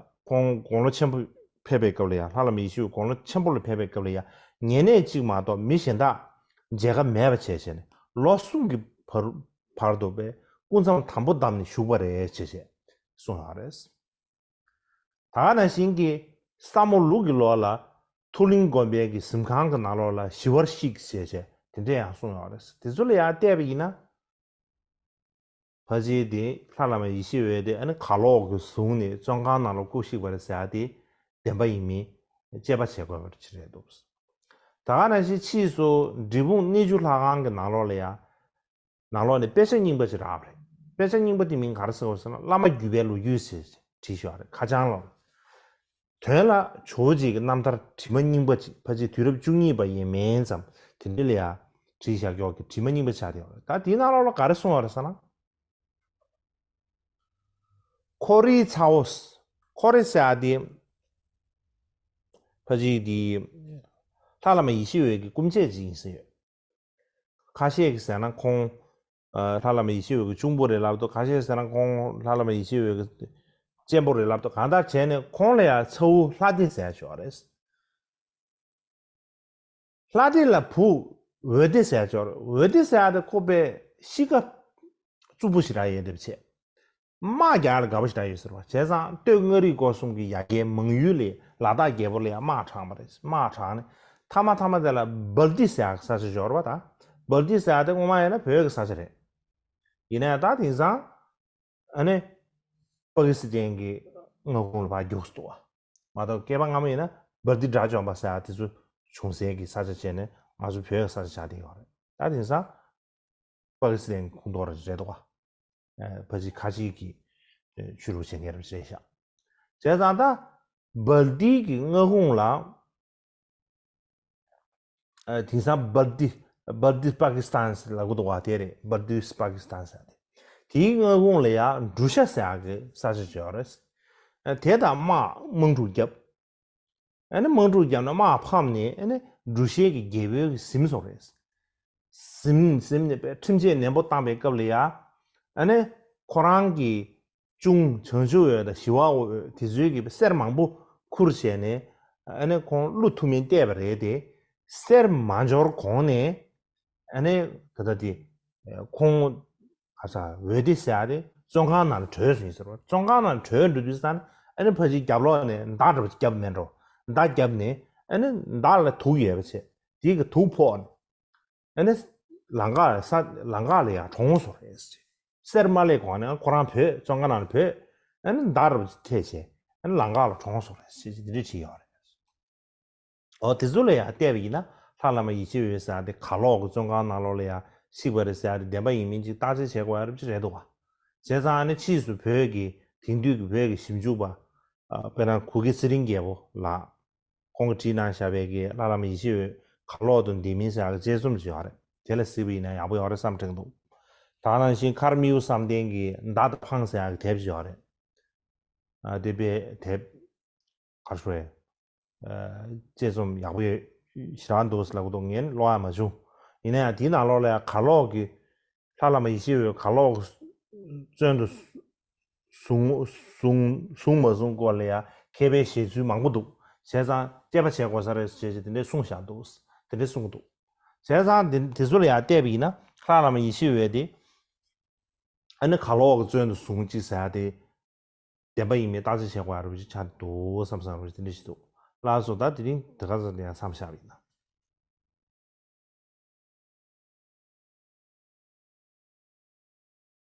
ཁོང་དགུང་ལོ་ཆེན་པོ་ཕེབས་པའི་སྐབས་ལ་ཡ་ལྷ་བླ་མ་ཡེ་ཤེས་དགུང་ལོ་ཆེན་པོ་ལ་ཕེབས་པའི་སྐབས་ལ་ཡ་ཉེ་གནས་གཅིག་མ་གཏོགས་མི་གཞན་དག་མཇལ་ཁ་མེད་པ་བྱས་བྱས་ནས་ལོ་གསུམ་གྱི་བར་བར་དུ་པའི་སྐུ་མཚམས་དམ་པོ་བསྡམས་ནས་བཞུགས་པ་རེད་ཅེས་བྱས་གསུངས་ཡོད་རེད། ད་ག་ནང་བཞིན་གྱི་ས་མོ་ལུག་གི་ལོ་ལ་མཐོ་གླིང་དགོན་པའི་གི་གཟིམ་ཁང་གི་ནང་ལོགས་ལ་ཞི་བར་གཤེགས་ཅེས་བྱས་དེ་འདྲས་ཡང་གསུངས་ཡོད་རེད། དེ་ཚོ་ལ་ཡང་བལྟས་པ་ཡིན་ན། ཕལ་ཆེར་དེ་ལྷ་བླ་མ་ཡེ་ཤེས་འོད་དེ་ཨ་ནི་གར་ལོག་གི་བཟུང་ནས་བཙོན་ཁང་ནང་ལ་སྐུ་གཤེགས་པ་རེད་ཟེར་ཡ་དེ་བདེན་པ་ཡིན་མིན་དཔྱད་པ་བྱེད་དགོས་པ་ཅིག་རེད་འདུག་ད་ག་ནང་བཞིན་ཕྱིས་སུ་འབྲས་སྤུངས་གནས་འགྱུ་ལྷ་ཁང་གི་ནང་ལོགས་ལ་ཡ། ནང་ལོགས་ནས་དཔེ་ཆ་རྙིང་པ་ཅིག་རག་པ་རེད། དཔེ་ཆ་རྙིང་པ་དེ་མིང་ག་རེ་ཟེར་བ་ཟེར་ན་བླ་མ་བརྒྱུད་པའི་ལོ་རྒྱུས་ཟེར་བྲིས་ཤག་རེད། ཁ་བྱང་ལ། དོན་ལ་ཇོ་བོ་རྗེ་གི་རྣམ་ཐར་བྲིས་མ་རྙིང་པ་ཅིག་ཕལ་ཆེར་དུས་རབས་བཅུ་གཉིས་པ་ཡིན་མིན་ཙམ་དེ་འདྲ་ལ་ཡ་བྲིས་བཞག་ཡོད་ཀྱི་བྲིས་མ་རྙིང་པ་ཆགས་བསྡད་ཡོད་རེད། ད་དེའི་ནང་ལོགས་ལ་ག་རེ་གསུངས་ཡོད་རེད་ཟེར་ན། ཁོ་རའི་ཚ་བོ། ཁོ་རའི་ཟེར་ཡ་དེ། ཕལ་ཆེར་དེ། ལྷ་བླ་མ་ཡེ་ཤེས་འོད་ཀྱི་སྐུ་མཆེད་ཅིག་ཡིན་ས་ཡོད། ཁ་ཤས་ཀྱིས་ཟེར་ན་ཁོང་། ཨ། ལྷ་བླ་མ་ཡེ་ཤེས་འོད་ཀྱི་གཅུང་པོ་རེད་ལབ་འདུག་ཁ་ཤས་ཟེར་ན་ཁོང་ལྷ་བླ་མ་ཡེ་ཤེས་འོད་ཀྱི་གཅེན་པོ་རེད་ལབ་འདུག་གང་ལྟར་བྱས་ནས་ཁོང་ལ་ཡང་ཚ་བོ་ལྷ་སྡེ་ཟེར་ཡ་ཅིག་ཡོད་རེད། ལྷ་སྡེ་ལ་བུ་འོད་སྡེ་ཟེར་ཡ་ཅིག་ཡོད་རེད། འོད་སྡེ་ཟེར་ཡ་དེ་ཁོ་པའི་གཤིས་ཀ་རྩུབ་པོ་ཞེ་དྲག་ཡོད་དེ་བྱས། དམག་རྒྱག་ལ་དགའ་པོ་ཞེ་དྲག་ཡོད་ཟེར་བ། བྱས་ཙང་སྟོད་མངའ་རིས་སྐོར་གསུམ་གྱི་ཡ་གྱལ་མང་ཡུལ་ལ་ལ་དྭགས་རྒྱལ་པོ་ལ་ཡང་དམག་དྲངས་པ་རེད། དམག་དྲངས་ནས་མཐའ་མ་མཐའ་མ་དེ་ལ་སྦལ་ཏི་ཟེར་ཡག་ས་ཆ་འབྱོར་བ་དང་། སྦལ་ཏི་ཟེར་ཡག་དེ་སྔོན་མ་ཡིན་ན་བོད་ཀྱི་ས་ཆ་རེད། ཡིན་ན་ཡང་ད་དེང་སང་ཨ་ནི་པ་ཀི་སི་ཐན་གྱི་མངའ་ཁོངས་ལ་ཕར་རྒྱུགས་སུ་འདུག་བ། མ་གཏོགས་བསྐལ་པ་སྔ་མ་ཡིན་ན་སྦལ་ཏི་དགྲ་བཅོམ་པ་ཟེར་ཡག་དེ་ཚོ་བྱུང་སའི་གི་ས་ཆ་བྱས་ནས་ང་ཚོ་བོད་ཀྱི་ས་ཆ་ཆགས་བསྡད་ཡོད་རེད། ད་དེང་སང་པ་ཀི་སི་ཐན་གྱི་ཁོངས་གཏོགས་རེད་འདུག་བ། ཨ་ཕལ་ཆེར་ཁ་ཆེ་གི་ཨ་ཆོས་ལུགས་བྱེད་མཁན་རེད་བྱས་ཤག་བྱས་ཙང་ད་སྦལ་ཏི་གི་མངའ་ཁོངས་ལ། ཨ་དེང་སང་སྦལ་ཏི་སྦལ་ཏི་པ་ཀི་སི་ཐན་ཟེར་ལབ་ཀྱི་འདུག་བ། དེ་རེད། སྦལ་ཏི་པ་ཀི་སི་ཐན་ཟེར་ཏེ། དེའི་མངའ་ཁོངས་ལ་ཡང་འབྲུག་ཤ་ཟེར་ཡག་གི་ས་ཆ་ཅིག་ཡོད་རེད། ཨ་དེ་དང་དམག་དམག་འཁྲུག་བརྒྱབ། ཨ་ནི་དམག་འཁྲུག་བརྒྱབ་ནས་དམག་ཕམ་ནས་ཨ་ནི་འབྲུག་ཤའི་གི་རྒྱལ་པོའི་གི་གཟིམ་སོང་རེད། གཟིམ་གཟིམ་ནས་པའི་ཁྲིམས་ཆད་ནན་པོ་བཏང་པའི་སྐབས་ལ་ཡ། ཨ་ནི་ཁོ་རང་གི་གཅུང་བྱང་ཆུབ་འོད་དང་ཞི་བ་འོད་དེ་ཚོའི་གི་གསེར་མང་པོ་ཁུར་བྱས་ནས་ཨ་ནི་ཁོང་བློ་ཐུབ་མིན་བལྟས་པ་རེད་དེ། གསེར་མ་འབྱོར་གོང་ནས་ཨ་ནི་ད་ལྟ་དེ་ཁོང་ཨ་ས་འོད་དེ་ཟེར་ཡག་དེ་བཙོན་ཁང་ནང་ལ་བྲོས་སོང་ཡིན་ཟེར་བ། བཙོན་ཁང་ནང་ལ་བྲོས་འགྲོ་དུས་ཙང་ཨ་ནི་ཕལ་ཆེར་རྒྱབ་ལོགས་ནས་མདའ་འདྲ་པོ་བརྒྱབ་མེད་འགྲོ། མདའ་བརྒྱབ་ནས་ཨ་ནི་མདའ་ལ་དུག་ཡོད་པ་བྱས། དེ་གི་དུག་ཕོག་ནས། ཨ་ནི་ལམ་ཁ་ལ་ས་ལམ་ཁ་ལ་ཡར་གྲོངས་སོང་རེད་ཟེར། གསེར་མ་སླེབས་གོང་ནས་ཁོ་རང་བྲོས། བཙོན་ཁང་ནང་ལ་བྲོས། ཨ་ནི་མདའ་འདྲ་པོ་ཅིག་ཐེབས་བྱས་ཨ་ནི་ལམ་ཁ་ལ་གྲོངས་སོང་རེད་ཟེར་དེ་འདྲ་བྲིས་ཡོད་རེད། འོ་དེ་ཚོ་ལ་ཡང་བལྟས་པ་ཡིན་ན་ལྷ་བླ་མ་ཡེ་ཤེས་འོད་ཟེར་དེ་གར་ལོག་གི་བཙོན་ཁང་ནང་ལོགས་ལ་ཡང་ཤི་བ་རེད་ཟེར་དེ་བདེན་པ་ཡིན་མིན་ཅིག་བརྟག་དཔྱད་བྱེད་དགོས་ཡ་རབས་ཅིག་རེད་འདུག་བ། བྱས་ཙང་ཨ་ནི་ཕྱིས་སུ་བོད་ཀྱི་དེང་དུས་ཀྱི་བོད་ཀྱི་ཞིབ་འཇུག་པ་ཨ་དཔེར་ན་གུ་གེ་ཚེ་རིང་རྒྱལ་པོ་ལགས། ཁོང་གིས་བྲིས་གནང་བཞག་པའི་གི་ལྷ་བླ་མ་ཡེ་ཤེས་འོད་གར་ལོག་ཏུ་འདས་མིན་ཟེར་ཡག་གི་དཔྱད་རྩོམ་ཅིག་ཡོད་རེད། དེ་ལ་གཟིགས་པ་ཡིན་ན་ཡག་པོ་ཡོད་རེད་བསམ་དྲན་འདུག་ད་ནང་བཞིན་མཁར་རྨེའུ་བསམ་གཏན་གྱི་མདའ་དང་འཕང་ཟེར་ཡག་གི་དེབ་ཅིག་ཡོད་རེད། ཨ་དེ་པའི་དེབ་ག་རེ་ཞུ་དགོས་རེད། ཨ་དཔྱད་རྩོམ་ཡག་པོ་ཡོད་ཞེ་དྲག་འདུག་ལབ་ཀྱི་འདུག་ངས་ཀློག་ཡག་མ་བྱུང་། ཡིན་ན་ཡང་དེའི་ནང་ལོགས་ལ་ཡང་གར་ལོག་གི་ལྷ་བླ་མ་ཡེ་ཤེས་འོད་གར་ལོག་བཙོན་དུ་བཟུང་བཟུང་བཟུང་མ་བཟུང་སྐོར་ལ་ཡང་མཁས་པའི་བཞེད་ཚུལ་མང་པོ་འདུག་བྱས་ཙང་དཔྱད་པ་བྱེད་དགོས་ས་རེད་ཟེར་བྱས་དེ་འདྲས་གསུངས་བཞག་འདུག་དེ་འདྲས་གསུངས་འདུག་བྱས་ཙང་དེ་དེ་ཚོ་ལ་ཡང་བལྟས་པ་ཡིན་ན་ལྷ་བླ་མ་ཡེ་ཤེས་འོད་དེ་ཨ་ནི་གར་ལོག་གི་བཙོན་དུ་བཟུང་ཅིག་ཟེར་ཡ་དེ་བདེན་པ་ཡིན་མིན་བརྟག་དཔྱད་བྱེད་དགོས་ཡ་རུ་ཅིག་ཆགས་འདུག་བསམ་བསམ་རུ་ཅིག་དེ་འདྲས་ཞིག་འདུག་ལགས་སོ། ད་དེ་རིང་དེ་ག་ཚོད་དེ་ཡང་མཚམས་བཞག་པ་ཡིན་ན།